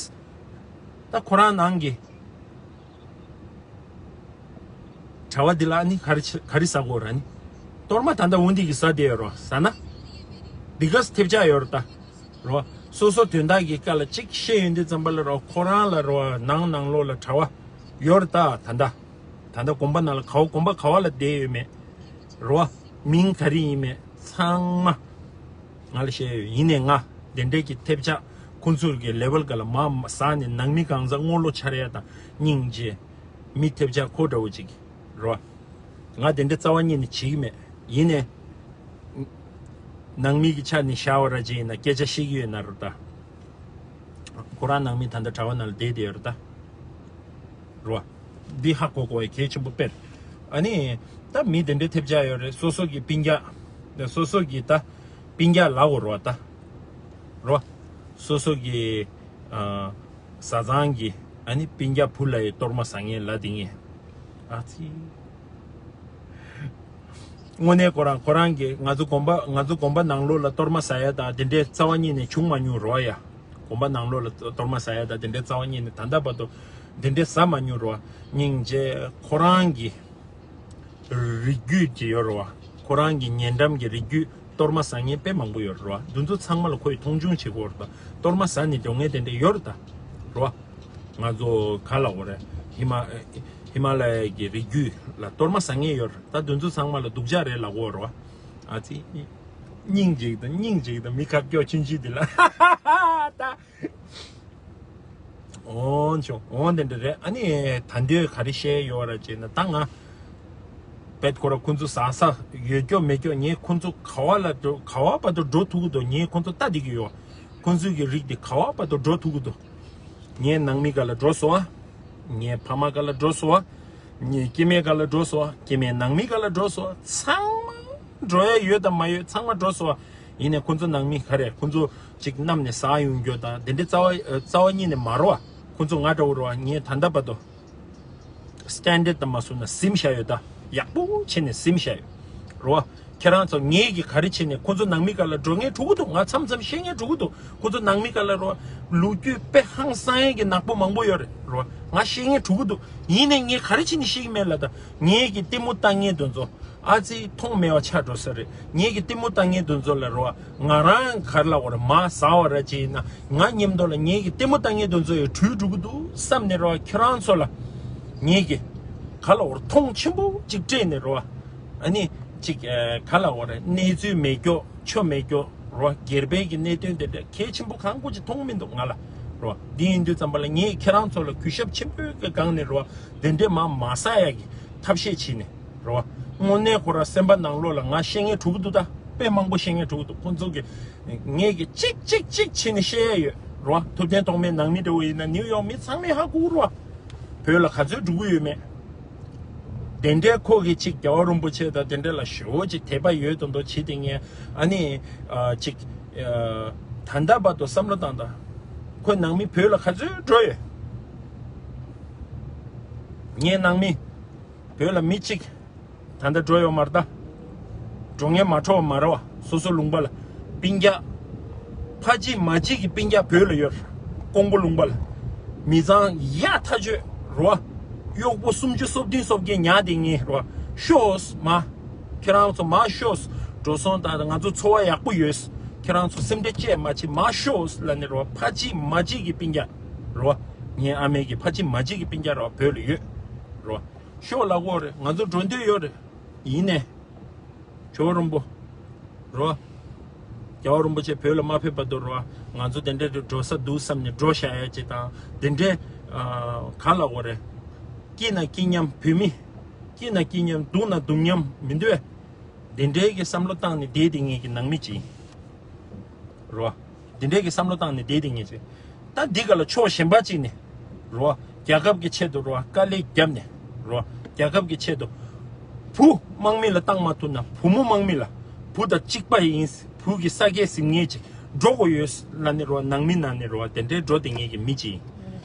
ད་ཁོ་རང་ནང་གི་གྲྭ་བ་འདི་ལ་ནི་ག་རེ་བྱེད་ག་རེ་ཟ་དགོས་ར་ནི། གཏོར་མ་ད་ལྟ་འོན་ཏེ་གི་ཟ་བསྡད་ཡོད་རོ་ཟ་ན། འདི་ག་སེ་ཐེབས་ཆག་ཡོད་རེད་ད། རོ། སོ་སོ་དོན་དག་གི་སྐད་ལ་གཅིག་བཤད་ཡོང་དུས་ཙམ་པ་ལ་རོ་ཁོ་རང་ལ་རོ་ནང་ནང་ལོགས་ལ་གྲྭ་བ་ཡོད་རེད་ད་ད་ལྟ། ད་ལྟ་དགོན་པ་ནང་ལ་ག་བ་དགོན་པ་ག་བ་ལ་བསྡད་ཡོད་མེད། རོ། མིང་ག་རེ་ཡིན་མེད་ཚང་མ། ང་ལ་བཤད་ཡོད་ཡིན་ནས་ང་དེ་འདྲས་ཀྱི་ཐེབས་ཆག་ཁོང་ཚོ་གི་ལེ་ཝལ་ག་ལ་མ་ཟ་ནས་ནང་མི་གང་ཟག་དངུལ་ལོ་འཆར་ཡ་དང་སྙིང་རྗེ། མི་ཐེབས་ཆག་ཁོ་འདྲ་བོ་ཅིག་རོ། ང་དེ་འདྲ་རྩ་བ་ཉིད་ནས་བྱེད་ཀྱི་མེད། ཡིན་ནས། ནང་མི་གི་ཆ་ནས་བཞག་པ་ར་ཅིག་ཡིན་ན་སྐད་ཆ་བཤད་ཀྱི་ཡོད་ན་རོ་ད། ཁོ་རང་ནང་མི་ད་ལྟ་གྲྭ་བ་ནང་ལ་བསྡད་བསྡད་ཡོད་རེད་ད། རོ། འདི་ཧ་གོ་དགོས་པའི་གལ་ཆེན་པོ་དཔེར། ཨ་ནི། ད་མི་དེ་འདྲའི་ཐེབས་ཆག་ཡོད་རེད། སོ་སོ་གི་སྤུན་ཀྱག་ད་སོ་སོ་གི་ད་སྤུན་ཀྱག་ལབ་དགོས་རེད་བ། ད་རེད་བ། སོ་སོ་གི་ཨ་བཟའ་ཚང་གི་ཨ་ནི་སྤུན་ཀྱག་བུ་ལ་ཡི་གཏོར་མ་ཟ་མཁན་ལབ་དེ་ངས་ཨ་ཙི། དངོས་གནས་ཁོ་རང་ཁོ་རང་གི་ང་ཚོ་དགོན་པ་ང་ཚོ་དགོན་པ་ནང་ལོགས་ལ་གཏོར་མ་ཟ་ཡ་དང་དེ་འདྲའི་རྩ་བ་ཉིད་ནས་བྱུང་མ་མྱོང་རེད་བ་ཡ། དགོན་པ་ནང་ལོགས་ལ་གཏོར་མ་ཟ་ཡ་དང་དེ་འདྲའི་རྩ་བ་ཉིད་ནས་ད་ལྟ་བར་དུ་དེ་འདྲའི་ཟ་མ་མྱོང་རེད་བ། སྙིང་རྗེ། ཁོ་རང་གི་རིགས་རྒྱུད་ཀྱི་ཡོད་རེད་བ། ཁོ་རང་གི་ཉེ་འགྲམ་གྱི་རིགས་རྒྱུད་གཏོར་མ་ཟ་མཁན་དཔེ་མང་པོ་ཡོད་རེད་བ། འདི་ཚོ་ཚང་མ་ལ་ཁོས་མཐོང་ཆུང་བྱེད་དགོས་རེད་ད། གཏོར་མ་ཟ་ནས་སྡོད་མཁན་དེ་འདྲ་ཡོད་རེད་ད། རེད་བ། ང་ཚོ་ག་ལ་འོ་རེད། ཧི་མ་ཧི་མ་ལ་ཡའི་གི་རི་རྒྱུད་ལ་གཏོར་མ་ཟ་མཁན་ཡོད་རེད་ད། དེ་ཚོ་ཚང་མ་ལ་སྡུག་ཅག་རེད་ལབ་དགོས་རེད་བ། ཨ་ཙི། སྙིང་རྗེ་དང་སྙིང་རྗེ་དང་མི་ཁ་སྐྱོ་ཆུང་ཆུང་དེ་ལ་ད། འོན་ཆོག་འོན་དེ་འདྲ་རེད། ཨ་ནི་ད་འདོད་ག་རེ་བཤད་ཡོད་ར་ཅེ་ན་ད་ང་བེད་ཁོ་ར་ཁོ་ཚོ་ཟ་ས་ཡོད་སྐྱོ་མེད་སྐྱོ་ངས་ཁོ་ཚོ་ག་བ་ལ་འགྲོ་ག་བ་བར་དུ་འགྲོ་ཐུབ་ཀྱི་འདུག་ངས་ཁོ་ཚོ་ལྟ་བསྡད་ཀྱི་ཡོད། ཁོ་ཚོའི་གི་རིགས་དེ་ག་བ་བར་དུ་འགྲོ་ཐུབ་ཀྱི་འདུག་ངའི་ནང་མི་ག་ལ་འགྲོ་སོང་ཨ། ངའི་ཕ་མ་ག་ལ་འགྲོ་སོང་ཨ། ངའི་སྐྱེ་དམན་ག་ལ་འགྲོ་སོང་ཨ། སྐྱེ་དམན་ནང་མི་ག་ལ་འགྲོ་སོང་ཨ། ཚང་མ་འགྲོ་ཡ་ཡོད་དང་མ་ཡོད་ཚང་མ་འགྲོ་སོང་ཨ། ཡིན་ནའི་ཁོ་ཚོ་ནང་མི་ག་རེ་ཁོ་ཚོ་ཅིག་གནམ་ནས་ཟག་ཡོང་རྒྱུ་དང་དེ་འདྲའི་རྩ་བ་རྩ་བ་ཉིད་ནས་མ་རེད་བ། ཁོ་ཚོ་ང་འདྲ་བོ་རེད་བ། ངས་ད་ལྟ་བར་དུ་སི་ཊན་ཌར་ཌི་དང་མ་བཟུང་ན་ཟིན་བཞག་ཡོད་ད། ཡག་པོ་བྱས་ནས་ཟིན་བཞག་ཡོད་རེད་བ། ཁྱེད་རང་ཚོ་ངེད་ཀྱིས་ག་རེ་བྱས་ནས་ཁོ་ཚོ་ནང་མི་ག་ལ་འགྲོ་མཁན་འགྲོ་གི་འདུག་ང་མཚམས་མཚམས་བཤད་མཁན་འགྲོ་གི་འདུག་ཁོ་ཚོ་ནང་མི་ག་ལ་རེད་བ། ལོ་རྒྱུས་དཔེ་ཧང་སང་ཡས་ཀྱི་ནག་པོ་མང་པོ་ཡོད་རེད་རེད་བ། ང་བཤད་མཁན་འགྲོ་གི་འདུག་ཡིན་ནའི་ངས་ག་རེ་བྱས་ནས་བཤད་ཀྱི་མེད་ལ། ད་ངེད་ཀྱི་ལྟད་མོ་ལྟ་མཁན་དེ་ཚོ་ཨ་ཙི་མཐོང་མེད་པ་ཆགས་འགྲོ་ས་རེད། ངེད་ཀྱི་ལྟད་མོ་ལྟ་མཁན་དེ་ཚོ་ལ་རེད་བ། ང་རང་ག་རེ་ལབ་དགོས་རེད། མ་ཟ་བ་ར་ཅིག་ཡིན་ན་ང་མཉམ་དུ་ལ་ངེད་ཀྱི་ལྟད་མོ་ལྟ་མཁན་དེ་ཚོ་ཡང་བྲོས་འགྲོ་གི་འདུག་བསམ་ནས་རེད་བ། ཁྱེད་རང་ཚོ་ལ་ངེད་ཀྱི་ག་རེ་ལབ་དགོས་རེད། མཐོང་ཆེན་པོ་ཅིག་སྤྲད་ནས་རེད་བ། ཨ་ནི་ཅིག་ཨ་ག་རེ་ལབ་དགོས་རེད། གནས་ཚུལ་མེད་སྐྱོ་ཆོ་མེད་སྐྱོ་རེད་བ། སྒེར་པའི་གི་གནད་དོན་དེ་འདྲ་གལ་ཆེན་པོ་གང་དགོས་ཅིག་མཐོང་མི་འདུག་ང་ལ་རེད་བ། འདི་ཡིན་དུས་ཙམ་པ་ལ་ངས་ཁྱེད་རང་ཚོ་ལ་གུས་ཞབས་ཆེན་པོའི་གི་སྒང་ནས་རེད་བ། དེ་འདྲའི་མ་མ་ཟ་ཡ་གི་ཐབས་ཤེས་བྱས་ནས་རེད་བ། དངོས་གནས་ཁོ་ར་སེམས་པ་ནང་ལོགས་ལ་ང་བཤད་མཁན་འགྲོ་གི་འདུག་ད་དཔེ་མང་པོ་བཤད་མཁན་འགྲོ་གི་འདུག་ཁོང་ཚོ་གི་ངས་གི་གཅིག་གཅིག་གཅིག་བྱས་ནས་བཤད་ཡ་ཡོད་རེད་བ། ཐུབ་བསྟན་ཐོགས་མེད་ནང་མི་འདྲ་བོ་ཡིན་ན་ནིའུ་ཡོག་མི་ཚང་མས་ཧ་གོ་རེད་བ། བོད་ལ་ག་ཚོད་འགྲོ་གི་ཡོད་མེད། དེ་འདྲའི་ཁོ་གི་ཅིག་རྒྱལ་བ་རིན་པོ་ཆེ་དང་དེ་འདྲ་ལ་ཞེ་པོ་ཅིག་དད་པ་ཡོད་མདོག་མདོག་བྱེད་དེ་ངས་ཨ་ནི་ཨ་ཅིག་ཨ་ད་ལྟ་བར་དུ་བསམ་བློ་བཏང་དང་། ཁོའི་ནང་མི་བོད་ལ་ག་ཚོད་འགྲོ་ཡོད། ངའི་ནང་མི་བོད་ལ་མི་གཅིག་ད་ལྟ་འགྲོ་ཡོད་མ་རེད་ད། འགྲོ་མཁན་མ་འཕྲོ་བ་མ་རེད་བ། སོ་སོ་ལུང་པ་ལ་སྤུན་ཀྱག་ཕ་གཅིག་མ་གཅིག་གི་སྤུན་ཀྱག་བོད་ལ་ཡོད། ཀོང་པོ་ལུང་པ་ལ་མི་ཚང་ཡག་ཐག་ཆོད་རེད་བ། གཡོག་པོ་སུམ་ཅུ་སོ་བདུན་སོ་བརྒྱད་ཉར་བསྡད་མཁན་རེད་བ། ཤོག་མ། ཁྱེད་རང་ཚོ་མ་ཤོག་འགྲོ་སོང་དང་ང་ཚོ་འཚོ་བ་ཡག་པོ་ཡོད། ཁྱེད་རང་ཚོ་སེམས་ཁྲལ་བཅས་མ་བྱེད་མ་ཤོག་ལབ་ནས་རེད་བ། ཕ་གཅིག་མ་གཅིག་གི་སྤུན་ཀྱག་རེད་བ། ངའི་ཨ་མའི་གི་ཕ་གཅིག་མ་གཅིག་གི་སྤུན་ཀྱག་རེད་བ། བོད་ལ་ཡོད་རེད་བ། ཤོག་ལབ་དགོས་རེད། ང་ཚོ་འགྲོ་འདོད་ཡོད་རེད། ཡིན་ནས། ཇོ་བོ་རིན་པོ། རོ། རྒྱལ་བ་རིན་པོ་ཆེ་བོད་ལ་མ་ཕེབས་བར་དུ་རོ། ང་ཚོ་དེ་འདྲ་རེ་འགྲོ་ས་འདུག་བསམ་ནས་འགྲོ་བཞག་ཡ་ཅིག་དང་དེ་འདྲའི། ཨ། ག་ལབ་དགོས་རེད། སྐྱིད་ན་སྐྱིད་མཉམ་བོད་མི། སྐྱིད་ན་སྐྱིད་མཉམ་སྡུག་ན་སྡུག་མཉམ་མི་འདུག་བས། དེ་འདྲའི་གི་བསམ་བློ་བཏང་ནས་བསྡད་དེ་ངེད་ཀྱི་ནང་མི་ཅིག་ཡིན། རོ། འདི་འདྲའི་གི་བསམ་བློ་བཏང་ནས་བསྡད་དེ་ངེས་ཅིག་ད་འདི་ག་ལ་ཕྱོགས་གཞན་པ་ཅིག་ནས། རོ། རྒྱལ་ཁབ་ཀྱི་ཆེད་དུ་རོ། དཀའ་ལས་བརྒྱབ་ནས། རོ། རྒྱལ་ཁབ་ཀྱི་ཆེད་དུ། བུ་དམག་མི་ལ་བཏང་མ་ཐུབ་ན་བུ་མོ་དམག་མི་ལ། བུ་དང་གཅིག་པ་ཡིན། བུ་གི་ས་སྐྱེས་ཟིན་ངེས་ཅིག་འགྲོ་དགོས་ཡོད་ལ་ནི་རོ། ནང་མི་ནང་ནས་རོ། དེ་འདྲའི་འགྲོ་དེ་ངེས་ཀྱི་མི་ཅིག་ཡིན།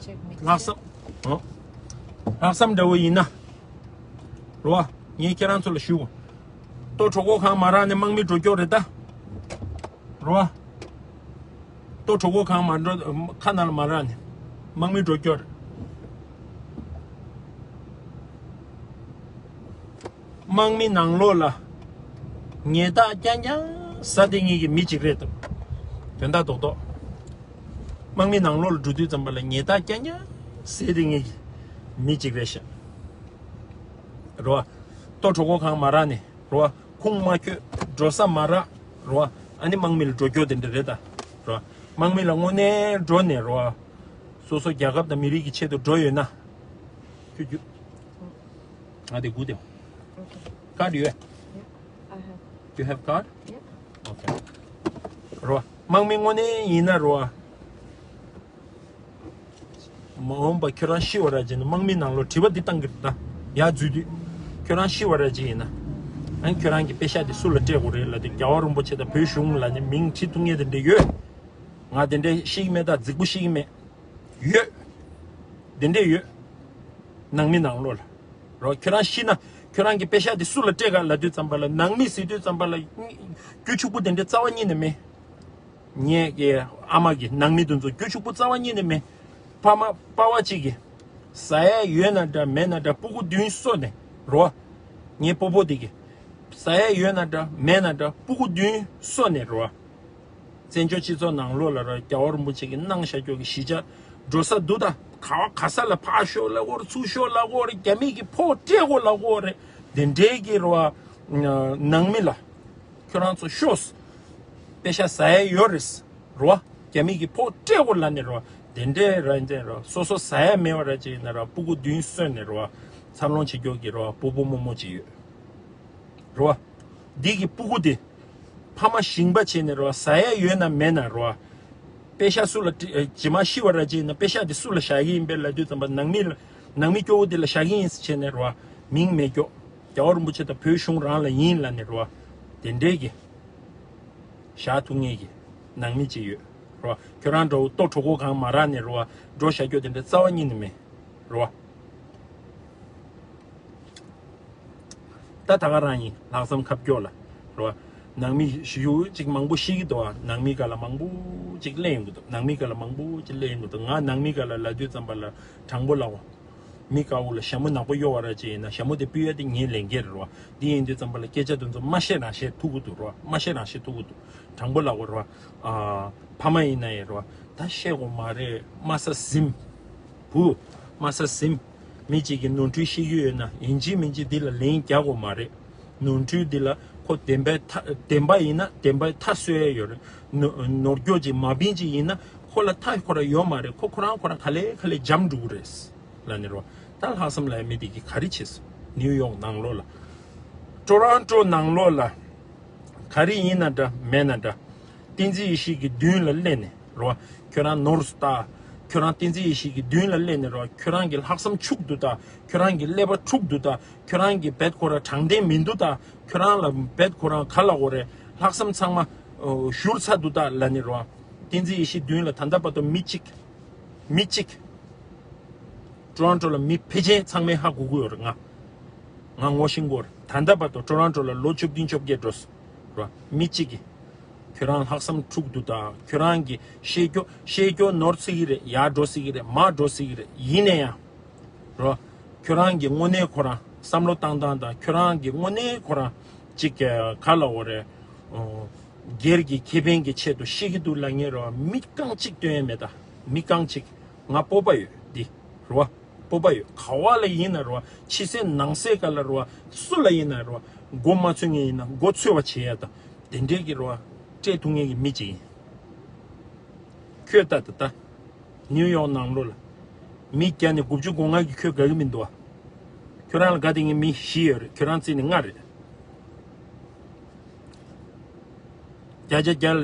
ལྷག་བསམ། ཨོ། ལྷག་བསམ་འདྲ་བོ་ཡིན་ན། རོ། ངས་ཁྱེད་རང་ཚོ་ལ་ཞུ། ལྟོ་གྲོད་ཁོག་གང་མ་རག་ནས་དམག་མི་འགྲོ་སྐྱོ་རེད་ད། རོ། ལྟོ་གྲོད་ཁོག་གང་མ་འགྲོ་ཁ་ནང་ལ་མ་རག་ནས་དམག་མི་འགྲོ་སྐྱོ་རེད། དམག་མི་ནང་ལོགས་ལ་ཉལ་ཐག་རྐྱང་རྐྱང་ཟ་བསྡད་མཁན་གྱི་མི་གཅིག་རེད་འདུག་དོན་དག་རྡོག་རྡོག་དམག་མི་ནང་ལོགས་ལ་འགྲོ་དུས་ཙམ་པ་ལ་ཉལ་ཐག་རྐྱང་རྐྱང་ཟ་བསྡད་མཁན་གྱི་མི་གཅིག་རེད་ཤག་རོ། ལྟོ་གྲོད་ཁོག་གང་མ་རག་ནས་རོ། ཁུངས་མ་འཁྱོལ། འགྲོ་ས་མ་རག་རོ། ཨ་ནི་དམག་མི་ལ་འགྲོ་སྐྱོ་དེ་འདྲ་རེད་ད། རོ། དམག་མི་ལ་དངོས་གནས་འགྲོ་ནས་རོ། སོ་སོ་རྒྱལ་ཁབ་དང་མི་རིགས་ཀྱི་ཆེད་དུ་འགྲོ་ཡོད་ན། ཁྱོད་རྒྱུ། ང་དེ་དགུ་དེ། Okay. Card you have? Yeah, I have. You have card? Yeah. Okay. རོ། དམག་མི་དངོས་གནས་ཡིན་ན་རོ། མ་འོངས་པ་ཁྱོད་རང་ཤི་བ་ར་ཅིག་ན་དམག་མི་ནང་ལོགས་དྲི་བ་འདི་བཏང་གི་རེད་ད། ཡར་འཛུལ་དུས། ཁྱོད་རང་ཤི་བ་ར་ཅིག་ཡིན་ན། ཨང་། ཁྱོད་རང་གི་པེ་ཤག་དེ་སུ་ལ་སྤྲད་དགོས་རེད་ལབ་དུས། རྒྱལ་བ་རིན་པོ་ཆེ་དང་བོད་གཞུང་ལབ་ནས་མིང་བྲིས་ཐུབ་མཁན་དེ་འདྲ་ཡོད། ང་དེ་འདྲ་ཤེས་ཀྱི་མེད། ད་རྫིག་པོ་ཤེས་ཀྱི་མེད། ཡོད། དེ་འདྲས་ཡོད། ནང་མི་ནང་ལོགས་ལ། རོ། ཁྱོད་རང་ཤི་ན་ཁྱོད་རང་གི་པེ་ཤག་དེ་སུ་ལ་སྤྲད་ག་ལབ་དུས་ཙམ་པ་ལ། ནང་མི་ཟེར་དུས་ཙམ་པ་ལ། རྒྱུ་ཕྱུག་པོ་དེ་འདྲས་རྩ་བ་ཉིད་ནས་མེད། ངའི་གི་ཨ་མ་གི་ནང་མི་དེ་ཚོ་རྒྱུ་ཕྱུག་པོ་རྩ་བ་ཉིད་ནས་མེད། ཕ་མ་པ་ཕ་གཅིག་གིས་ཟ་ཡ་ཡོད་ན་འདྲ་མེད་ན་འདྲ་སྤུ་གུ་བདུན་གསོ་ནས། རོ། ངའི་སྤོ་བོ་དེ་གིས་ཟ་ཡ་ཡོད་ན་འདྲ་མེད་ན་འདྲ་སྤུ་གུ་བདུན་གསོ་ནས། རོ། བཙན་བྱོལ་སྤྱི་ཚོགས་ནང་ལོགས་ལ། རོ། རྒྱལ་བ་རིན་པོ་ཆེ་གིས་གནང་བཞག་ཀྱོག་གི་གཞིས་ཆགས་འགྲོ་ས་འདུག་ད། ག་བ་ག་ས་ལ་ཕར་ཤོག་ལབ་དགོས་རེད། ཚུར་ཤོག་ལབ་དགོས་རེད། རྒྱ་མི་གིས་ཕོགས་སྤྲད་དགོས་ལབ་དགོས་རེད། དེ་འདྲའི་གི། རོ། ནང་མི་ལ། ཁྱོད་རང་ཚོ་ཤོག། པེ་ཤག་ཟ་ཡ་ཡོད་རེད། རོ། རྒྱ་མི་གིས་ཕོགས་སྤྲད་དགོས་ལབ་ནས། རོ། དེ་འདྲའི་ར་འདྲ། རོ། སོ་སོ་ཟ་ཡ་མེད་པ་ར་ཅིག་ཡིན་ན་ར་སྤུ་གུ་བདུན་གསོས་ནས། རོ། འཚར་ལོངས་བྱེད་ཀྱོག་གི། རོ། སྤོ་བོ་རྨོ་མོ་ཅིག་ཡོད། རོ། འདི་གི་སྤུ་གུ་དེ་ཕ་མ་ཞིང་པ་བྱས་ནས། རོ། ཟ་ཡ་ཡོད་ན་མེད་ན། རོ། པེ་ཤག་སུ་ལ་སྤྲད། རྗེས་མ་ཤི་བ་ར་ཅིག་ཡིན་ན་པེ་ཤག་དེ་སུ་ལ་བཞག་གི་ཡིན་པས་ལབ་དུས་ཙམ་པ། ནང་མི་ལ། ནང་མི་སྐྱོ་བོ་དེ་ལ་བཞག་གི་ཡིན་ཟེར་བྱས་ནས། རོ། མིང་མེད་ཀྱོག། རྒྱལ་བ་རིན་པོ་ཆེ་དང་བོད་གཞུང་རང་ལ་ཡིན་ལབ་ནས། རོ། དེ་འདྲའི་གི་བཞག་ཐུབ་མཁན་གྱི་ནང་མི་ཅིག་ཡོད། རོ། ཁྱོད་རང་འདྲ་བོ་ལྟོ་གྲོད་ཁོག་གང་མ་རག་ནས། རོ། འགྲོ་བཞག་ཀྱོག་དེ་འདྲ་རྩ་བ་ཉིད་ནས་མེད། རོ། ད་ད་ག་རང་ཡིན། ལྷག་བསམ་ཁ་སྐྱོ་ལ། རོ། ནང་མི་ཞུ་ཅིག་མང་པོ་ཤི་གི་འདུག་ཨ། ནང་མི་སྒང་ལ་མང་པོ་ཅིག་གླེང་ཡོང་གི་འདུག། ནང་མི་སྒང་ལ་མང་པོ་ཅིག་གླེང་ཡོང་གི་འདུག། ང་ནང་མི་སྒང་ལ་ལབ་དུས་ཙམ་པ་ལ་དྲང་པོ་ལབ་གོ། མི་དཀར་པོ་ལ་ཞྭ་མོ་ནག་པོ་གཡོག་པ་ར་ཅིག་ཡིན་ན། ཞྭ་མོ་དེ་ཕུད་ཡ་དེ་ངའི་ལས་འགན་རེད། རོ། འདི་ཡིན་དུས་ཙམ་པ་ལ་སྐད་ཆ་དེ་ཚོ་མ་བཤད་རང་བཤད་ཐུབ་ཀྱི་འདུག། རོ། མ་བཤད་རང་བཤད་ཐུབ་ཀྱི་འདུག། དྲང་པོ་ལབ་དགོས་རེད་བ། ཨ། ཕ་མ་ཡིན་ན་ཡང་རེད་བ། ད་བཤད་དགོས་མ་རེད། དམའ་ས་ཟིན། བུ། དམའ་ས་ཟིན། མི་གཅིག་གིས་ནོར་འཁྲུལ་ཤེས་ཀྱི་ཡོད་ན། ཡིན་གཅིག་མིན་གཅིག་འདི་ལ་ལན་རྒྱག་དགོས་མ་རེད། ནོར་འཁྲུལ་འདི་ལ་ཁོ་བདེན་པའི་མཐའ། བདེན་པ་ཡིན་ན་བདེན་པའི་མཐའ་གསོལ་ཡ་ཡོད་རེད། ནོ། ནོར་སྐྱོ་ཅིག་མ་བིན་ཅིག་ཡིན་ན་ཁོ་ལ་མཐའ་ཁོ་རང་ཡོད་མ་རེད། ཁོ་ཁོ་རང་ཁོ་རང་ག་ལེ་ག་ལེ་འཇམ་འགྲོ་གི་རེད། ལབ་ནི་རོ། ད་ལྷག་བསམ་ལ་ཡ་མི་དེ་གིས་ག་རེ་བྱས་སོང་། ནིའུ་ཡོག་ནང་ལོགས་ལ། ཊོ་རོན་ཊོ་ནང་ལོགས་ལ། ག་རེ་ཡིན་ན་འདྲ་མེད་ན་འདྲ། བསྟན་འཛིན་ཡེ་ཤེས་ཀྱི་མདུན་ལ་སླེབས་ནས་རོ། ཁྱོད་རང་ནོར་སོང་ད། ཁྱོད་རང་བསྟན་འཛིན་ཡེ་ཤེས་ཀྱི་མདུན་ལ་སླེབས་ནས་རོ། ཁྱོད་རང་གི་ལྷག་བསམ་འཕྱུགས་འདུག་ད། ཁྱོད་རང་གི་ཀླད་པ་འཁྲུགས་འདུག་ད། ཁྱོད་རང་གི་རྦད་ཁོ་ར་དྲང་བདེན་མི་འདུག་ད། ཁྱོད་རང་ལ་རྦད་ཁོ་རང་ག་ལ་འོ་རེད། ལྷག་བསམ་ཚང་མ་ཨོ་བཞུར་ཚར་འདུག་ད་ལབ་ནི་རོ། བསྟན་འཛིན་ཡེ་ཤེས་མདུན་ལ་ད་ལྟ་བར་དུ་མི་གཅིག་མི་གཅིག་ཊོ་རོན་ཊོ་ལ་མི་ཕལ་ཆེར་ཚང་མས་ཧ་གོ་གི་ཡོད་རེད། ང་ང་ངོ་ཤེས་ཀྱི་ཡོད་རེད། ད་ལྟ་བར་དུ་ཊོ་རོན་ཊོ་ལ་ལོ་བཅུ་བདུན་བཅོ་བརྒྱད་འགྲོ་སོང་ར། མི་གཅིག་གིས་ཁྱོད་རང་ལྷག་བསམ་འཁྲུགས་འདུག་ད། ཁྱོད་རང་གིས་བཤད་རྒྱུ་བཤད་རྒྱུ་ནོར་སྲིད་ཀྱི་རེད། ཡར་འགྲོ་སྲིད་ཀྱི་རེད། མར་འགྲོ་སྲིད་ཀྱི་རེད། ཡིན་ན་ཡང་རོ། ཁྱོད་རང་གི་དངོས་གནས་ཁོ་རང་བསམ་བློ་བཏང་སྟངས་དང་། ཁྱོད་རང་གི་དངོས་གནས་ཁོ་རང་ཅིག་ག་ལ་འོ་རེད། ཨོ། སྒེར་གྱི་ཁེ་ཕན་གྱི་ཆེད་དུ་བཤད་ཀྱི་འདུག་ལབ་མཁན་རོ། མི་རྐང་གཅིག་སྟོན་ཡ་མེད་ད། མི་རྐང་གཅིག་ང་སྤོབས་པ་ཡོད་འདི་རོ། སྤོབས་པ་ཡོད། ག་བ་ལ་ཡིན་ན་རོ། ཕྱི་གསལ་ནང་གསལ་ག་ལ་རོ། སུ་ལ་ཡིན་ན་རོ། མགོ་མ་ཚོས་མཁན་ཡིན་ན་མགོ་ཚོས་པ་བྱེད་ཡ་ད། དེ་འདྲས་ཀྱི་རོ། སྤྲད་ཐུབ་མཁན་གྱི་མི་གཅིག་ཡིན། ཁྱོད་ལྟ་ད་ལྟ། ནིའུ་ཡོག་ནང་ལོགས་ལ། མི་བརྒྱ་ནས་དགུ་བཅུ་གོ་ལྔ་གིས་ཁྱོད་དགའ་གི་མི་འདུག་ཨ། ཁྱོད་རང་ལ་དགའ་བསྡད་མཁན་མི་བཞི་ཡོད་རེད། ཁྱོད་རང་བརྩིས་ནས་ལྔ་རེད། བརྒྱ་ཆ་བརྒྱ་ལ།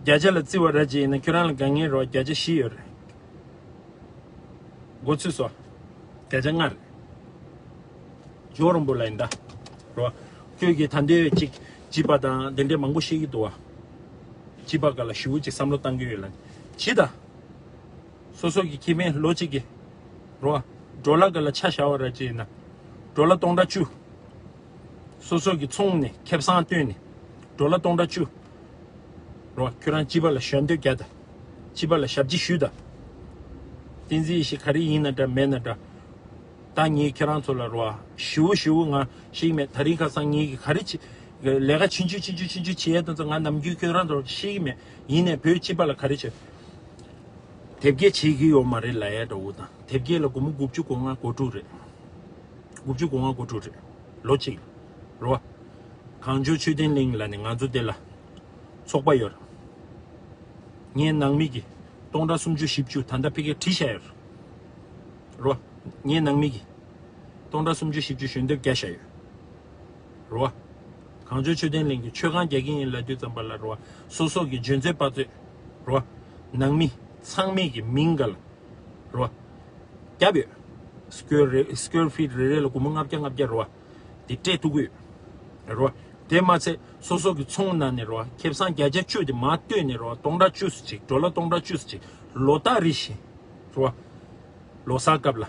བརྒྱ་ཆ་ལ་བརྩི་བ་ར་ཅིག་ཡིན་ན་ཁྱོད་རང་ལ་དགའ་མཁན་རོ་བརྒྱ་ཆ་བཞི་ཡོད་རེད། མགོ་ཚོས་སོང་། བརྒྱ་ཆ་ལྔ་རེད། ཇོ་རོང་པོ་ལ་ཡིན་ད། རོ། ཁྱོད་ཀྱིས་ད་འདོད་ཅིག་བྱིས་པ་དང་དེ་འདྲས་མང་པོ་བཤད་ཀྱི་འདུག་བ། བྱིས་པ་སྒང་ལ་ཞེ་པོ་ཅིག་བསམ་བློ་བཏང་གི་ཡོད་ལ། བྱིས་ད། སོ་སོ་གི་ཁེ་ཕན་ལོ་གཅིག་གི། རོ། ཌོ་ལར་སྒང་ལ་ཆ་བཞག་པ་ར་ཅིག་ཡིན་ན། ཌོ་ལར་སྟོང་ཕྲག་བཅུ། སོ་སོ་གི་ཚོང་ནས་ཁེ་བཟང་བཏོན་ནས། ཌོ་ལར་སྟོང་ཕྲག་བཅུ། རོ། ཁྱོད་རང་བྱིས་པ་ལ་ཞལ་འདོན་རྒྱག་དང་། བྱིས་པ་ལ་ཞབས་ཕྱི་ཞུས་དང་། བསྟན་འཛིན་ཡེ་ཤེས་ག་རེ་ཡིན་ན་འདྲ་མེད་ན་འདྲ། ད་ངས་ཁྱེད་རང་ཚོ་ལ་རོ། ཞེ་པོ་ཞེ་པོ་ང་ཤེས་ཀྱི་མེད། དེ་རིང་ཁ་སང་ངས་ཀྱི་ག་རེ་བྱེད། ལས་ཀ་ཆུང་ཆུང་ཆུང་ཆུང་ཆུང་ཆུང་བྱེད་ཡས་དེ་ཚོ་ང་ནམ་རྒྱུན་ཁྱེད་རང་ཚོར་ཤེས་ཀྱི་མེད། ཡིན་ནའི་བོད་སྤྱི་པ་ལ་ག་རེ་བྱེད། དེབ་སྐྱེལ་བྱེད་ཀྱི་ཡོད་མ་རེད་ལབ་ཡ་འདྲ་བོ་དང་། དེབ་སྐྱེལ་ལ་སྒོར་མོ་དགུ་བཅུ་གོ་ལྔ་གོ་དྲུག་རེད། དགུ་བཅུ་གོ་ལྔ་གོ་དྲུག་རེད། ལོ་གཅིག་ལ། རེད་བ། གངས་ལྗོངས་ཆོས་ལྡན་གླིང་ལ་ནི་ང་ཚོ་འདི་ལ་ཚོགས་པ་ཡོད་རེད། ངའི་ནང་མི་གིས་སྟོང་ཕྲག་སུམ་ཅུ་བཞི་བཅུ་ད་ལྟ་ཕ་གིར་བྲིས་བཞག་ཡོད་རེད། རེད་བ། ངའི་ནང་མི་གིས་སྟོང་ཕྲག་སུམ་ཅུ་བཞི་བཅུ་ཞལ་འདེབས་བརྒྱབ་བཞག་ཡོད། རེད་བ། གངས་ལྗོངས་ཆོས་ལྡན་གླིང་གི་མཆོད་ཁང་རྒྱག་གི་ཡིན་ལབ་དུས་ཙམ་པ་ལ་རེད་བ། སོ་སོ་གི་འཇོན་ཚོད་དཔག་ཚོད། རེད་བ། ནང་མི་ཚང་མས་ཀྱི་མིང་ག་ལ། རེད་བ། བརྒྱབ་ཡོད། སི་ཀུ་ཝེར་རེ་སི་ཀུ་ཝེར་ཕིཊ་རེ་རེ་ལ་སྒོར་མོ་ལྔ་བརྒྱ་ལྔ་བརྒྱ་རེད་བ། དེ་སྤྲད་ཐུབ་ཀྱི་ཡོད། རེད་བ། དེ་མ་ཚད་སོ་སོ་གི་ཚོང་ནང་ནས་རེད་བ། ཁེ་བཟང་བརྒྱ་ཆ་བཅུ་དེ་མར་བཏོན་ནས་རེད་བ། སྟོང་ཕྲག་བཅུ་ཙམ་ཅིག་ཌོ་ལར་སྟོང་ཕྲག་བཅུ་ཙམ་ཅིག་ལོ་ལྟར་རེ་བཞིན་རེད་བ། ལོ་གསར་སྐབས་ལ།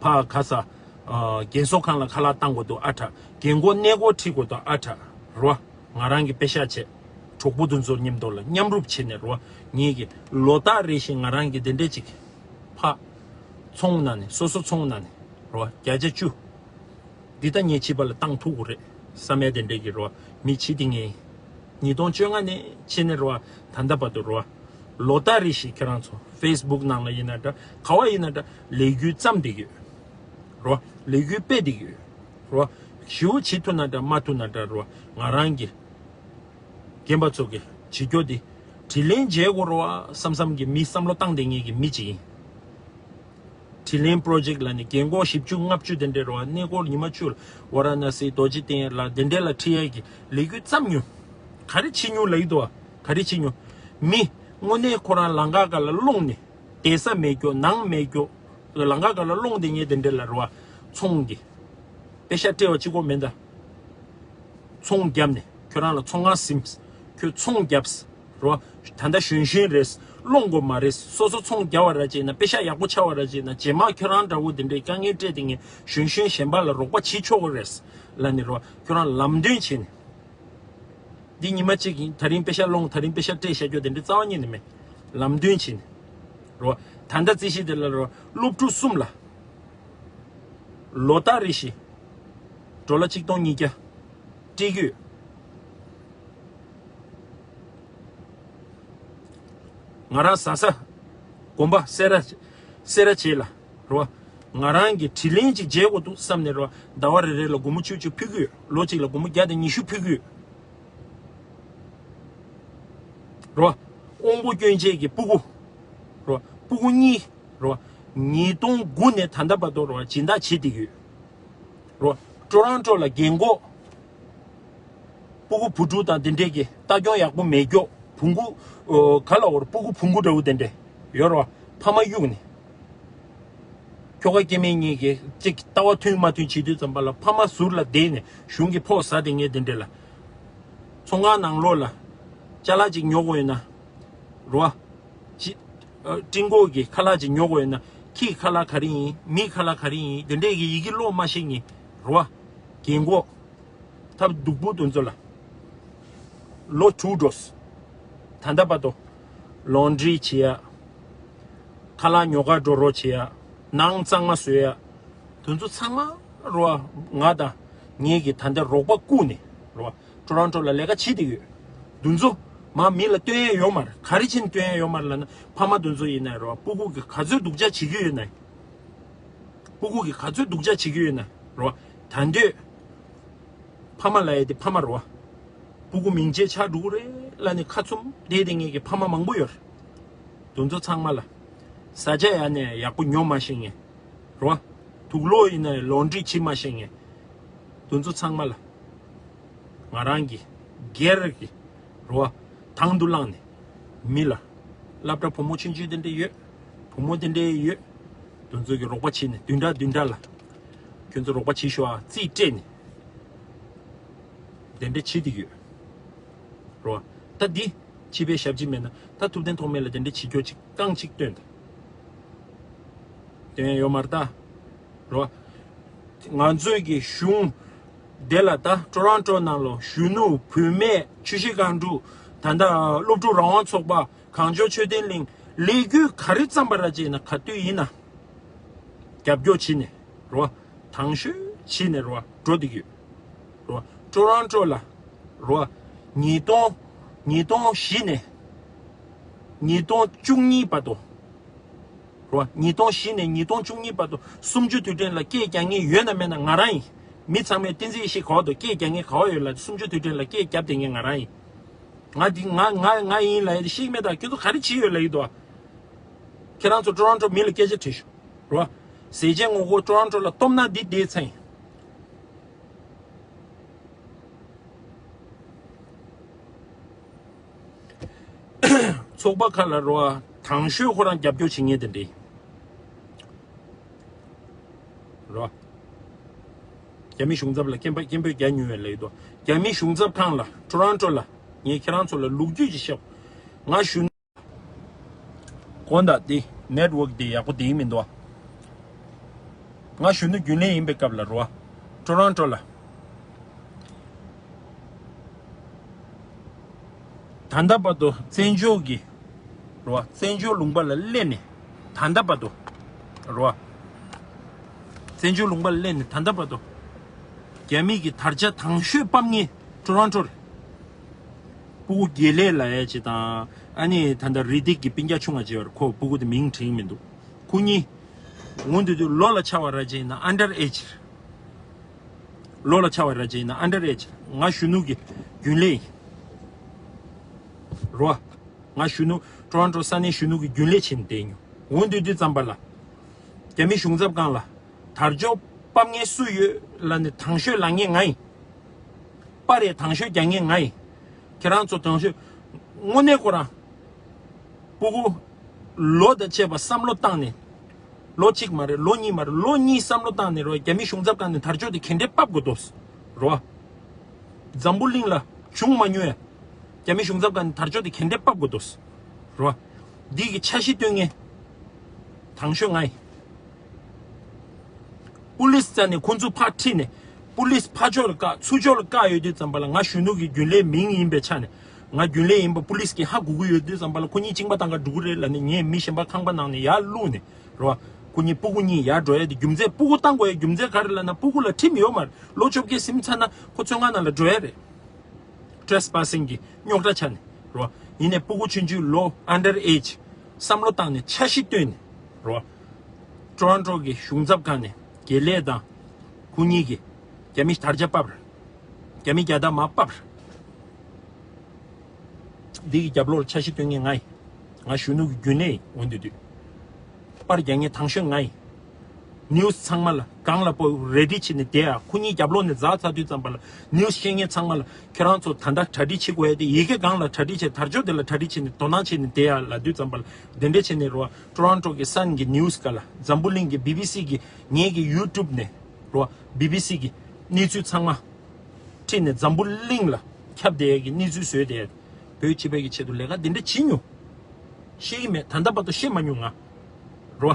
ཕ་ག་ས། ཨ། རྒན་གསོ་ཁང་ལ་ཁ་ལག་བཏང་དགོས་འདུག་ཨ་ཁྲ། རྒན་གོག་གནས་སྐོར་ཁྲིད་དགོས་འདུག་ཨ་ཁྲ། རེད་བ། ང་རང་གི་པེ་ཤག་བྱས། གྲོགས་པོ་དེ་ཚོ་མཉམ་དུ་ལ་མཉམ་རུབ་བྱས་ནས་རེད་བ། ངེད་ཀྱི་ལོ་ལྟར་རེ་བཞིན་ང་རང་གི་དེ་འདྲས་ཅིག་ཕ། ཚོང་ནང་ནས་སོ་སོ་ཚོང་ནང་ནས་རེད་བ། བརྒྱ་ཆ་བཅུ། འདི་ལྟ་ངས་བྱིས་པ་ལ་བཏང་ཐུབ་ཀྱི་རེད་བསམ་ཡ་དེ་འདྲས་ཀྱི་རེད་བ། མི་བྱེད་དེ་ངས། ཉིས་སྟོང་བཅོ་ལྔ་ནས་བྱས་ནས་རེད་བ། ད་ལྟ་བར་དུ་རེད་བ། ལོ་ལྟར་རེ་བཞིན་ཁྱེད་རང་ཚོ་ཕེ་སི་བུག་ནང་ལ་ཡིན་ན་འདྲ། ག་བ་ཡིན་ན་འདྲ། ལས་འགུལ་བརྩམས་བསྡད་ཡོད། རེད་བ། ལས་འགུལ་སྤེལ་བསྡད་ཡོད། རེད་བ། ཞེ་པོ་བྱེད་ཐུབ་ན་འདྲ་མ་ཐུབ་ན་འདྲ་རེད་བ། ང་རང་གི་རྒན་པ་ཚོ་གི་བྱེད་སྐྱོ་དེ་དྲིན་ལན་འཇལ་དགོས་རེད་བ་བསམ་བསམ་གྱི་མི་བསམ་བློ་བཏང་བསྡད་མཁན་གྱི་མི་ཅིག་ཡིན། དྲིན་ལན་པོ་རོ་ཇེག་ལ་ནི་རྒན་གོག་བཞི་བཅུ་ལྔ་བཅུ་དེ་འདྲས་རེད་བ། གནས་སྐོར་ཉི་མ་བཅུ་ལ་ཝཱ་ར་ཎ་སི་རྡོ་རྗེ་གདན་ལ་དེ་འདྲས་ལ་ཁྲིད་ཡས་ཀྱི་ལས་འགུལ་བརྩམས་མྱོང་། ག་རེ་བྱེད་མྱོང་ལབ་ཀྱི་འདུག་བ། ག་རེ་བྱེད་མྱོང་། མི་དངོས་གནས་ཁོ་རང་ལམ་ཁ་སྒང་ལ་སློང་ནས་བསྡད་ས་མེད་རྒྱུ་ནང་མེད་རྒྱུ། ལམ་ཁ་སྒང་ལ་སློང་བསྡད་མཁན་དེ་འདྲས་ལ་རེད་བ། ཚོང་གི་པེ་ཤག་སྤྲད་པ་གཅིག་པོ་མིན་ད། ཚོང་བརྒྱབ་ནས་ཁྱོད་རང་ལ་ཚོང་ཁང་ཟིན། ཁྱོད་ཚོང་བརྒྱབ། རོ། ད་ལྟ་གཞོན་གཞོན་རེད། སློང་དགོས་མ་རེད། སོ་སོ་ཚོང་རྒྱག་པ་ར་བྱས་ན་པེ་ཤག་ཡག་པོ་ཆགས་པ་ར་བྱས་ན་རྗེས་མ་ཁྱོད་རང་འདྲ་བོ་དེ་འདྲའི་དཀའ་ངལ་སྤྲད་དེ་ངས་གཞོན་གཞོན་གཞན་པ་ལ་རོགས་པ་བྱེད་ཆོག་གི་རེད། ལབ་ནས་རོ། ཁྱོད་རང་ལམ་སྟོན་བྱས་ནས། འདི་ཉི་མ་གཅིག་ཡིན། ད་རིང་པེ་ཤག་སློང་། ད་རིང་པེ་ཤག་སྤྲད་བཞག་རྒྱུ་དེ་འདྲའི་རྩ་བ་ཉིད་ནས་མེད། ལམ་སྟོན་བྱས་ནས། རོ། ད་ལྟ་རྩིས་གཞི་དེ་ལ་རོ། སློབ་ཕྲུག་གསུམ་ལ། ལོ་ལྟར་རེ་བཞིན། ཌོ་ལར་གཅིག་སྟོང་ཉིས་བརྒྱ། སྤྲད་རྒྱུ། ང་རང་བཟའ་ས། དགོན་པ་སེ་ར། སེ་ར་བྱེས་ལ། རོ། ང་རང་གི་དྲིན་ལན་ཅིག་འཇལ་དགོས་འདུག་བསམ་ནས་རོ། ཟླ་བ་རེ་རེ་ལ་སྒོར་མོ་བཅུ་བཅུ་ཕུལ་གྱི་ཡོད། ལོ་གཅིག་ལ་སྒོར་མོ་བརྒྱ་དང་ཉི་ཤུ་ཕུལ་གྱི་ཡོད། རོ། དབང་པོ་སྐྱོན་ཅན་གྱི་སྤུ་གུ། རོ། སྤུ་གུ་གཉིས། རོ། ཉིས་སྟོང་དགུ་ནས་ད་ལྟ་བར་དུ་རོ་སྦྱིན་བདག་བྱེད་བསྡད་ཡོད། རོ། ཊོ་རོན་ཊོ་ལ་རྒན་གོག་སྤུ་གུ་བུ་ཕྲུག་དང་དེ་འདྲས་ཀྱི་ལྟ་སྐྱོང་ཡག་པོ་མེད་རྒྱུ། བུང་གུ། ཨོ། ག་ལ་འོར་སྤུ་གུ་བུང་གུ་འདྲ་བོ་དེ་འདྲས་ཡོད་རོ། ཕ་མ་གཡུགས་ནས། ཁྱོ་ག་སྐྱེ་དམན་གཉིས་ཀྱིས་གཅིག་ལྟ་བ་མཐུན་མ་མཐུན་བྱེད་དུས་ཙམ་པ་ལ་ཕ་མ་ཟུར་ལ་བསྡད་ནས་གཞུང་གི་ཕོགས་ཟ་བསྡད་མཁན་དེ་འདྲས་ལ། ཚོང་ཁང་ནང་ལོགས་ལ་ཅ་ལག་ཅིག་ཉོ་དགོས་ཡོད་ན། རོ། ཅི། ཨ། སྤྲིན་གོག་གི་ཁ་ལག་ཅིག་ཉོ་དགོས་ཡོད་ན། ཁྱིའི་ཁ་ལག་ག་རེ་ཡིན། མིའི་ཁ་ལག་ག་རེ་ཡིན། དེ་འདྲས་ཀྱི་ཡི་གེ་ཀློག་མ་ཤེས་མཁན། རོ། རྒན་གོག་ཐབས་སྡུག་པོ་དེ་ཚོ་ལ། ལོ་དྲུག་འགྲོ། ད་ལྟ་བར་དུ། ལོན་ཌི་རི་བྱེད་ཡ། ཁ་ལག་ཉོ་གར་འགྲོ་རོགས་བྱེད་ཡ། ནང་གཙང་མ་བཟོ་ཡ། དེ་ཚོ་ཚང་མ་རོ། ང་དང་ངེད་ཀྱིས་ད་ལྟ་རོགས་པ་བསྐུར་ནས་རོ། ཊོ་རོན་ཊོ་ལ་ལས་ཀ་བྱེད་བསྡད་ཡོད། དེ་ཚོ་མ་མི་ལ་སྟོན་ཡ་ཡོད་མ་རེད། ག་རེ་བྱས་ནས་སྟོན་ཡ་ཡོད་མ་རེད་ལབ་ན། ཕ་མ་དེ་ཚོ་ཡིན་ན་རོ། སྤུ་གུ་གིས་ག་ཚོད་སྡུག་ཅག་བྱེད་ཀྱི་ཡོད་ན། སྤུ་གུ་གིས་ག་ཚོད་སྡུག་ཅག་བྱེད་ཀྱི་ཡོད་ན་རོ། ད་འདོད། ཕ་མ་ལབ་ཡ་དེ་ཕ་མ་རེད་བ། སྤུ་གུ་མིང་ཆད་ཆགས་འགྲོ་གི་རེད་ལབ་ནས་ཁ་བཙུམ་བསྡད་བསྡད་མཁན་གྱི་ཕ་མ་མང་པོ་ཡོད་རེད། དེ་ཚོ་ཚང་མ་ལ། བཟའ་བཅའ་ཡ་ནས་ཡག་པོ་ཉོ་མ་ཤེས་མཁན། རེད་བ། དུག་ལོག་ཡིན་ན་ལོན་ཌི་རི་བྱེད་མ་ཤེས་མཁན། དེ་ཚོ་ཚང་མ་ལ། ང་རང་གིས་སྒེར་གྱི་རེད་བ། དང་དུ་བླངས་ནས་མི་ལ། སློབ་གྲྭ་བུ་མོ་ཆུང་ཆུང་དེ་འདྲ་ཡོད། བུ་མོ་དེ་འདྲ་ཡོད། དེ་ཚོ་གི་རོགས་པ་བྱས་ནས་བདུན་ཕྲག་བདུན་ཕྲག་ལ། ཁྱོད་ཚོ་རོགས་པ་བྱེད་ཤོག་ཨ་རྩིས་སྤྲད་ནས། དེ་འདྲ་བྱེད་ཀྱི་ཡོད། རེད་བ། ད་འདི་བྱིས་པའི་ཞབས་ཕྱི་མེད་ན་ད་ཐུབ་བསྟན་ཐོགས་མེད་ལ་དེ་འདྲ་བྱེད་རྒྱུ་ཅིག་རྐང་གཅིག་སྟོན་ད། སྟོན་ཡོད་མ་རེད་ད། རོ། ང་ཚོའི་གི་གཞུང་དེ་ལ་ད་ཊོ་རོན་ཊོ་ནང་ལོ་གཞོན་ནུ་བུད་མེད་ཆུ་བཞི་སྒང་དྲུག་ད་ལྟ་སློབ་ཕྲུག་རང་དབང་ཚོགས་པ་གངས་ལྗོངས་ཆོས་ལྡན་གླིང་ལས་འགུལ་ག་རེ་བརྩམས་པ་ར་བྱས་ན་ག་དུས་ཡིན་ན་རྒྱབ་སྐྱོར་བྱས་ནས་རོ། དང་ཤོས་བྱས་ནས་རོ་འགྲོ་བསྡད་ཡོད། རོ། ཊོ་རོན་ཊོ་ལ་རོ། ཉིས་སྟོང་ཉིས་སྟོང་བཞི་ནས་ཉིས་སྟོང་བཅུ་གཉིས་བར་དུ། རོ། ཉིས་སྟོང་བཞི་ནས་ཉིས་སྟོང་བཅུ་གཉིས་བར་དུ་གསུམ་བཅུ་དུས་དྲན་ལ་སྐད་རྒྱག་མཁན་ཡོད་ན་མེད་ན་ང་རང་ཡིན། མི་ཚང་མས་བསྟན་འཛིན་ཡེ་ཤེས་ག་བ་འདུག་སྐད་རྒྱག་མཁན་ག་བ་ཡོད་ལབ། གསུམ་བཅུ་དུས་དྲན་ལ་སྐད་བརྒྱབ་བསྡད་མཁན་ང་རང་ཡིན། ང་འདི་ང་ང་ང་ཡིན་ལབ་ཡ་དེ་ཤེས་ཀྱི་མེད་ད། ཁྱོད་ཚོ་ག་རེ་བྱེད་ཡོད་ལབ་ཡི་འདུག་ཁྱེད་རང་ཚོ་ཊོ་རོན་ཊོ་མི་ལ་སྐད་ཆ་དྲིས་ཤོག་རོ། ཟས་བཅད་ངོ་རྒོལ་ཊོ་རོན་ཊོ་ལ་སྟོབས་ན་འདི་བསྡད་ཚར་ཡིན། ཚོགས་པ་ཁག་ལ་རོ། དང་ཤོས་ཁོ་རང་རྒྱབ་སྐྱོར་བྱེད་མཁན་དེ་འདྲ་རོ། རྒྱ་མི་གཞུང་ཚབ་ལ་སྐད་འབོད་སྐད་འབོད་རྒྱག་མྱོང་བའི་ལས་དོ། རྒྱ་མི་གཞུང་ཚབ་ཁང་ལ་ཊོ་རོན་ཊོ་ལ་ངས་ཁྱེད་རང་ཚོ་ལ་ལོ་རྒྱུས་ཅིག་བཤད། ང་གཞོན་དགོངས་དག་འདི་ནེཊ་ཝརཀ་འདི་ཡག་པོ་བསྡད་ཀྱི་མི་འདུག་ང་གཞོན་ནུ་རྒྱུན་ལས་ཡིན་པའི་སྐབས་ལ་རོ། ཊོ་རོན་ཊོ་ལ། ད་ལྟ་བར་དུ་བཙན་བྱོལ་གྱི་རོ། བཙན་བྱོལ་ལུང་པ་ལ་སླེབས་ནས་ད་ལྟ་བར་དུ་རོ། བཙན་བྱོལ་ལུང་པ་ལ་སླེབས་ནས་ད་ལྟ་བར་དུ་རྒྱ་མི་གི་དར་ཆ་དང་ཤོས་ཕབ་མཁན་ཊོ་རོན་ཊོ་རེད། སྤུ་གུ་དགེ་ལེགས་ལབ་ཡ་ཅིག་དང་། ཨ་ནི་ད་ལྟ་རེ་སྡིག་གི་སྤུན་ཀྱག་ཆུང་བ་ཅིག་ཡོད་རེད། ཁོ་སྤུ་གུ་དེ་མིང་དྲན་མི་འདུག་ཁོ་གཉིས་འོན་ཏེ་དུས་ལོ་ལ་ཆ་བ་ར་ཅིག་ཡིན་ན་ཨན་ཌར་ཨེ་ཇི་རེད། ལོ་ལ་ཆ་བ་ར་ཅིག་ཡིན་ན་ཨན་ཌར་ཨེ་ཇི་རེད། ང་གཞོན་ནུ་གི་རྒྱུན་ལས་ཡིན་རོ། ང་གཞོན་ནུ་ཊོ་རོན་ཊོ་ས་གནས་གཞོན་ནུ་གི་རྒྱུན་ལས་བྱས་ནས་བསྡད་མྱོང་། འོན་ཏེ་དུས་ཙམ་པ་ལ་རྒྱ་མི་གཞུང་ཚབ་ཁང་ལ་དར་ལྕོག་ཕབ་མཁན་སུ་ཡོད་ལབ་ནས་དང་ཤོས་ལབ་མཁན་ང་ཡིན། པར་རེ་དང་ཤོས་རྒྱག་མཁན་ང་ཡིན། ཁྱེད་རང་ཚོ་དང་ཤོས། དངོས་གནས་ཁོ་རང་སྤུ་གུ་ལོ་དང་བཅས་པ་བསམ་བློ་བཏང་ནས། ལོ་གཅིག་མ་རེད། ལོ་གཉིས་མ་རེད། ལོ་གཉིས་བསམ་བློ་བཏང་ནས་རོ། རྒྱ་མི་གཞུང་ཚབ་ཁང་ནས་དར་ལྕོག་དེ་ག་འདྲས་ཕབ་དགོས་འདུག་རོ། འཛམ་བུ་གླིང་ལ་བྱུང་མ་མྱོང་ཡ། རྒྱ་མི་གཞུང་ཚབ་ཁང་ནས་དར་ལྕོག་དེ་ག་འདྲས་ཕབ་དགོས་འདུག་རོ། འདི་གི་འཆར་གཞི་བཏོན་མཁན་དང་ཤོས་ང་ཡིན། པུ་ལིས་རྩ་ནས་ཁོ་ཚོ་ཕར་ཁྲིད་ནས། པུ་ལིས་ཕར་ཕྱོགས་ལ་བཀག་ཚུར་ཕྱོགས་ལ་བཀག་ཡོད་དུས་ཙམ་པ་ལ་ང་གཞོན་ནུ་གི་རྒྱུན་ལས་མིང་ཡིན་པའི་ཆ་ནས། ང་རྒྱུན་ལས་ཡིན་པ་པུ་ལིས་ཀྱིས་ཧ་གོ་གི་ཡོད་དུས་ཙམ་པ་ལ་ཁོ་གཉིས་གཅིན་པ་བཏང་ག་འགྲོ་གི་རེད་ལབ་ནས་ངས་མི་གཞན་པ་ཁང་པ་ནང་ནས་ཡར་བླུགས་ནས་རོ། ཁོ་གཉིས་སྤུ་གུ་གཉིས་ཡར་འགྲོ་ཡ་དེ་རྒྱུ་མཚན། སྤུ་གུ་བཏང་དགོས་ཡ་རྒྱུ་མཚན་ག་རེ་ལབ་ན། སྤུ་གུ་ལ་ཁྲིམས་ཡོད་མ་རེད། ལོ་བཅོ་བརྒྱད་ཟིན་ཚར་ན་ཁོ་བཙོན་ཁང་ནང་ལ་འགྲོ་ཡ་རེད། ཊི་རེས་པ་སིང་གི་རྙོག་དྲ་ཆགས་ནས་རོ། ཡིན་ནའི་སྤུ་གུ་ཆུང་ཆུང་ལོ་ཨན་ཌར་ཨེ་ཇི་བསམ་བློ་བཏང་ནས་འཆར་གཞི་བཏོན་ནས་རོ། ཊོ་རོན་ཊོ་གི་གཞུང་ཚབ་ཁང་ནས་དགེ་ལེགས་དང་ཁོ་གཉིས་ཀྱིས་རྒྱ་མི་དར་ཆ་ཕབ་རེད། རྒྱ་མི་རྒྱལ་དར་མར་ཕབ་རེད། འདི་གི་རྒྱབ་ལོགས་ལ་འཆར་གཞི་བཏོན་མཁན་ང་ཡིན། ང་གཞོན་ནུ་གི་རྒྱུན་ལས་ཡིན། འོན་ཏེ་དུས་པར་རྒྱག་མཁན་དང་ཤོས་ང་ཡིན། ནིའུ་སི་ཚང་མ་ལ་སྒང་ལ་སྤོ་རེ་ཌི་བྱས་ནས་བསྡད་ཨ། ཁོ་གཉིས་རྒྱབ་ལོགས་ནས་འཛག་ཚར་དུས་ཙམ་པ་ལ་ནིའུ་སི་བཤད་མཁན་ཚང་མ་ལ་ཁྱེད་རང་ཚོ་ད་ལྟ་གྲ་སྒྲིག་བྱེད་དགོས་ཡ་དེ། ཡི་གེ་སྒང་ལ་གྲ་སྒྲིག་བྱས། དར་ལྕོག་དེ་ལ་གྲ་སྒྲིག་བྱས་ནས་དོ་སྣང་བྱས་ནས་བསྡད་ཨ་ལབ་དུས་ཙམ་པ་ལ་དེ་འདྲས་བྱས་ནས་རོ། ཊོ་རོན་ཊོ་གི་སན་གི་ནིའུ་སི་ག་ལ། འཛམ་བུ་གླིང་གི་བི་བི་སི་གི་ངེད་ཀྱི་ཡུ་ཊུབ་ནས་རོ། བི་བི་སི་གི་གནས་ཚུལ་ཚང་མ་ཁྲིད་ནས་འཛམ་བུ་གླིང་ལ་ཁྱབ་བསྡད་ཡ་གི་གནས་ཚུལ་བཟོས་བསྡད་ཡ། བོད་སྤྱི་པའི་གི་ཆེད་དུ་ལས་ཀ་དེ་འདྲ་བྱེད་མྱོང་། ཤེས་ཀྱི་མེད། ད་ལྟ་བར་དུ་ཤེས་མ་མྱོང་ང་། རོ།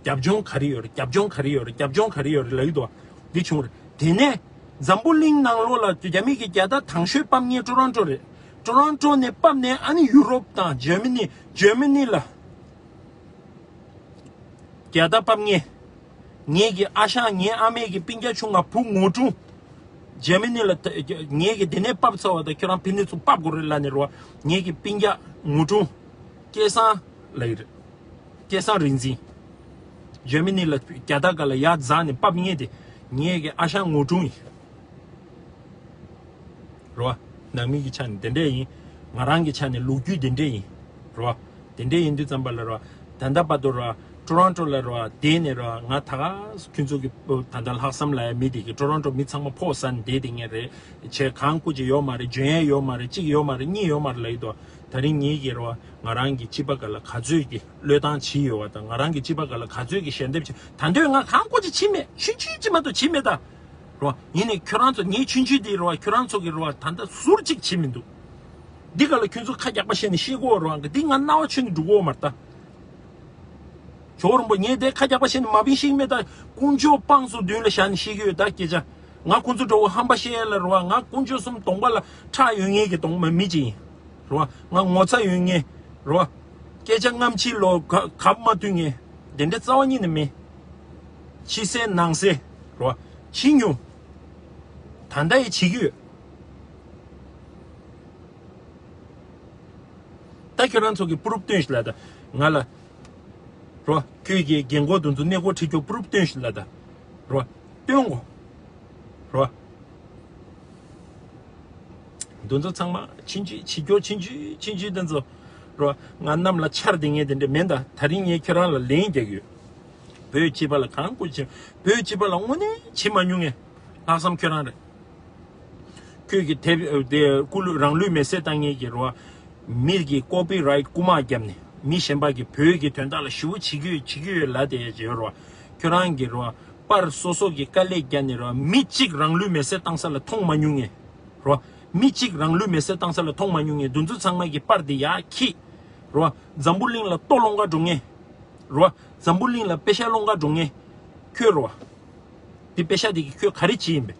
རྒྱབ་ལྗོངས་ག་རེ་ཡོད་རེད། རྒྱབ་ལྗོངས་ག་རེ་ཡོད་རེད། རྒྱབ་ལྗོངས་ག་རེ་ཡོད་རེད་ལབ་ཀྱི་འདུག་འདི་བྱུང་རེད། དེ་ནས་འཛམ་བུ་གླིང་ནང་ལོགས་ལ་རྒྱ་མི་གི་རྒྱལ་དར་དང་ཤོས་ཕབ་མཁན་ཊོ་རོན་ཊོ་རེད། ཊོ་རོན་ཊོ་ནས་ཕབ་ནས་ཨ་ནི་ཡུ་རོབ་དང་ཇར་མ་ནི། ཇར་མ་ནི་ལ་རྒྱལ་དར་ཕབ་མཁན། ངེད་ཀྱི་ཨ་ཞང་ངའི་ཨ་མེས་ཀྱི་སྤུན་ཀྱག་ཆུང་ང་བུ་ངོ་ཀྲུང་། ཇར་མ་ནི་ལ་ད་ངེད་ཀྱིས་དེ་ནས་ཕབ་ཚར་བ་དང་ཁྱོད་རང་ཕི་ནི་ཚུར་ཕབ་དགོས་རེད་ལབ་ནས་རོ། ངེད་ཀྱི་སྤུན་ཀྱག་ངོ་ཀྲུང་། སྐལ་བཟང་ལབ་ཀྱི་རེད། སྐལ་བཟང་རིག་འཛིན། ཇར་མ་ནི་ལ་རྒྱལ་དར་སྒང་ལ་ཡར་འཛེགས་ནས་ཕབ་མཁན་དེ་ངེད་ཀྱི་ཨ་ཞང་ངོ་ཀྲུང་ཡིན། རོ། ནང་མི་གི་ཆ་ནས་དེ་འདྲས་ཡིན། ང་རང་གི་ཆ་ནས་ལོ་རྒྱུས་དེ་འདྲས་ཡིན། རོ། དེ་འདྲས་ཡིན་དུས་ཙམ་པ་ལ་རོ། ད་ལྟ་བར་དུ་རོ། ཊོ་རོན་ཊོ་ལ་རོ། བསྡད་ནས་རོ། ང་ད་ག་ཁྱོད་ཚོ་གི་ད་ལྟ་ལྷག་བསམ་ལབ་ཡ་མི་དེ་གི་ཊོ་རོན་ཊོ་མི་ཚང་མ་ཕོག་ཟ་ནས་བསྡད་དེ་ངས་རེད། བྱས་གང་སྐུ་ཅིག་ཡོད་མ་རེད། འཇོན་ཡ་ཡོད་མ་རེད། གཅིག་ཡོད་མ་རེད། གཉིས་ཡོད་མ་རེད་ལབ་ཡི་དོ། ད་རིང་ངེད་ཀྱི་རོ། ང་རང་གི་སྤྱི་པ་སྒང་ལ་ག་ཚོད་ཀྱི་བློས་བཏང་བྱས་ཡོད་པ་དང་། ང་རང་གི་སྤྱི་པ་སྒང་ལ་ག་ཚོད་ཀྱི་ཞལ་འདེབས་བྱས། ད་འདོད་ང་གང་སྐུ་ཅིག་བྱས་མེད། ཆུང་ཆུང་ཅིག་མ་གཏོགས་བྱས་མེད་ད། རོ། ཡིན་ནའི་ཁྱོད་རང་ཚོ་ངའི་ཆུང་ཆུང་དེ་རོ། ཁྱོད་རང་ཚོ་གི་རོ། ད་ལྟ་ཟུར་གཅིག་བྱེད་མི་འདུག་འདི་ག་ལ་ཁྱོད་ཚོ་ཁ་རྒྱག་པ་བཤད་ནས་བཤད་གོ་རོ། འདི་ང་རྣ་བ་ཆོད་ནས་འགྲོ་གོ་མ་རེད་ད། ཇོ་བོ་རིན་པོ་ངས་དེ་ཁ་རྒྱག་པ་བཤད་ནས་མ་བིན་ཤེས་མེད་ད། དཀོན་མཆོག་དཔང་སོ་མདུན་ལ་བཞག་ནས་བཤད་གི་ཡོད་ད་སྐད་ཆ། ང་ཁོང་ཚོ་འགྲོ་བ་ཧམ་པ་བཤད་ཡ་ལ་རོ། ང་དཀོན་མཆོག་གསུམ་གདོང་པ་ལ་ཁྲག་ཡོད་ངེས་ཀྱི་གདོང་མ་མི་ཅིག་ཡིན། རོ། ང་ངོ་ཚ་ཡོད་ངེས། རོ། སྐད་ཆ་སྔ་ཕྱི་ལོ་ག་གབ་མ་བསྟུན་ངེས། དེ་འདྲ་རྩ་བ་ཉིད་ནས་མེད། ཕྱི་གསལ་ནང་གསལ། རོ། ཕྱི་མྱོང་། ད་ལྟ་ཡི་བྱེད་ཀྱི་ཡོད། ད་ཁྱོད་རང་ཚོ་གི་པུ་རུབ་སྟོན་ཞིག་ལ་ད། ང་ལ། རོ། ཁྱོད་ཀྱི་རྒན་གོག་དེ་ཚོ་གནས་སྐོར་ཁྲིད་རྒྱུ་པུ་རུབ་སྟོན་ཞིག་ལ་ད། རོ། སྟོན་གོ། རོ། དེ་ཚོ་ཚང་མ་ཕྱིན་ཅི་ཕྱི་སྐྱོ་ཕྱིན་ཅི་ཕྱིན་ཅི་དེ་ཚོ། རོ། ང་གནམ་ལ་འཕྱར་དེ་ངས་དེ་འདྲ་མེད་ད། ད་རིང་ངས་ཁྱོད་རང་ལ་ལན་རྒྱག་གི་ཡོད། བོད་སྤྱི་པ་ལ་གང་དགོས་བྱེད། བོད་སྤྱི་པ་ལ་དངོས་གནས་བྱེད་མ་མྱོང་ངས། ལྷག་བསམ་ཁྱོད་རང་རེད། ཁྱོད་ཀྱི་དེབ་དེ་སྐུ་ལུས་རང་ལུས་མེ་བསྲེགས་བཏང་མཁན་གྱི་རོ། མི་གི་ཀོ་པི་རའིཊ་རྐུ་མ་བརྒྱབ་ནས་མི་གཞན་པ་གི་བོད་ཀྱི་དོན་དག་ལ་ཞེ་པོ་བྱེད་ཀྱི་ཡོད་བྱེད་ཀྱི་ཡོད་ལབ་བསྡད་ཡོད་རོ། ཁྱོད་རང་གི་རོ། པར་སོ་སོ་གི་དཀའ་ལས་བརྒྱབ་ནས་རོ། མི་གཅིག་རང་ལུས་མེ་སྲེག་བཏང་ས་ལ་མཐོང་མ་མྱོང་ངས་རོ། མི་གཅིག་རང་ལུས་མེ་སྲེག་བཏང་ས་ལ་མཐོང་མ་མྱོང་ངས། འདི་ཚོ་ཚང་མ་གི་པར་འདི་ཡར་འཁྱེར་རོ། འཛམ་བུ་གླིང་ལ་ལྟོ་སློང་ག་འགྲོ་ངས་རོ། འཛམ་བུ་གླིང་ལ་པེ་ཤ་སློང་ག་འགྲོ་ངས་ཁྱོད་རོ། འདི་པེ་ཤ་འདི་གི་ཁྱོད་ག་རེ་བྱེད་ཡིན་པས།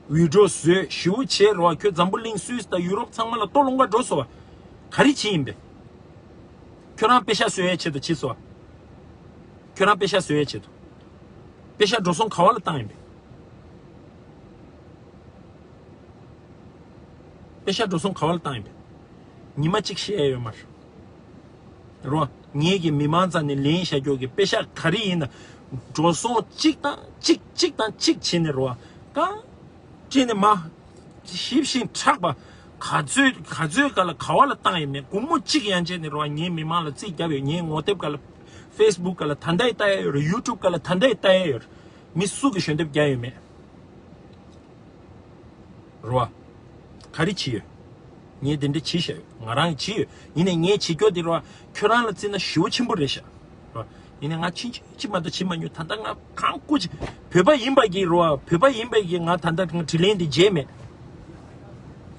ཝི་ཌི་ཡོ་བཟོས་ཞེ་པོ་བྱས་རོ། ཁྱོད་འཛམ་བུ་གླིང་སུད་སི་དང་ཡུ་རོབ་ཚང་མ་ལ་ལྟོ་སློང་ག་འགྲོ་སོང་བ། ག་རེ་བྱེད་ཡིན་པས། ཁྱོད་རང་པེ་ཤ་བཟོ་ཡའི་ཆེད་དུ་བྱེད་སོང་བ། ཁྱོད་རང་པེ་ཤ་བཟོ་ཡའི་ཆེད་དུ། པེ་ཤ་འགྲོ་སོང་ག་བ་ལ་བཏང་ཡིན་པས། པེ་ཤ་འགྲོ་སོང་ག་བ་ལ་བཏང་ཡིན་པས། ཉི་མ་གཅིག་བཤད་ཡ་ཡོད་མ་རེད། རོ། ངེད་ཀྱི་མི་མང་རྩ་ནས་ལེན་བྱ་རྒྱུ་གི་པེ་ཤ་ག་རེ་ཡིན་ན། འགྲོ་སོང་གཅིག་དང་གཅིག་གཅིག་དང་གཅིག་བྱས་ནས་རོ། གང་ཅི་ནས་མ། ཞིབ་ཞིང་དྲག་པ། ག་ཚོད་ག་ཚོད་ག་ལ་ག་བ་ལ་བཏང་ཡིན་མེད། སྒོར་མོ་གཅིག་ཡང་བྱས་ནས་རོ། ངའི་མི་མང་ལ་རྩིས་བརྒྱབ་ཡོད། ངའི་ངོ་དེབ་ག་ལ། ཕེ་སི་བུག་ག་ལ་ད་ལྟ་ཡི་ལྟ་ཡ་ཡོད་རེད། ཡུ་ཊུབ་ག་ལ་ད་ལྟ་ཡི་ལྟ་ཡ་ཡོད་རེད། མི་སུ་གི་ཞལ་འདེབས་རྒྱག་ཡོད་མེད། རོ། ག་རེ་བྱེད་ཡོད། ངས་དེ་འདྲ་བྱེད་བཞག་ཡོད། ང་རང་གིས་བྱེད་ཡོད། ཡིན་ནའི་ངས་བྱེད་རྒྱུ་དེ་རོ། ཁྱོད་རང་ལ་བརྩིས་ན་ཞེ་པོ་ཆེན་པོ་རེད་ཤག་རོ། ཡིན་ནའི་ང་ཕྱིན་ཆད་ཅིག་མ་གཏོགས་བྱེད་མ་མྱོང་། ད་ལྟ་ང་གང་སྐུ་ཅི། བོད་པ་ཡིན་པ་གི་རོ། བོད་པ་ཡིན་པ་གི་ང་ད་ལྟ་དྲིན་ལན་དེ་འཇལ་མེད།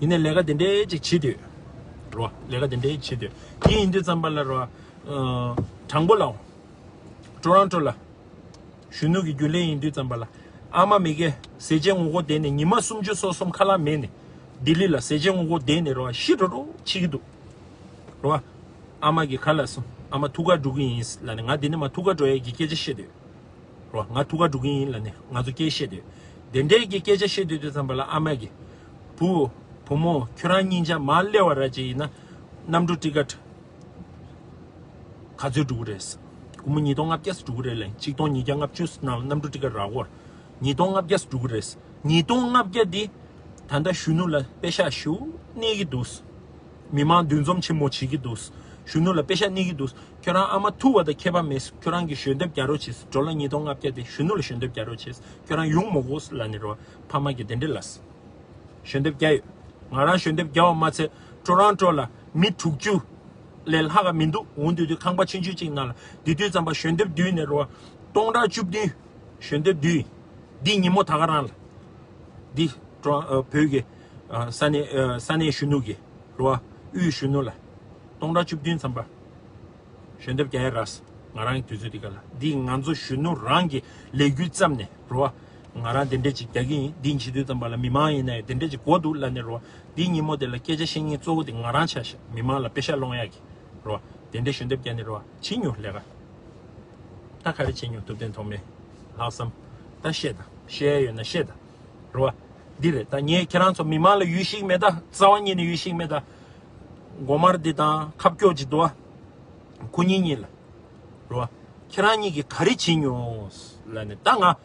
ཡིན་ནའི་ལས་ཀ་དེ་འདྲའི་ཅིག་བྱེད་འདོད་རོ། ལས་ཀ་དེ་འདྲའི་བྱེད་འདོད། དེ་ཡིན་དུས་ཙམ་པ་ལ་རོ། དྲང་པོ་ལ། ཊོ་རོན་ཊོ་ལ། གཞོན་ནུ་གི་རྒྱུན་ལས་ཡིན་དུས་ཙམ་པ་ལ། ཨ་མ་མི་དགེ་ཟས་བཅད་ངོ་རྒོལ་བསྡད་ནས་ཉི་མ་སུམ་ཅུ་སོ་གསུམ་ཁ་ལག་མེད་ནས། ལྡི་ལི་ལ་ཟས་བཅད་ངོ་རྒོལ་བསྡད་ནས་རོ། ཤི་འགྲོ་འགྲོ་བྱེད་ཀྱི་འདུག་རོ། ཨ་མ་གིས་ག་ལབ་སོང་། ཨ་མ་ཐུག་གར་འགྲོ་གི་ཡིན་ལབ་ནས། ང་འདི་ནས་མར་ཐུག་གར་འགྲོ་ཡས་ཀྱི་སྐད་ཆ་བཤད་འདོད་རོ། ང་ཐུག་གར་འགྲོ་གི་ཡིན་ལབ་ནས་ང་ཚོ་སྐད་བཤད་འདོད། དེ་འདྲའི་གི་སྐད་ཆ་བཤད་འདོད་དུས་ཙམ་པ་ལ་ཨ་མ་གིས། བུ། བུ་མོ་ཁྱོད་རང་སྙིང་རྗེ་མར་སླེབས་པ་ར་ཅིག་ཡིན་ན། གནམ་གྲུ་ཊི་ཀཊ་ག་ཚོད་འགྲོ་གི་རེད། སྒོར་མོ་ཉིས་སྟོང་ལྔ་བརྒྱ་ཙམ་འགྲོ་གི་རེད་ལབ། ཆིག་སྟོང་ཉིས་བརྒྱ་ལྔ་བཅུ་ནང་ལ་གནམ་གྲུ་ཊི་ཀཊ་རག་གོ། ཉིས་སྟོང་ལྔ་བརྒྱ་ཙམ་འགྲོ་གི་རེད། ཉིས་སྟོང་ལྔ་བརྒྱ་འདི། ད་ལྟ་གཞོན་ནུ་ལ་པེ་ཤག་ཞེ་པོ་གནས་ཀྱི་འདུག་མི་མང་འདུ་འཛོམས་ཆེན་མོ་བྱེད་ཀྱི་འདུག་གཞོན་ནུ་ལ་པེ་ཤག་གནས་ཀྱི་འདུག་ཁྱོད་རང་ཨ་མ་ཐུག་པ་དང་ཁྱད་པར་མེད། ཁྱོད་རང་གིས་ཞལ་འདེབས་རྒྱག་རོགས་བྱེད། ཌོ་ལར་ཉིས་སྟོང་ལྔ་བརྒྱ་དེ་གཞོན་ནུ་ལ་ཞལ་འདེབས་རྒྱག་རོགས་བྱེད། ཁྱོད་རང་ཡོང་མ་དགོས་ལབ་ནས་རོ། ཕ་མ་གིས་དེ་འདྲ་ལབ། ཞལ་འདེབས་བརྒྱབ་ཡོད། ང་རང་ཞལ་འདེབས་བརྒྱབ་པ་མ་ཚད། ཊོ་རོན་ཊོ་ལ་མི་དྲུག་ཅུ་ལས་ལྷག་ག་མི་འདུག་འོང་དུས་དུས་ཁང་པ་ཆུང་ཆུང་གཅིག་ནང་ལ། དེ་དུས་ཙམ་པ་ཞལ་འདེབས་བསྡུས་ནས་རོ། སྟོང་ཕྲག་བཅུ་བདུན། ཞལ་འདེབས་བསྡུས། འདི་ཉིན་མོ་ད་ག་རང་ལ། འདི་ཀྲོ་ཨ་བོད་ཀྱི་ཨ་ས་གནས་ཨ་ས་གནས་གཞོན་ནུ་གི་རོ། དབུས་གཞོན་ནུ་ལ། སྟོང་ཕྲག་བཅུ་བདུན་ཙམ་པ། ཞལ་འདེབས་རྒྱག་ཡ་རག་སོང་། ང་རང་གི་དུས་ཚོད་འདི་ག་ལ། འདི་ང་ཚོ་གཞོན་ནུ་རང་གི་ལས་འགུལ་བརྩམས་ནས་རོ། ང་རང་དེ་འདྲས་ཅིག་རྒྱག་གི་ཡིན། འདི་བྱེད་དུས་ཙམ་པ་ལ་མི་མང་ཡིན་ན་ཡང་དེ་འདྲས་ཅིག་དགོས་འདུག་ལབ་ནས་རོ། འདི་ཉིན་མོ་དེ་ལ་སྐད་ཆ་བཤད་མཁན་གཙོ་བོ་དེ་ང་རང་ཆགས་ཤག་མི་མང་ལ་པེ་ཤག་སློང་ཡག་གི་རོ། དེ་འདྲས་ཞལ་འདེབས་རྒྱག་ནས་རོ། བྱེད་མྱོང་ལས་ཀ། ད་ག་རེ་བྱེད་མྱོང་། ཐུབ་བསྟན་ཐོགས་མེད། ལྷག་བསམ། ད་བཤད་དང་། བཤད་ཡ་ཡོད་ན་བཤད་དང་། རེད་བ། འདི་རེད། ད་ངས་ཁྱེད་རང་ཚོ་མི་མང་ལ་ཡུལ་ཤེས་ཀྱི་མེད་ད། རྩ་བ་ཉིད་ནས་ཡུལ་ཤེས་ཀྱི་མེད་ད། མགོ་དམར་འདི་དང་ཁ་སྐྱོག་ཅིག་འདུག་བ། ཁོ་གཉིས་གཉིས་ལ། རེད་བ། ཁྱེད་རང་གཉིས་ཀྱིས་ག་རེ་བྱེད་མྱོང་ལབ་ནས་ད་ང་།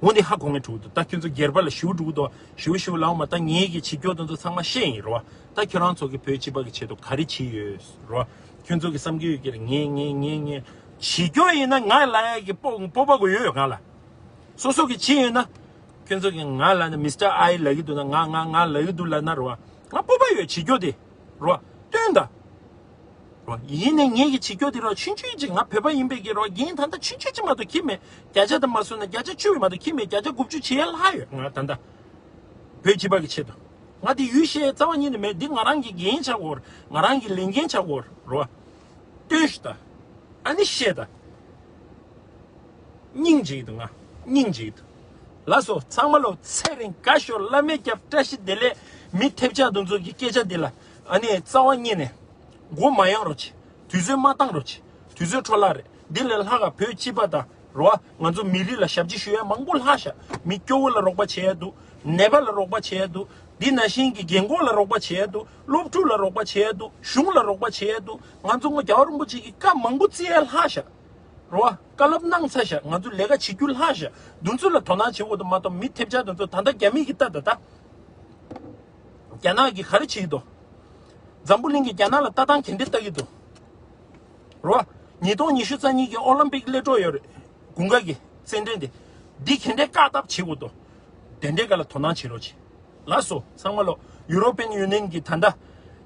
འོ་འདི་ཧ་གོ་མཁན་འགྲོ་གི་འདུག་ད་ཁྱོད་ཚོ་སྒེར་པ་ལ་ཞུ་འགྲོ་གི་འདུག་ཞུ་ཞུ་ལའོ་མ། ད་ངས་ཀྱི་བྱེད་རྒྱུ་དེ་ཚོ་ཚང་མ་བཤད་ཡིན། རེད་བ། ད་ཁྱོད་རང་ཚོ་གི་བོད་སྤྱི་པ་གི་ཆེད་དུ་ག་རེ་བྱེད་ཡོད། རེད་བ། ཁྱོད་ཚོ་གི་བསམ་གྱི་ཡོད་ཀྱི་རེད། ངས་ངས་ངས་ངས་བྱེད་རྒྱུ་ཡིན་ན་ང་ལ་ཡ་གི་སྤོབས་པ་གོ་ཡོད་ཡོད་གང་ལ། སོ་སོ་གི་བྱེད་ཡོད་ན། ཁྱོད་ཚོ་གི་ང་ལ་ནི་མི་སི་ཊར་ཨའི་ལབ་ཀྱི་འདུག་ན། ང་ང་ང་ལབ་ཀྱི་འདུག་ལབ་ན་རེད་བ། ང་སྤོབས་པ་ཡོད་བྱེད་རྒྱུ་དེ། རེད་བ། སྟོན་ད། རེད་བ། ཡིན་ནའི་ངེད་ཀྱི་བྱེད་རྒྱུ་དེ་རེད་བ། ཆུང་ཆུང་ཅིག་ང་བོད་པ་ཡིན་པའི་གི་རེད་བ། འགན་ད་ལྟ་ཆུང་ཆུང་ཅིག་མ་གཏོགས་འཁྱེར་མེད། བརྒྱ་ཆ་དེ་མ་སོང་ན་བརྒྱ་ཆ་བཅུ་མ་གཏོགས་འཁྱེར་མེད། བརྒྱ་ཆ་དགུ་བཅུ་བྱེད་ཡ་ལྷག་ཡོད་ང་ད་ལྟ། བོད་སྤྱི་པ་གི་ཆེད་དུ། ང་དེ་ཡུལ་ཤེས་རྩ་བ་ཉིད་ནས་མེད། འདི་ང་རང་གི་འགན་ཆགས་ཡོད་རེད། ང་རང་གི་ལས་འགན་ཆགས་ཡོད་རེད་བ། སྟོན་ཞུ་ད། ཨ་ནི་བཤད་ད། སྙིང་རྗེ་འདུག་ང་། སྙིང་རྗེ་འདུག་ལགས་སོ། ཚང་མ་ལོ་ཚེ་རིང་དགའ་ཤོག་བླ་མས་སྐྱབས། བཀྲ་ཤིས་བདེ་ལེགས། མི་ཐེབས་ཆག་དེ་ཚོ་གི་སྐད་ཆ་འདི་ལ་ཨ་ནི་རྩ་བ་ཉིད་ནས་མགོ་མ་གཡོག་རོགས་བྱེད། དུས་ཚོད་མ་བཏང་རོགས་བྱེད། དུས་ཚོད་འཕྲོ་བརླག་རེད། འདི་ལས་ལྷག་ག་བོད་སྤྱི་པ་དང་རོ། ང་ཚོ་མི་རིགས་ལ་ཞབས་ཕྱི་ཞུ་ཡ་མང་པོ་ལྷག་ཤག་མི་སྐྱོ་བོ་ལ་རོགས་པ་བྱེད་ཡ་འདུག་ནད་པ་ལ་རོགས་པ་བྱེད་ཡ་འདུག་འདི་ནང་བཞིན་གྱི་རྒན་གོག་ལ་རོགས་པ་བྱེད་ཡ་འདུག་སློབ་ཕྲུག་ལ་རོགས་པ་བྱེད་ཡ་འདུག་གཞུང་ལ་རོགས་པ་བྱེད་ཡ་འདུག་ང་ཚོ་སྔོན་རྒྱལ་བ་རིན་པོ་ཆེ་གི་བཀའ་མང་པོ་བརྩི་ཡ་ལྷག་ཤག་རོ། བཀའ་སློབ་གནང་ཚར་ཤག་ང་ཚོ་ལས་ཀ་བྱེད་རྒྱུ་ལྷག་ཤག་འདི་ཚོ་ལ་དོ་སྣང་བྱེད་དགོས་འདུག་མ་གཏོགས་མི་ཐེབས་ཆག་འདི་ཚོ། ད་ལྟ་རྒྱ་མི་གིས་ལྟ་ད་ལྟ། རྒྱ་ནག་གིས་ག་རེ་བྱེད་ཀྱི་འདུག་འཛམ་བུ་གླིང་གིས་རྒྱ་ནག་ལ་ལྟ་སྟངས་ག་འདྲ་ལྟ་གི་འདུག་རོ། ཉིས་སྟོང་ཉི་ཤུ་རྩ་གཉིས་ཀྱི་ཨོ་ལིམ་པིག་སླེབས་འགྲོ་ཡོད་རེད། དགུན་ཁ་གི་རྩེད་འགྲན་དེ། འདི་ག་འདྲ་བཀག་ཐབས་བྱེད་དགོས་འདུག་དེ་འདྲའི་སྒང་ལ་དོ་སྣང་བྱེད་རོགས་བྱེད། ལགས་སོ། ཚང་མ་ལོ། ཡུ་རོ་པན་ཡུ་ནི་ཡན་གྱིས་ད་ལྟ་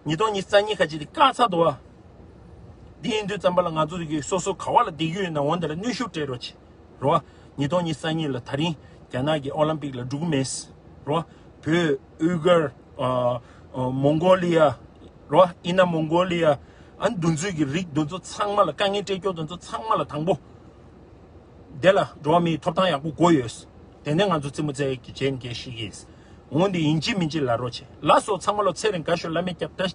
ཉིས་སྟོང་ཉི་ཤུ་རྩ་གཉིས་ཁ་ཅིག་དེ་བཀག་ཚར་འདུག་བ། འདི་ཡིན་དུས་ཙམ་པ་ལ་ང་ཚོ་གི་སོ་སོ་ག་བ་ལ་བསྡད་ཀྱི་ཡོད་ན་འོ་འདི་ལ་གནོན་ཤུགས་སྤྲད་རོགས་བྱེད། རོ། ཉིས་སྟོང་ཉི་ཤུ་རྩ་གཉིས་ལ་ད་རིང་རྒྱ་ནག་གི་ཨོ་ལིམ་པིག་ལ་འགྲོ་གི་མེད། རོ། བོད། ཨུ་གར། ཨ། ཨ། མོང་གོ་ལི་ཡ། རོ། ཨིན་ན་མོང་གོ་ལི་ཡ། ཨ། འདུ་འཛོམས་ཀྱི་རིགས་འདུ་འཛོམས་ཚང་མ་ལ། དཀའ་ངལ་སྤྲད་རྒྱུ་འདུ་འཛོམས་ཚང་མ་ལ་དང་པོ། དེ་ལ་འགྲོ་བ་མིའི་ཐོབ་ཐང་ཡག་པོ་དགོས་ཡོད། དེ་ནས་ང་ཚོ་རྩེད་མོ་རྩེ་གི་བྱེད་མཁན་ཞིག་ཡིན། འོན་ཏེ་ཡིན་གཅིག་མིན་གཅིག་ལབ་རོགས་བྱེད། ལགས་སོ། ཚང་མ་ལ་ཚེ་རིང་དགའ་ཤོས། བླ་མས་སྐྱབས་བཀྲ་ཤིས་བདེ།